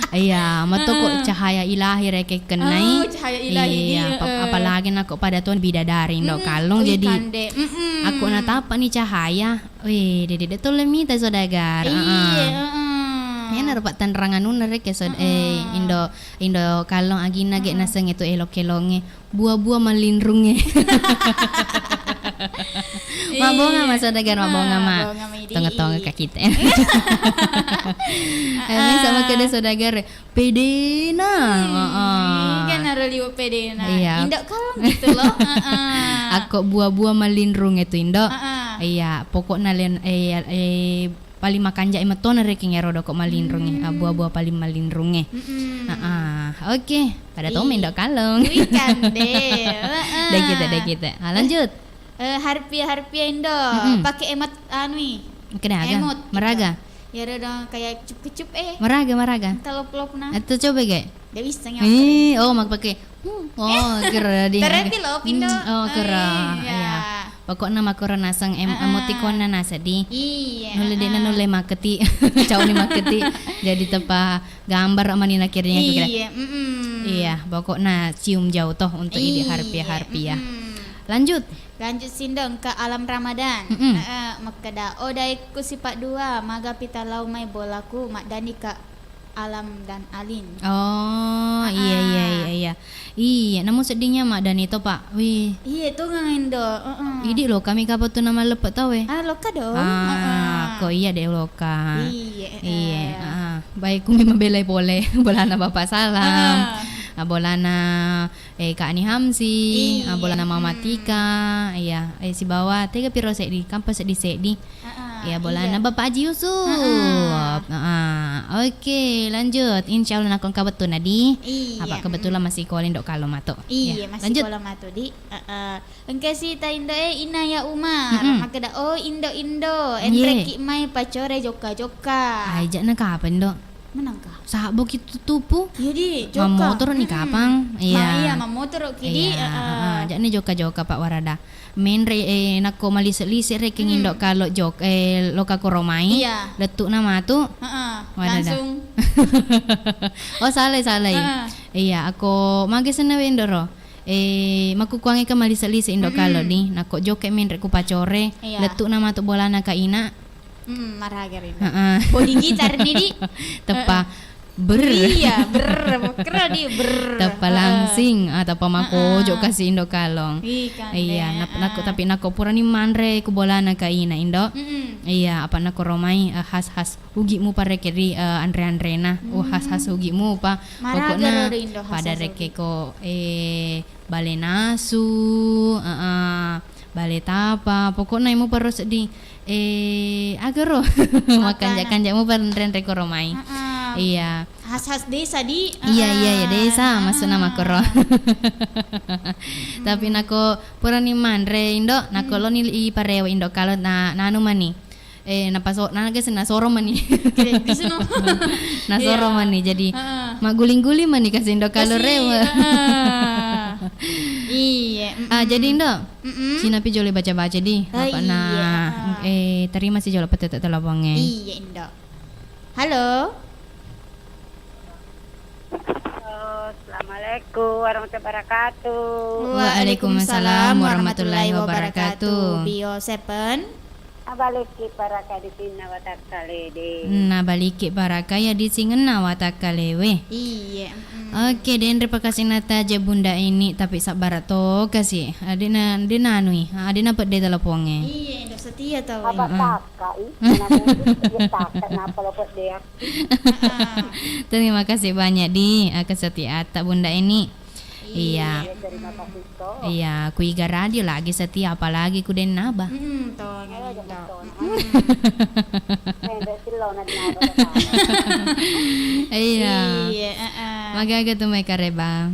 Iya, mato kok cahaya ilahi rekeng kennai. Oh, cahaya ilahi. Iya, ap-, apalagi nako pada tuan bidadari indo kalong, jadi aku natappa ni cahaya. Wih, dede de tolle mita saudagar. Iya, heeh. Iyana rupa tanrangan nunna rekeng, eh, indo, indo kalong agina ge naseng itu elok-elonge. Buah-buah malinrunge. Mabbonga ma saudagar, mabbonga ma. Tonga-tonga ka kita. Eh, mesa makkeda saudagar, pedena. Heeh. Kan naro liwe pedena. Iya. Indo kalong gitu loh. Heeh. Akko buah-buah malinrunge tu indo. Heeh. Iya, pokokna len-, eh, eh, paling makanja'e metona rekeng ero doko malinrunge, ah, buah-buah paling malinrunge. Mm-mm. Heeh. Oke, pada to mendo kalong. Wih, kande. Heeh. Dai kita, dai kita. Ah, lanjut. Eh, harpia, harpia indo. Mm-mm. Pake emot anu i. Kena aga? Emot gitu. Maraga? Ya udah dong, kayak cup-cup eh. Maraga, maraga. Telop-telop nah. Atau coba ge? Nggak bisa. Eh, oh, mak pakai. Hmm, oh, kira di. Tereti lo, Pindo. Hmm, oh, kira. Iya. Pokokna makkoro naseng em-, emoticonna naseng di. Iya. Nulle de'na nulle makketi. Cauni makketi. Jadi tepa gambar mani nakiranya kira. Iya, mm-mm. Iya, pokokna cium jauh toh untuk idi harpia-harpia. Mm-mm. Lanjut. Lanjut sindo engka Alam Ramadan. Mm-mm. Heeh, makkeda, "Oh, daekku sipa dua, maga pita lau mai bolaku, maddani ka Alam dan Alin." Oh, iya, iya, iya, iya. Iya, namu seddingnya maddani to, Pak. Wih. Iya, tu ngang indo. Heeh. Idi lo kami kapattu nama leppe tau e. Ah, loka dong. Ah, heeh. Ko iya de loka. Iya, heeh. Iya, heeh. Baik, kumi mabelai pole. Bolana Bapak Salam, ah, bolana, eh, Kak Ani Hamsi, ah, bolana Mama Tika, iya, eh, sibawa tega piro seddi, kampa seddi-seddi. Iya, bolana Bapak Haji Yusuf. Heeh. Oke, lanjut. Insya Allah nakko engka wettunna di. Iya. Apa kebetulan masih ko Indo Kalo mato. Iya, masih lanjut. Ko Kalo mato di. Heeh. Engka sita Indo e, Inaya Umar. Mm-mm. Makkeda, "Oh, Indo-Indo, enrekki mai pacore jokka-jokka." Ai, ja'na kapang, Indo? Menangka. Sabboki tutupu. Iya, di, jokka. Mammotoro ni kapang. Iya. Ma-, iya, mammotoro ki di. Iya, heeh. Ja'ni jokka-jokka, Pak Warada. Menre, eh, nakko malise-lise rekeng Indo Kalo jok-, eh, loka koromai. Iya. Lettu'na matu. Heeh. Warada. Langsung. Oh, salai, salai. Heeh. Iya, akko mage senna we Indo ro. Eh, makkukuangnge ka malise-lise Indo Kalo di, nakko jokke menre ku pacore, lettu'na matu bolana ka ina. Mm, maraga rindu. Heeh. Body gitar ni di. Teppa. Heeh. Brr. Iya, brr. Kero di, brr. Teppa langsing, ah, teppa makojo kasi Indo Kalong. Ih, kande. Iya, nap-, nakko, tapi nakko purani manre ku bolana ka ina Indo. Mm-mm. Iya, apa nakko romai, eh, khas-khas Ugi mupa rekeng ri, eh, anre-anrena. Oh, khas-khas Ugi mupa. Pokokna pada rekeng ko, eh, bale nasu, eh, eh, bale tapa. Pokokna mupa ro seddi, eh, aga ro? Makkanja-kanja mupa nrenre koro mai. Heeh. Iya. Khas-khas desa di. Iya, iya, iya, desa, maksudna makkoro. Tapi nako purani manre Indo, nako loni i parewa Indo, kalo na, nanu mani. Eh, napaso-, na, guys, nasoro mani. Oke, di sono. Nasoro mani, jadi magguling-guling mani kasi Indo kalo rewe. Iya. Ah, jadi Indo, sinapi jolo baca-baca di. Oh, apa na, eh, terima si jolo petete telepon e. Iya, Indo. Halo. Halo, assalamualaikum warahmatullahi wabarakatuh. Waalaikumsalam warahmatullahi wabarakatuh. Bio Seven. Nabalikki paraka di sinna watakkalede. Nabalikki paraka ya di singenna watakkalewe. Iye, mm. Oke, denre pakasina taja Bunda ini, tapi sabbara to kasi. Adina, adina anui, adina pedde teleponge. Iye, Indo setia tau. Apa takka i? Namudik, iya takka, napa lo pedde. Terima kasih banyak di, eh, kesetiaan Bunda Eni. Iya. Iya, terima kasih to. Iya, ku Iga Radio lagi setia, apalagi ku Dennaba. Mm, to, iya, Indo. Iya. Iya, heeh. Magaga tu mai kareba.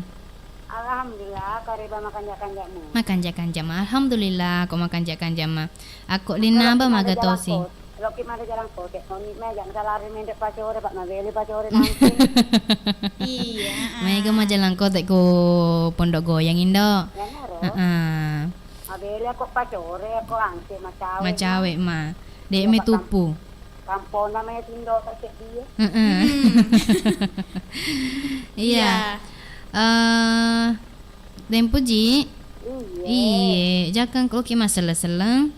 Alhamdulillah, kareba makanja-kanja mu. Makanja-kanja ma. Alhamdulillah, ko makanja-kanja ma. Akko Dennaba magatosi. Loki mare jalan kote, noni me, jangan salari mende pacore, Pak, mabeli pacore nanti. Iya, heeh. Maega ma jalan kote ko Pondok Goyang, Indo. Iya, naro. Heeh. Mabeli aku pacore, aku angke macawe. Macawe ma. Dek me tupu. Kampona me tindo tak dia. Heeh. Iya. Eh, Tempo ji. Iya. Iye, jakang ko ki maselleng-selleng.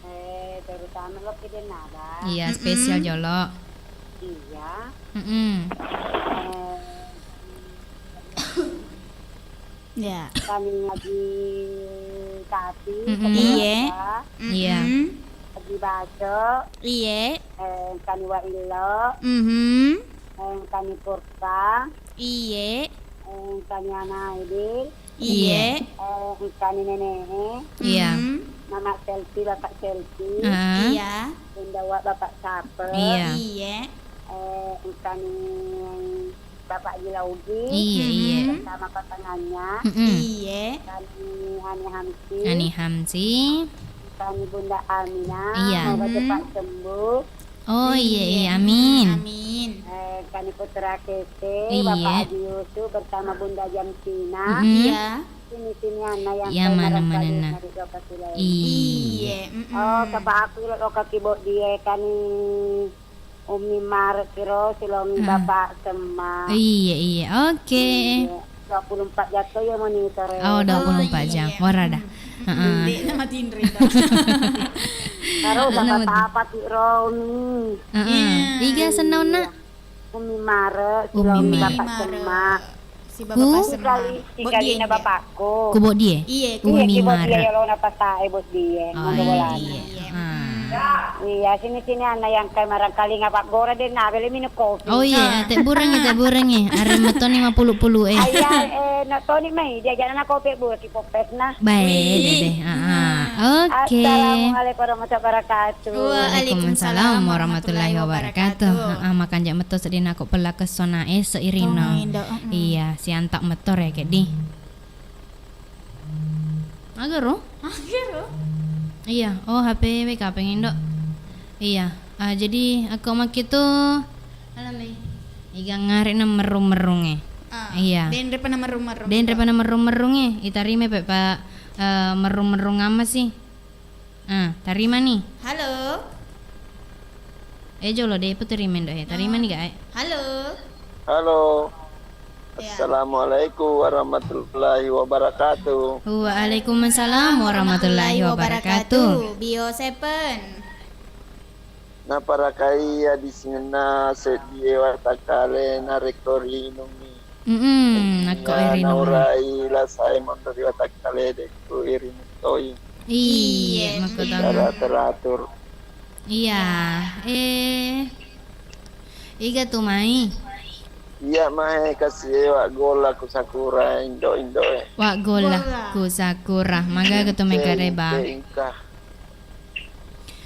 Eh, terutama lo ki Dennaba. Iya, spesial jolo. Iya. Mm-mm. Eh, iya. Kami ngaji sapi, mm-mm. Iya. Iya. Mm-mm. Ngaji baco. Iya. Eh, kami wa illo. Mhm. Eh, kami purpa. Iye. Eh, engkani Ana Ede. Iye. Eh, engkani Nene'e. Iya. Mm. Mama Selfie, Bapak Selfie. Ah. Iya. Bunda Wa, Bapak Sape. Iya. Iye. Eh, engkani Bapak Gilaugi. Iya, iya. Mm-hmm. Bersama pasangannya. Mm-mm. Iye. Engkani Ani Hamsi. Ani Hamsi. Engkani Bunda Amina. Iya. Semoga cepat sembuh. Oh, iya, iya, amin. Amin. Eh, kani Putra Kese, iya. Bapak Haji Yusuf bersama Bunda Jamsina. Mm-mm. Iya. Sini-sini anak yang iya, saya mana, mana, nah. Iya, mm-mm. Oh, sebab aku lo, lo kaki bok dia kani Umi Marek kiro silongi ah. Bapak Sema. Iya, iya. Oke. Iya. Dua puluh empat jam to ya monitor e. Oh, dua puluh empat jam. Oh, iya. Wara dah. Mm-mm. Heeh. Dek nama tinri dah. Baru nama dapat apa ki Romi? Heeh. Iya. Iga senna onna? Umi Mare, Umi Mare. Bapak Sema. Si Bapak Sema. Kali, si kalina bapakku. Ku Bok Die? Iya, ku Umi Mare. Iya, ki Bok Die ya lo na pasae Bok Die. Oh, iya. Ah. Iya, sini-sini ana yang kai marangkalinga paggora de' na bele minum kopi. Oh iya, tebburengngi, tebburengngi. Areng metoni mapulu-pulu e. Iya, eh, no toni mai diajana na kopi bula ki popesna. Bae, dede. Ah, ah. Oke. Assalamualaikum warahmatullahi wabarakatuh. Waalaikumsalam warahmatullahi wabarakatuh. Ah, makanja metto sedina ko pella kessona e seirino. Iya, siantak metto re kedi. Agaro? Agaro? Iya, oh, H P W K pengen, Dok. Iya. Ah, jadi aku makkitu alami. Iga ngare na merrung-merrung e. Ah, iya. Denre pana merrung-merrung. Denre pana merrung-merrung e. Itarime pe pa, eh, merrung-merrung ama sih. Ah, tarimani. Halo. Eh, jolo de' puterimani do' e. Tarimani ga e? Halo. Halo. Ya. Assalamualaikum warahmatullahi wabarakatuh. Waalaikumsalam warahmatullahi wabarakatuh. Bio Seven. Naparakai adisingenna seddie watakkale narekko rinungngi. Mm-mm, nakko erinung. Naurai lasae monro ri watakkale dekku irinung toi. Iye, makkutana. Secara teratur. Iya, eh, iga tu mai? Iya mae kasi e wa golla ku sakura indo-indo e. Wa golla ku sakura, magaga tu mai kareba. Engka.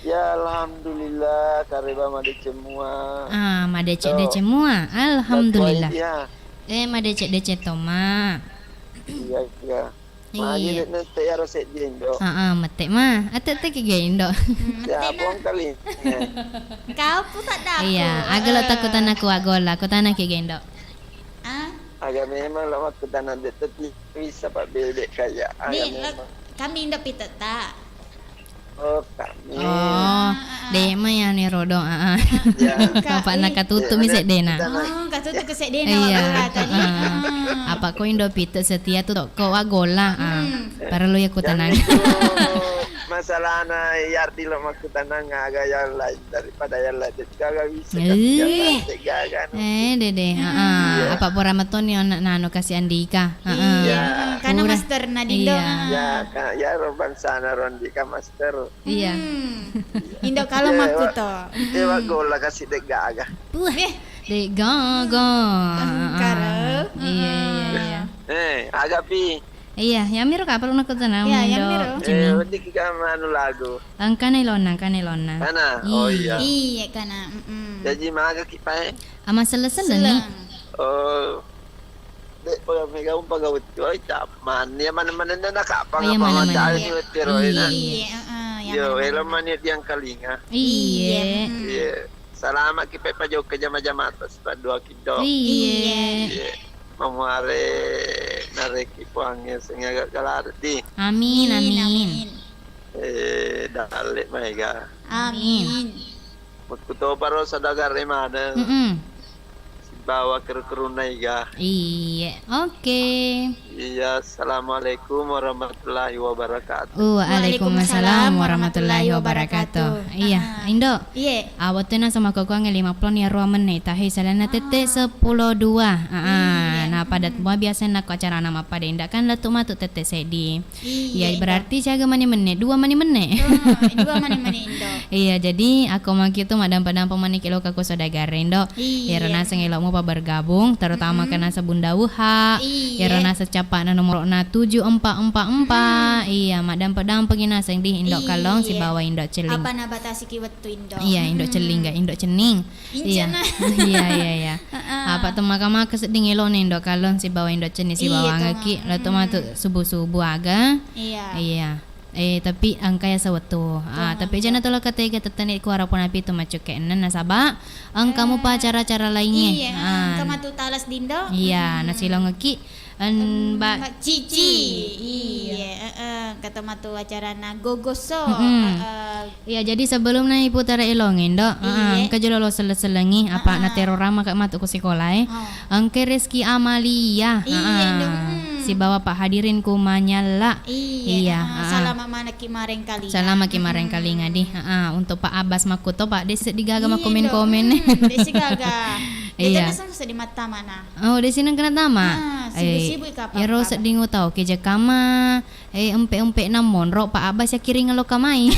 Ya, alhamdulillah, kareba madeceng mua. Ah, madeceng-deceng mua. Alhamdulillah. Eh, madeceng-deceng toma. Iya, iya. Magi iya. Nette yaro seddi, Indo. Heeh, mette ma. Ate-ate ki ga, Indo. Ya, buang kali. Kau pusat dapur. Iya, aga lo takkutana ku wa golla, kutana ki ga, Indo. Ah? Aga memang lo makkutana de' tetti. Bisa, Pak, bede kaya. Ni, kami Indo pitetta. Oh, kami. Oh, de' ma ya ni rodo, ah, ah. Apa nakatutu mi seddena. Oh, katutu ke seddena. Iya. Apa ko Indo pite setia tu ko wa golla, ah. Parellu ya kutanang. Masalahna yardi lo makkutanang aga yang lain daripada yang lain. Gaga bisa, eh. Gaga, gaga, no. Eh, dede, heeh. Iya. Apa pura metoni ona nanu kasi Andika. Heeh. Iya, karena master na Dindo. Iya. Ya, ka-, ya, ro bangsana ro Andika master. Iya. Hmm. Indo kalau makkuto. Dewa golla kasi de' gaga. Wah, de' gaga. Heeh. Iya, iya, iya. Eh, aga pi. Iya, yamiro ka perlu nakutana. Iya, yamiro. Eh, wedding ki ka manu lagu. Engkana ilonna, engkana ilonna. Kana? Oh, iya. Iya, kana. Mm-mm. Jaji maga ki pae? Ama selleng-sellengi. Oh. De' pa mega umpa gau. Oi, cap. Man, ya mana-mana na kapang. Iya, apa mana-mana. Iya, heeh, ya. Yo, mana-mana. Elo mani diangkalinga. Iya. Iya. Salama ki pe pajokka jama-jamata sipaddua ki do. Iya. Iya. Mamuare nareki puangnge sengaga galardi. Amin, amin. Eh, dalle maega. Amin. Makkutoparo saudagar e maneng. Mm-mm. Sibawa keru-kerunna iga. Iya, oke. Iya, assalamualaikum warahmatullahi wabarakatuh. Waalaikumsalam warahmatullahi wabarakatuh. Iya, Indo. Iya. Ah, wettunna sama kokoangnge lima puluh ni arua menne tahe salana tette seppulo dua. Ah, ah. Iya. Nah, padat mua biasa nakko acarana mappada indak kan lettu matu tette seddi. Iya, iya, Indo. Berarti siaga mani menne? Dua mani menne. Oh, dua mani menne, Indo. Iya, jadi akko maki tu maddampa-dampa mani ki loka ko saudagar e, Indo. Iya. Iyaro naseng elo'mu pa bergabung, terutama ke naseng Bunda Uha. Iya. Iyaro naseng capa'na nomoro'na tujuh empat empat empat. Mm-mm. Iya, maddampa-dampa ki naseng di Indo Kallong sibawa Indo Celling. Apa nabatasi ki wettu, Indo? Iya, Indo Celling ga, Indo Cenning. Iya. Iya, iya, iya. Heeh. Apa tu maka-maka sedding elo'na Indo Kallong sibawa Indo Cenning sibawa angeki. Iya, to. Lo tu matu subuh-subuh aga. Iya. Iya. Eh, tapi engka yaseng wettu. Ah, tapi jana tolo katega tettani ku warapo napi tu maccukke enneng nasaba engka mupa acara-acara laingnge. Iya, engka matu talas, Dindo. Iya, nasilongekki. En, Mbak Cici. Cici. Iya, heeh, engka to matu acarana gogoso. Mm-mm. Heeh. Iya, jadi sebelumna iputara elong, Indo. Heeh, engka jolo lo selleng-sellengi apa natero ramaka matu ku sikola e. Oh. Engka Reski Amalia. Iya, Indo. Heeh. Sibawa Pak Hadirin ku Manyalla. Iya, heeh. Salama manekki marengkalinga. Salama ki marengkalinga di. Heeh, untuk Pak Abbas makkuto, Pak, de' seddi gaga makkomen-komen. Iya, Indo. Hmm, de' seddi gaga. Iya. Tena sangka seddi mattama na. Oh, de' sinang kena tama. Ah, eh, sibuk-sibuk i kapang, iyaro kapang. Sedding utau ke jakama, eh, empe-empe na monro pa abbas yakkiring lo kamai.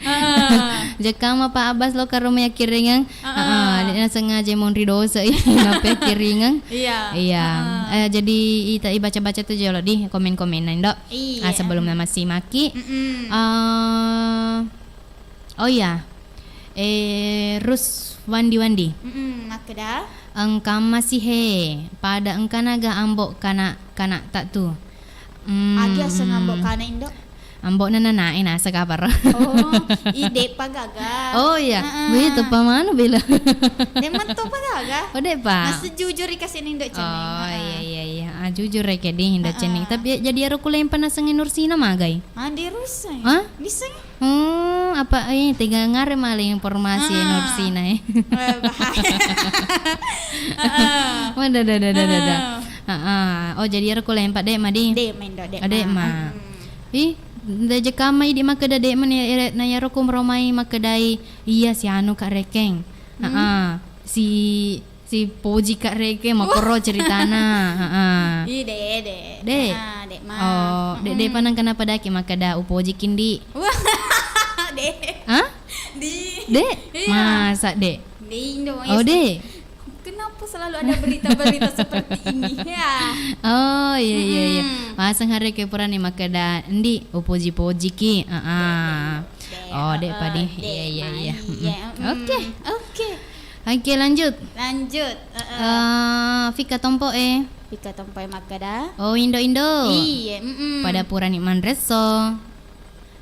Ah. Jakama pa abbas lo karoma yakkiringeng. Ah, ah. Ah, de' nasengaja monri dosa i, nappa yakkiringeng. Iya. Iya. Ah. Eh, jadi ita ibaca-baca tu jolo di komen-komen na, Indo. Iya. Ah, sebelum na massimaki. Mm-mm. Ah, Oh iya. Eh, Rus Wandi-Wandi. Mm-mm, makkeda? Engka masih he, pada engkanaga ambo kana-, kana'ta tu. Hmm. Agi aseng ambo kana, Indo? Ambo na nanae nasa kaparo. Oh, i de'pa gaga. Oh iya. Heeh. Wih, tepa manu bela. De'ma topa gaga. Oh, de'pa. Masih jujur i kasih Indo Cenning. Oh, heeh. Iya, iya, iya. Ah, jujur ya, kedi Indo Cenning. Heeh. Tapi ya, jadi ero kulempa naseng Nursina magai. Ah, di Rusa. Hah? Bisa. Hmm, apa, eh, tega ngare maling informasi. Ah. Nursina, eh. Eh, bahaya. Heeh. Wah, dah, dah, dah, dah, dah, dah. Heeh. Heeh. Oh, jadi ero kulempa de'ma di? De'ma, Indo, de'ma. Oh, de'ma. Hmm. Ih, nda jekama idi makkeda de'ma ni, ere-, na iyaro kumromai makkedai, iya, si anu, Kak Rekeng. Hmm. Heeh. Si Si Poji, Kak Reke, makkoro ceritana. Heeh. Ih, de', de'. De'? Ah, de' ma. Oh, de', de' Mm-mm. Panang kenapa daki makkeda upoji kindi? Wah, de'. Hah? Di. De'? Iya. Masa de'? De' Indo, oh, ya, de'. Kenapa selalu ada berita-berita seperti ini? Ya. Oh, iya, iya, iya. Mm-mm. Maseng hari ke purani makkeda, ndi upoji-poji ki. Heeh. De', de', de'. Oh, de' padi. Oh, de', iya, iya, iya. Iya, mm-mm. Oke. Oke. Oke, lanjut. Lanjut, heeh. Eh, Fika Tompo e. Fika Tompo e makkeda. Oh, Indo-Indo. Iya, mm-mm. Pada purani manresso.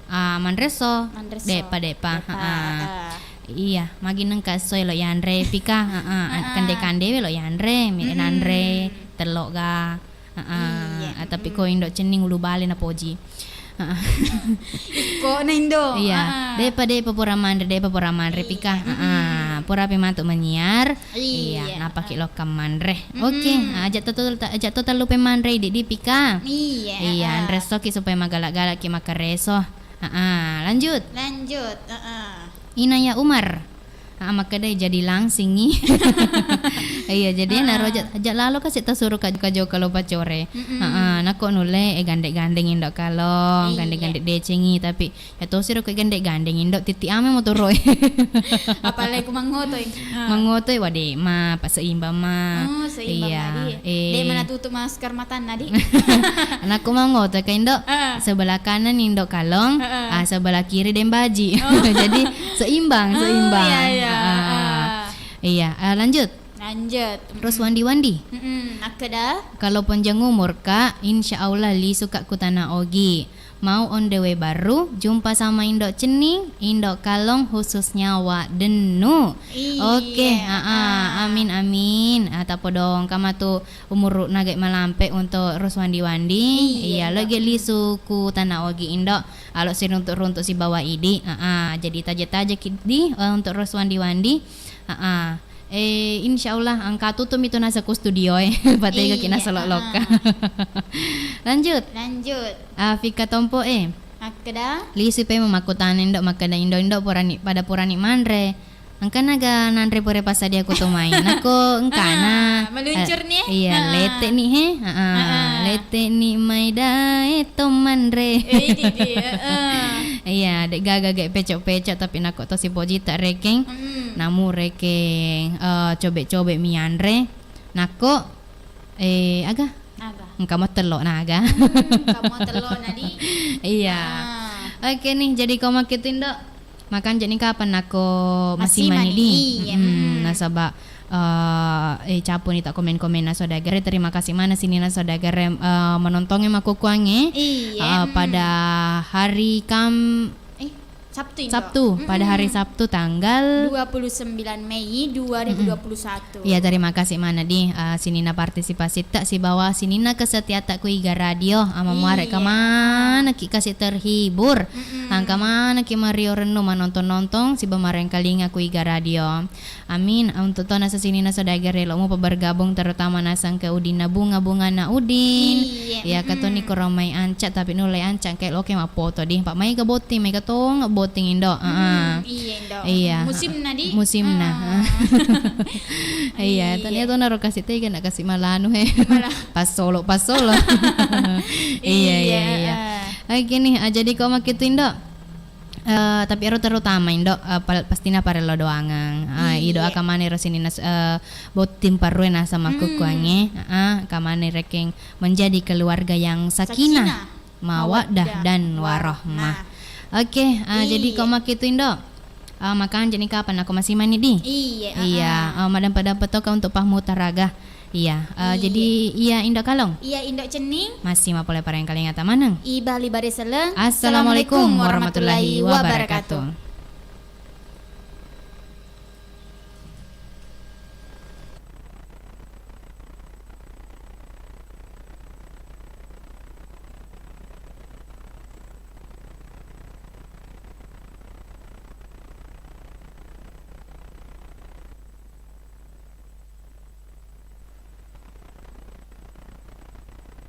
Ah, manresso. Manresso. De'pa, de'pa. De'pa, heeh. Heeh. Iya, magi nengka esso elo yanre, Fika. Heeh, heeh. Kande-kande elo yanre, mi nanre, tello ga. Heeh. Iya, ah, tapi mm-mm. Ko Indo Cenning ulu bale na poji. Heeh. Ikko na Indo. Iya. Heeh. De'pa, de'pa pura manre, de'pa pura manre, iya. Pika. Mm-mm. Heeh. Pura pe matu menyiar. Iya. Iya, napaki heeh. Lokka manre. Mm-mm. Oke, aja to, to, aja to tellu pe manre idi di Pika. Iya, iya, heeh. Anre soki supaya magala-gala ki makkareso. Heeh, lanjut. Lanjut, heeh. Inaya Umar. Ah, makkedai jadi langsingi. Iya, jadi heeh. Naro aja, aja lalo kasi tasuro ka, ka jokka lo pacore. Mm-mm. Heeh, nako nulle, eh, gande-gandeng Indo Kalong, iya. Gande-gande decengi, tapi ya tosi ro ko gande-gandeng Indo, titti ame motoro e. Apalagi ku mangotoi. Ah. Mangotoi, wah, de'ma, pa seimbang ma. Oh, seimbang iya. Ma, di. Eh. De'ma natutup masker matanna, di. Anakku mau ngoto ka Indo, heeh. Sebelah kanan Indo Kalong, heeh. Ah, sebelah kiri Dembaji. Oh. Jadi seimbang, oh, seimbang. Iya, iya. Ah. Ah. Iya, ah, lanjut. Lanjut. Terus mm-mm. Wandi-wandi. Mm-mm. Makkeda? Kalau panjang umur, Kak, insya Allah lisu, Kak, ku Tanah Ogi. Mau on the way baru, jumpa sama Indo Cenning, Indo Kalong, khususnya Wak Dennu. Iya. Oke, ah, ah, ah. Amin, amin. Ah, tapodong kama tu umur nagai malampe untuk Roswandi Wandi. Iya, iya, Indo. Lagi lisu ku Tanah Ogi Indo. Alo siruntuk-runtuk sibawa idi. Ah, ah. Jadi taja-taja ki di, eh, untuk Roswandi Wandi. Ah, ah. Eh, insya Allah engka tutup mi tu nasa ku studio e. Patega ki iya, nasa lolokka. Ah. Lanjut. Lanjut. Ah, Fika Tompo e. Makkeda? Lisu pe memakkutana Indo, makkeda Indo, Indo purani, pada purani manre. Engka naga nanre pura passadia ku tu mai. Nako engkana. Ah, meluncur eh, ni, eh. Iya, ah. Lete ni he. Ah, ah. Ah. Lete ni mai dae to manre. Eh, di, di, eh, eh. Iya, de gaga ge pecok-pecok tapi nako to sipoji tak rekeng. Mm. Namu rekeng, eh, cobe-cobe mianre. Nako, eh, aga? Aga? Engka mo tello naga. Hmm, engka mo tello na, di. Iya. Ah. Oke nih, jadi ko makkitu Indo. Makan jadi kapan nako masih mani, di? Iya, mm-mm. Hmm. Nasaba, eh, eh, capu ni tak komen-komen na saudagare. Terima kasih mana sini na saudagare, eh, menontongi makukuange. Iya, eh, mm. Pada hari Kam-, eh, Sabtu, Indo. Sabtu, pada hari Sabtu tanggal dua puluh sembilan Mei dua ribu dua puluh satu. Iya, terima kasih mana di, uh, sininna partisipasi tak sibawa sininna kesetiaan tak ku Iga Radio, ama muare iya. Kemana ki kasih terhibur, mm-mm. Angka mana ki mario rennu manonton-nonton siba marengkalinga ku Iga Radio. Amin. Untuk tona sasininna saudagare lo mupa bergabung, terutama nasang ke Udinna bunga-bunga na Udin. Iya. Ya, mm-mm. Katoni koromai anca, tapi nulai anca kayak loke mapoto di. Pak mai ke boti, mai ke tong botting, Indo. Heeh. Hmm, iya, Indo. Iya. Musimna, di? Musimna. Ah. Iya, Iya. Tania tu naro kasih teh kena kasih malanu he. Malah. Pasolo, pasolo. Iya, iya, Iya, iya. ah. Oke nih, ah, jadi ko makkitu, Indo. Eh, tapi ero terutama, Indo, eh, pal-, pastina parello doangang. Ah, Iya. Ido akamane ro sininna, eh, botting parue naseng makkukkuangnge. Ah, akamane rekeng menjadi keluarga yang sakinah, Sakinah, mawaddah mawaddah, dan warahmah. warahmah. Oke, ah, jadi Iya. ko makkitu, Indo. Ah, makanjani kapang nako masih mani, di? Iya, Iya, ah. ah, madampa-dampa toka untuk pahmuta raga. Iya, ah, Iya. Jadi iya, Indo Kalong. Iya, Indo Cenning. Masih mapole parengkalinga tamaneng. Ibali bare seleng. Assalamualaikum warahmatullahi wabarakatuh.